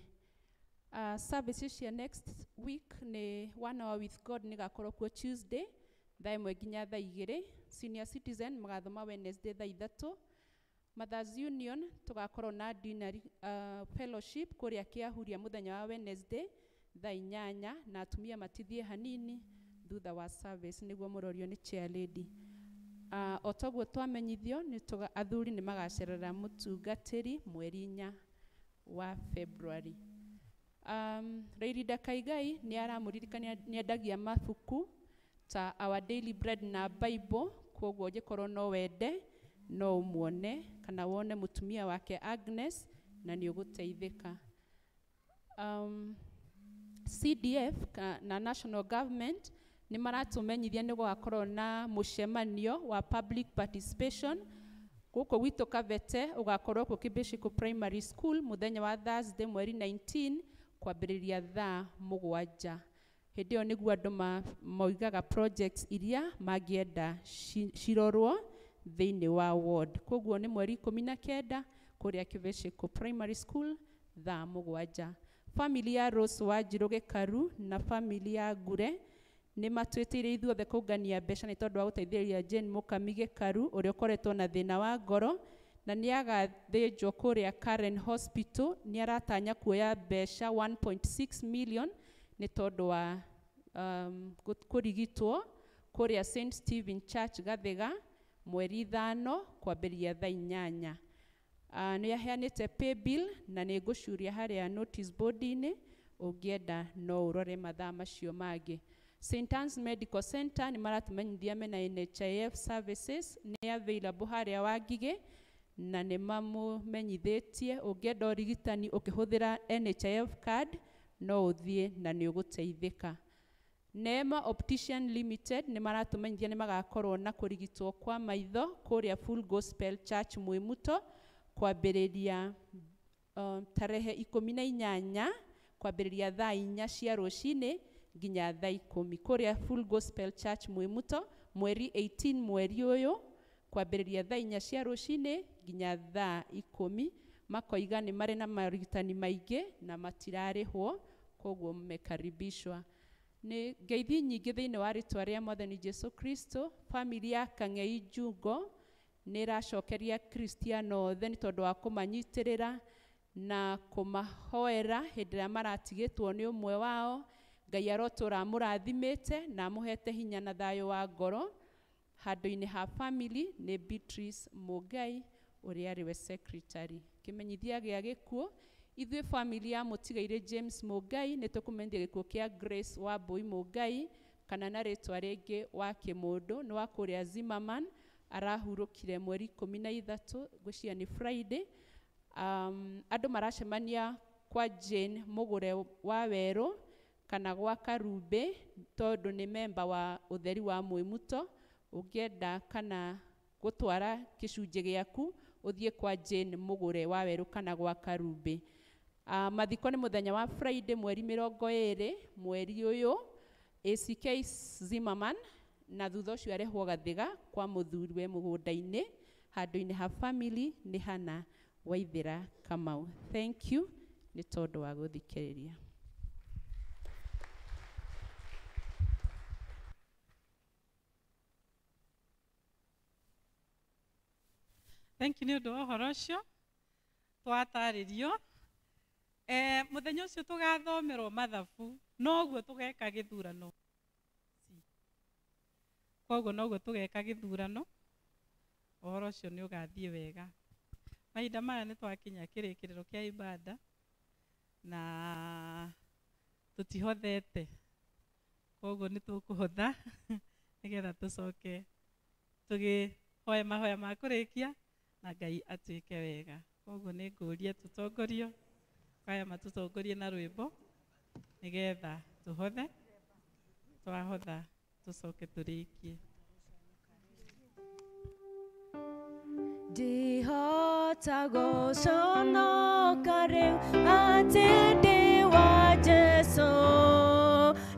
Services cia next week nĩ One Hour with God nĩ gakorwo kuo Tuesday thaa 1 nginya thaa 2. Senior Citizen magathoma Wednesday thaa 3. Mothers Union tũgakorwo na dinner fellowship kũrĩa Kĩahuria mũthenya wa Wednesday thaa 8, na atumia matithie hanini thutha wa service nĩguo mũrorio nĩ chair lady. O toguo twamenyithio nĩ athuri nĩ magacerera mũtungatĩri mweri 4 wa February. Reirinda Kaigai nĩ aramũririkania nĩ endagia mabuku ta Our Daily Bread na Bible, koguo ũngĩkorwo no wende no ũmuone kana wone mũtumia wake Agnes na nĩ ũgũteithĩka. CDF na National Government nĩ maratũmenyithia nĩ gũgakorwo na mũcemanio wa public participation gũkũ gwitũ Kabete, ũgakorwo kũ Kibishiko Primary School mũthenya wa Thursday mweri 19 kwambĩrĩria thaa 7. Hĩndĩ ĩyo nĩguo andũ moigaga projects iria mangĩenda cirorwo thĩinĩ wa ward. Koguo nĩ mweri 19 kũrĩa Kibishiko Primary School thaa 7. Family ya Rose Wanjirũ Gĩkaru na family ya Ngure nĩ matwĩtĩire ithuothe kũngania mbeca nĩ tondũ wa gũteithĩrĩria Jane Mũkami Gĩkaru ũrĩa ũkoretwo na thĩna wa ngoro na nĩ agathĩnjwo kũrĩa Karen Hospital. Nĩ aratanya kuoya mbeca 1.6 million nĩ tondũ wa kũrigitwo kũrĩa St Stephen Church Gathĩga mweri 5 kwambĩrĩria thaa 8. Nĩ aheanĩte pay bill na nĩ ngũcuria harĩa notice board-inĩ, ũngĩenda no ũrore mathaa macio mangĩ. St Anne's Medical Center nĩ maratũmenyithia mena NHIF services nĩ available harĩa Wangigĩ na nĩ mamũmenyithĩtie ũngĩenda ũrigitani ũkĩhũthĩra NHIF card no ũthiĩ na nĩ ũgũteithĩka. Neema Optician Limited nĩ maratũmenyithia nĩ magakorwo na kũrigitwo kwa maitho kũrĩa Full Gospel Church Mwĩmuto kwambĩrĩria tarehe 18 kwambĩrĩria thaa 4 cia rũcinĩ nginya thaa 10 kũrĩa Full Gospel Church Mwĩmuto mweri 18 mweri ũyũ kwambĩrĩria thaa 4 cia rũcinĩ nginya thaa 10. Makoiga nĩ marĩ na marigitani maingĩ na matirarĩhwo, koguo mmekaribishwa. Nĩ ngeithi nyingĩ thĩinĩ wa rĩtwa rĩa Mwathani Jesu Kristo. Family ya Kang'ei Jungo nĩ ĩracokeria Kristiano othe nĩ tondũ wa kũmanyitĩrĩra na kũmahoera hĩndĩ ĩrĩa maratigĩtwo nĩ ũmwe wao. Ngai arotũra amũrathimĩte na amũhete hinya na thayũ wa ngoro. Handũ-inĩ ha family nĩ Beatrice Mũngai ũrĩa arĩ we secretary. Kĩmenyithia gĩa gĩkuũ, ithuĩ family ya mũtigairĩ James Mũngai nĩ tũkũmenyithia gĩkuũ kĩa Grace Wambui Mũngai kana na rĩtwa rĩngĩ wa kĩmũndũ, nĩ wa kũrĩa Zimmerman, arahurũkire mweri 13 ngwĩciria nĩ Friday. Andũ maracemania kwa Jane Mũgũre wa Werũ kana gwa Karumbe tondũ nĩ memba wa ũtheri wa Mwĩmuto. Ũngĩenda kana gũtwara gĩcunjĩ gĩaku Ũthiĩ kwa Jane Mũgũre wa Werũ kana gwa Karumbi. Mathiko nĩ mũthenya wa Friday mweri 20 mweri ũyũ, ACK Zimmerman, na thutha ũcio arehwo Gathiga kwa mũthuri we mũgũnda-inĩ handũ-inĩ ha family nĩ Hana Waithĩra Kamau. Thank you nĩ tondũ wa gũthikĩrĩria. Thank you nĩ ũndũ wa ũhoro ũcio twatarĩrio. Mũthenya ũcio tũgathomerwo mathabu noguo tũgeka gĩthurano. Koguo noguo tũgeka gĩthurano, ũhoro ũcio nĩ ũgathiĩ wega. Mahinda maya nĩ twakinya kĩrĩkĩrĩro kĩa ibada na tũtihothete, koguo nĩ tũkũhotha nĩgetha tũcoke tũgĩhoe mahoya ma kũrĩkia na Ngai atuĩke wega. Koguo nĩ ngũria tũtongorio kaya matũtongorie na rwĩmbo nĩgetha tũhothe, twahotha tũcoke tũrĩkie. Ndihota gũconoka rĩu atĩ ndĩ wa Jesũ,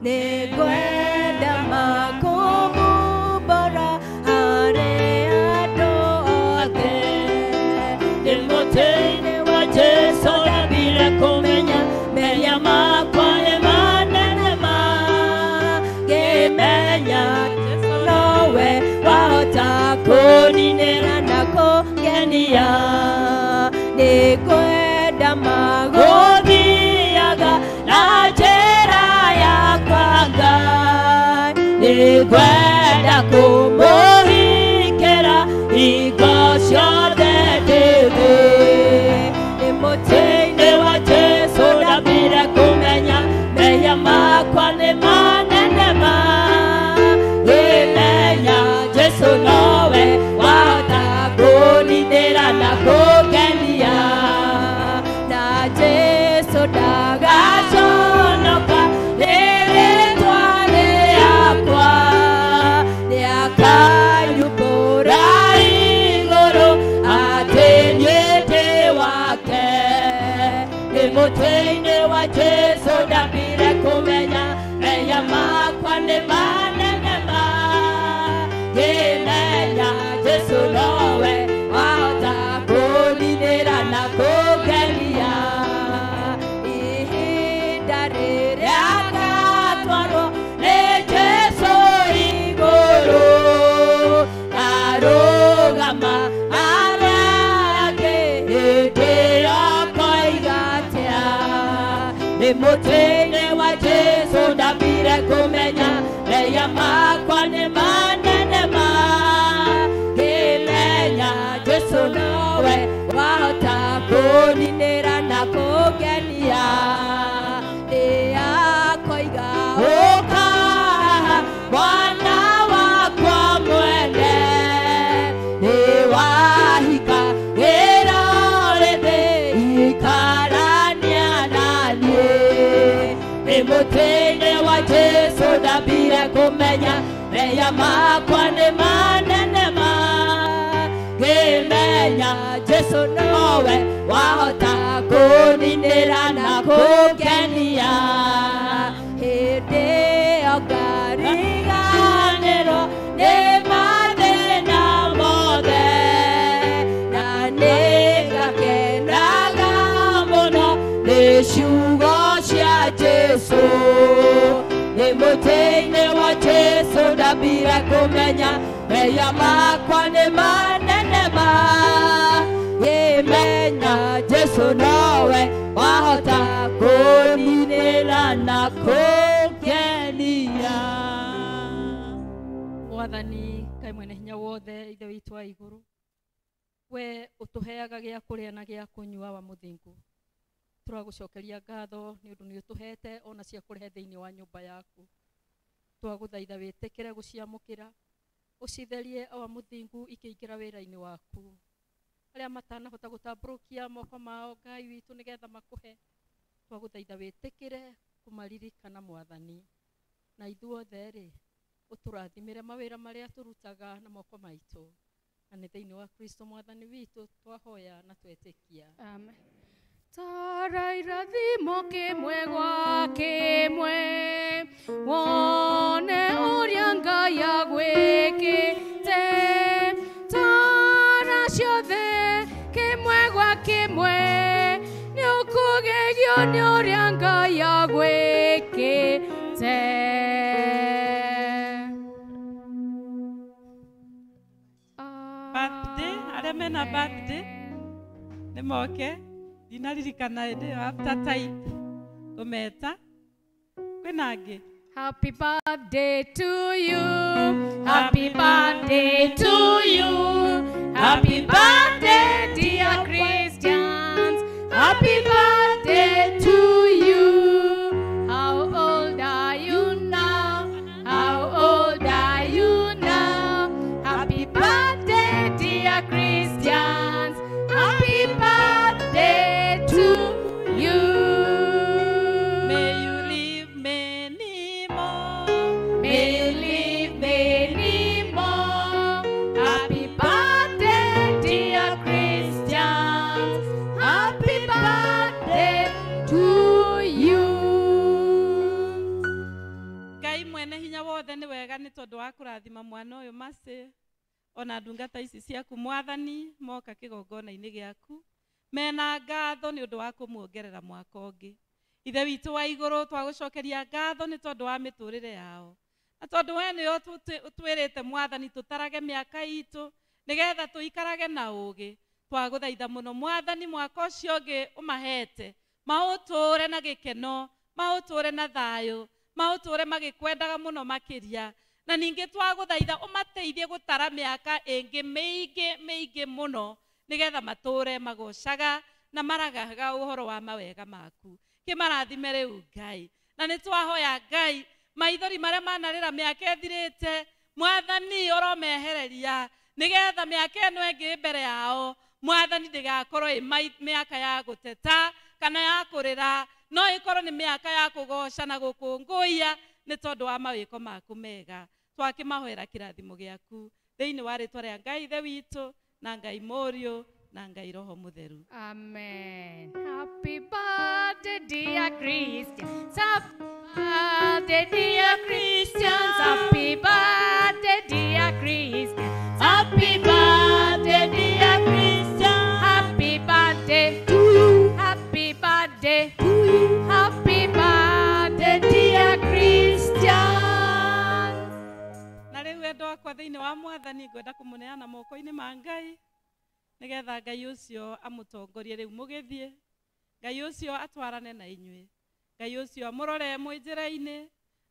nĩngwenda makũmumbũra harĩ andũ othe. Ndĩ mũtĩ-inĩ wa Jesũ ndambire kũmenya mehia makwa nĩ manene ma, ngĩmenya Jesũ nowe wahota kũninĩra na kũngenia. Nĩngwenda magũthiaga na njĩra yakwa Ngai, nĩngwenda kũmũhikĩra hingo ciothe ndĩ thĩ. Ndĩ mũtĩ-inĩ wa Jesũ ndambire kũmenya mehia makwa nĩ manene ma, ngĩmenya Jesũ nowe wahota kũninĩra na kũngenia. Na Jesũ ndagaconoka nĩ rĩĩtwa rĩakwa, nĩakanyumbũra igũrũ atĩ niĩ ndĩ wake. Ndĩ mũtĩ-inĩ wa Jesũ ndambire kũmenya mehia makwa nĩ manene ma, ngĩmenya Jesũ nowe wahota kũninĩra na kũngenia. Ihinda rĩrĩa ngatwarwo nĩ Jesũ igũrũ, ngarũgama harĩa angĩ hĩndĩ ĩyo ngoiga atĩa. Ndĩ mũtĩ-inĩ wa Jesũ ndambire kũmenya mehia makwa nĩ manene ma, ngĩmenya Jesũ nowe wahota kũninĩra na kũngenia. Nĩakoiga ũka mwana wakwa mwene, nĩwahika wĩrore thĩ ikarania na niĩ. Ndĩ mũtĩ-inĩ wa Jesũ ndambire kũmenya mehia makwa nĩ manene ma, ngĩmenya Jesũ nowe wahota kũninĩra na kũngenia. Hĩndĩ ĩyo ngariganĩrwo nĩ mathĩna mothe, na nĩngakenaga mũno nĩ ciugo cia Jesũ. Ndĩ mũtĩ-inĩ wa Jesũ ndambire kũmenya mehia makwa nĩ manene ma, ngĩmenya Jesũ nowe wahota kũninĩra na kũngenia. Mwathani Ngai mwene hinya wothe, Ithe witũ wa igũrũ, we ũtũheaga gĩa kũrĩa na gĩa kũnyua wa mũthingu, tũragũcokeria ngatho nĩ ũndũ nĩ ũtũhete ona cia kũrehe thĩinĩ wa nyũmba yaku. Twagũthaitha wĩtĩkĩre gũciamũkĩra, ũcitherie awa mũthingu ikĩingĩra wĩra-inĩ waku. Arĩa matanahota gũtambũrũkia moko mao Ngai witũ nĩgetha makũhe, twagũthaitha wĩtĩkĩre kũmaririkana Mwathani. Na ithuothe rĩ, ũtũrathimĩre mawĩra marĩa tũrutaga na moko maitũ. Na nĩ thĩinĩ wa Kristo mwathani witũ twahoya na twetĩkia. Amen. Tara irathimo kĩmwe gwa kĩmwe, wone ũrĩa Ngai agwĩkĩte. Tara ciothe kĩmwe gwa kĩmwe, nĩ ũkũgegio nĩ ũrĩa Ngai agwĩkĩte. Birthday, arĩa mena birthday nĩ moke. Ndinaririkana hĩndĩ ĩyo after type kũmeta kwĩna angĩ. Happy birthday to you. Happy birthday to you. Happy birthday, dear Christians. Happy birthday to you. How old are you now? How old are you now? Happy birthday, dear Christians. Happy birthday to you. May you live many more. May you live many more. Happy birthday, dear Christians. Happy birthday to you. Ngai mwene hinya wothe nĩ wega nĩ tondũ wa kũrathima mwana ũyũ Mercy ona ndungata ici ciaku mwathani moka kĩgongona-inĩ gĩaku mena ngatho nĩ ũndũ wa kũmuongerera mwaka ũngĩ. Ithe witũ wa igũrũ twagũcokeria ngatho nĩ tondũ wa mĩtũrĩre yao na tondũ we nĩyo ũtwĩrĩte mwathani tũtarage mĩaka itũ nĩgetha tũikarage na ũũgĩ. Twagũthaitha mũno mwathani mwaka ũcio ũngĩ ũmahete maũtũre na gĩkeno, maũtũre na thayũ, maũtũre magĩkwendaga mũno makĩria. Na ningĩ twagũthaitha ũmateithie gũtara mĩaka ĩngĩ mĩingĩ mĩingĩ mũno nĩgetha matũre magocaga na maragaga ũhoro wa mawega maku. Kĩmarathime rĩu Ngai. Na nĩ twahoya Ngai maithori marĩa manarĩra mĩaka ĩthirĩte mwathani ũromehereria nĩgetha mĩaka ĩno ĩngĩ mbere yao mwathani ndĩgakorwo ĩ mĩaka ya gũteta kana ya kũrĩra, no ĩkorwo nĩ mĩaka ya kũgoca na gũkũngũiya nĩ tondũ wa mawĩko maku mega. Twakĩmahoera kĩrathimo gĩaku thĩinĩ wa rĩtwa rĩa Ngai Ithe witũ na Ngai Mũriũ na Ngai Roho Mũtheru. Amen. Happy birthday, dear Christians. Happy birthday, dear Christians. Happy birthday, dear Christians. Happy birthday, dear Christians. Happy birthday to you. Happy birthday to you. Happy birthday, dear Christians. Na rĩu endwa akwa thĩinĩ wa mwathani ngwenda kũmũneana moko-inĩ ma Ngai nĩgetha Ngai ũcio amũtongorie rĩu mũgĩthiĩ. Ngai ũcio atwarane na inyuĩ. Ngai ũcio amũrore mwĩ njĩra-inĩ,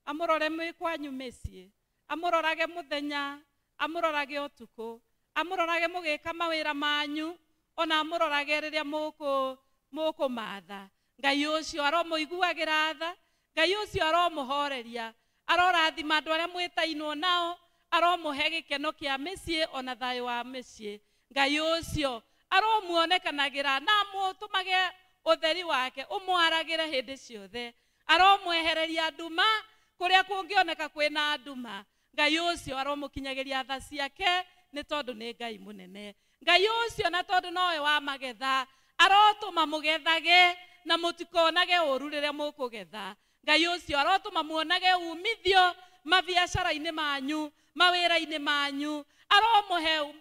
amũrore mwĩ kwanyu mĩciĩ, amũrorage mũthenya, amũrorage ũtukũ, amũrorage mũgĩka mawĩra manyu, ona amũrorage rĩrĩa mũkũmatha. Ngai ũcio aromũiguagĩra tha, Ngai ũcio aromũhoreria, arorathima andũ arĩa mwĩtainwo nao, aromũhe gĩkeno kĩa mĩciĩ ona thayũ wa mĩciĩ. Ngai ũcio aromuonekanagĩra na amũtũmage ũtheri wake ũmwaragĩre hĩndĩ ciothe, aromwehereria nduma kũrĩa kũngĩoneka kwĩna nduma. Ngai ũcio aromũkinyagĩria tha ciake nĩ tondũ nĩ Ngai mũnene. Ngai ũcio na tondũ nowe wa magetha arotũma mũgethage na mũtikonage ũru rĩrĩa mũkũgetha. Ngai ũcio arotũma muonage umithio mabiacara-inĩ manyu, mawĩra-inĩ manyu, aromũhe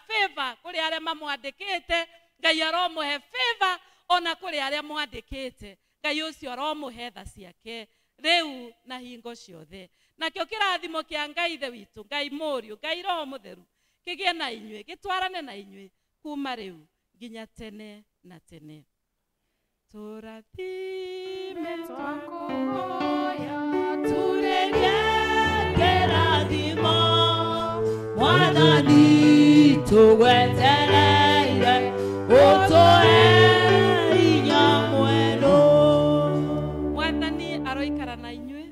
favor kũrĩ arĩa mamwandĩkĩte. Ngai aromũhe favor ona kũrĩ arĩa mwandĩkĩte. Ngai ũcio aromũhe tha ciake rĩu na hingo ciothe. Nakĩo kĩrathimo kĩa Ngai Ithe witũ, Ngai Mũriũ, Ngai Roho Mũtheru kĩgĩe na inyuĩ, gĩtwarane na inyuĩ kuma rĩu nginya tene na tene. Tũrathime twakũhoya turĩrie kĩrathimo mwathani tũgwetereire ũtũhe hinya mwerũ. Mwathani aroikara na inyuĩ.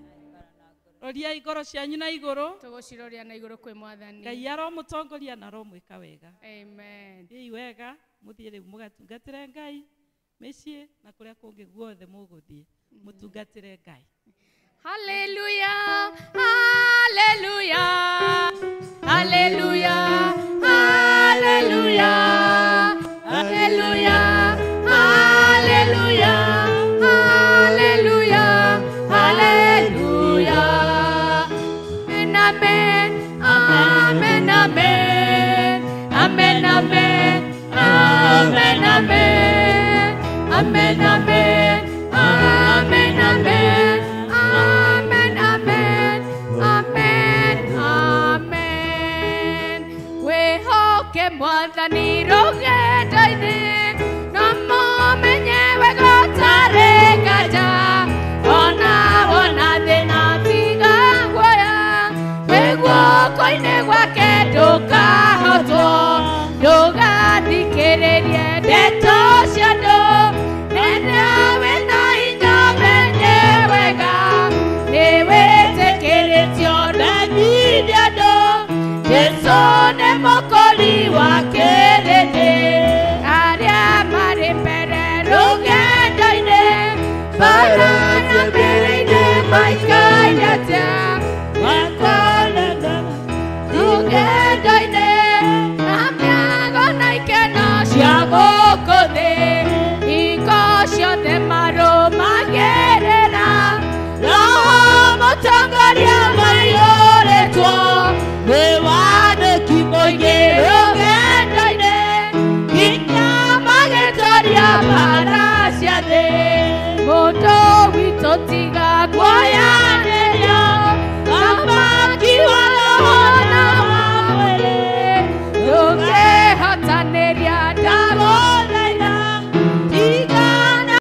Roria igoro cianyu na igũrũ. Tũgũciroria na igũrũ kwĩ mwathani. Ngai aromũtongoria na aromwĩka wega. Amen. Thiĩi wega, mũthiĩ rĩu mũgatungatĩre Ngai mĩciĩ na kũrĩa kũngĩ guothe mũgũthiĩ mũtungatĩre Ngai. Hallelujah, hallelujah, hallelujah, hallelujah. Hallelujah, hallelujah, hallelujah, hallelujah, hallelujah. Amen, amen, amen, amen, amen, amen, amen, amen, amen, amen, amen, amen, amen, amen. Wĩhoke Mwathani rũgendo-inĩ, no mũmenye wega ũtarĩ nganja. Ona wona thĩna tiga guoya, wĩ guoko-inĩ gwake ndũkahotwo. Ndũgathikĩrĩrie ndeto cia andũ, rĩrĩa wĩna hinya menye wega, nĩwĩtĩkĩrĩtio ndanyithia andũ. Jesũ nĩ mũkũri wa kĩrĩndĩ, arĩa marĩ mbere rũgendo-inĩ, bara na mbere-inĩ maikaire atĩa? Rũgendo-inĩ na mĩago na ikeno cia gũkũ thĩ, hingo ciothe marũmagĩrĩra Roho mũtongoria maiyũrĩtwo nĩ wandĩki mũingĩ rũgendo-inĩ, nginya magĩtoria mbara cia thĩ. Mũndũ witũ tiga guoya.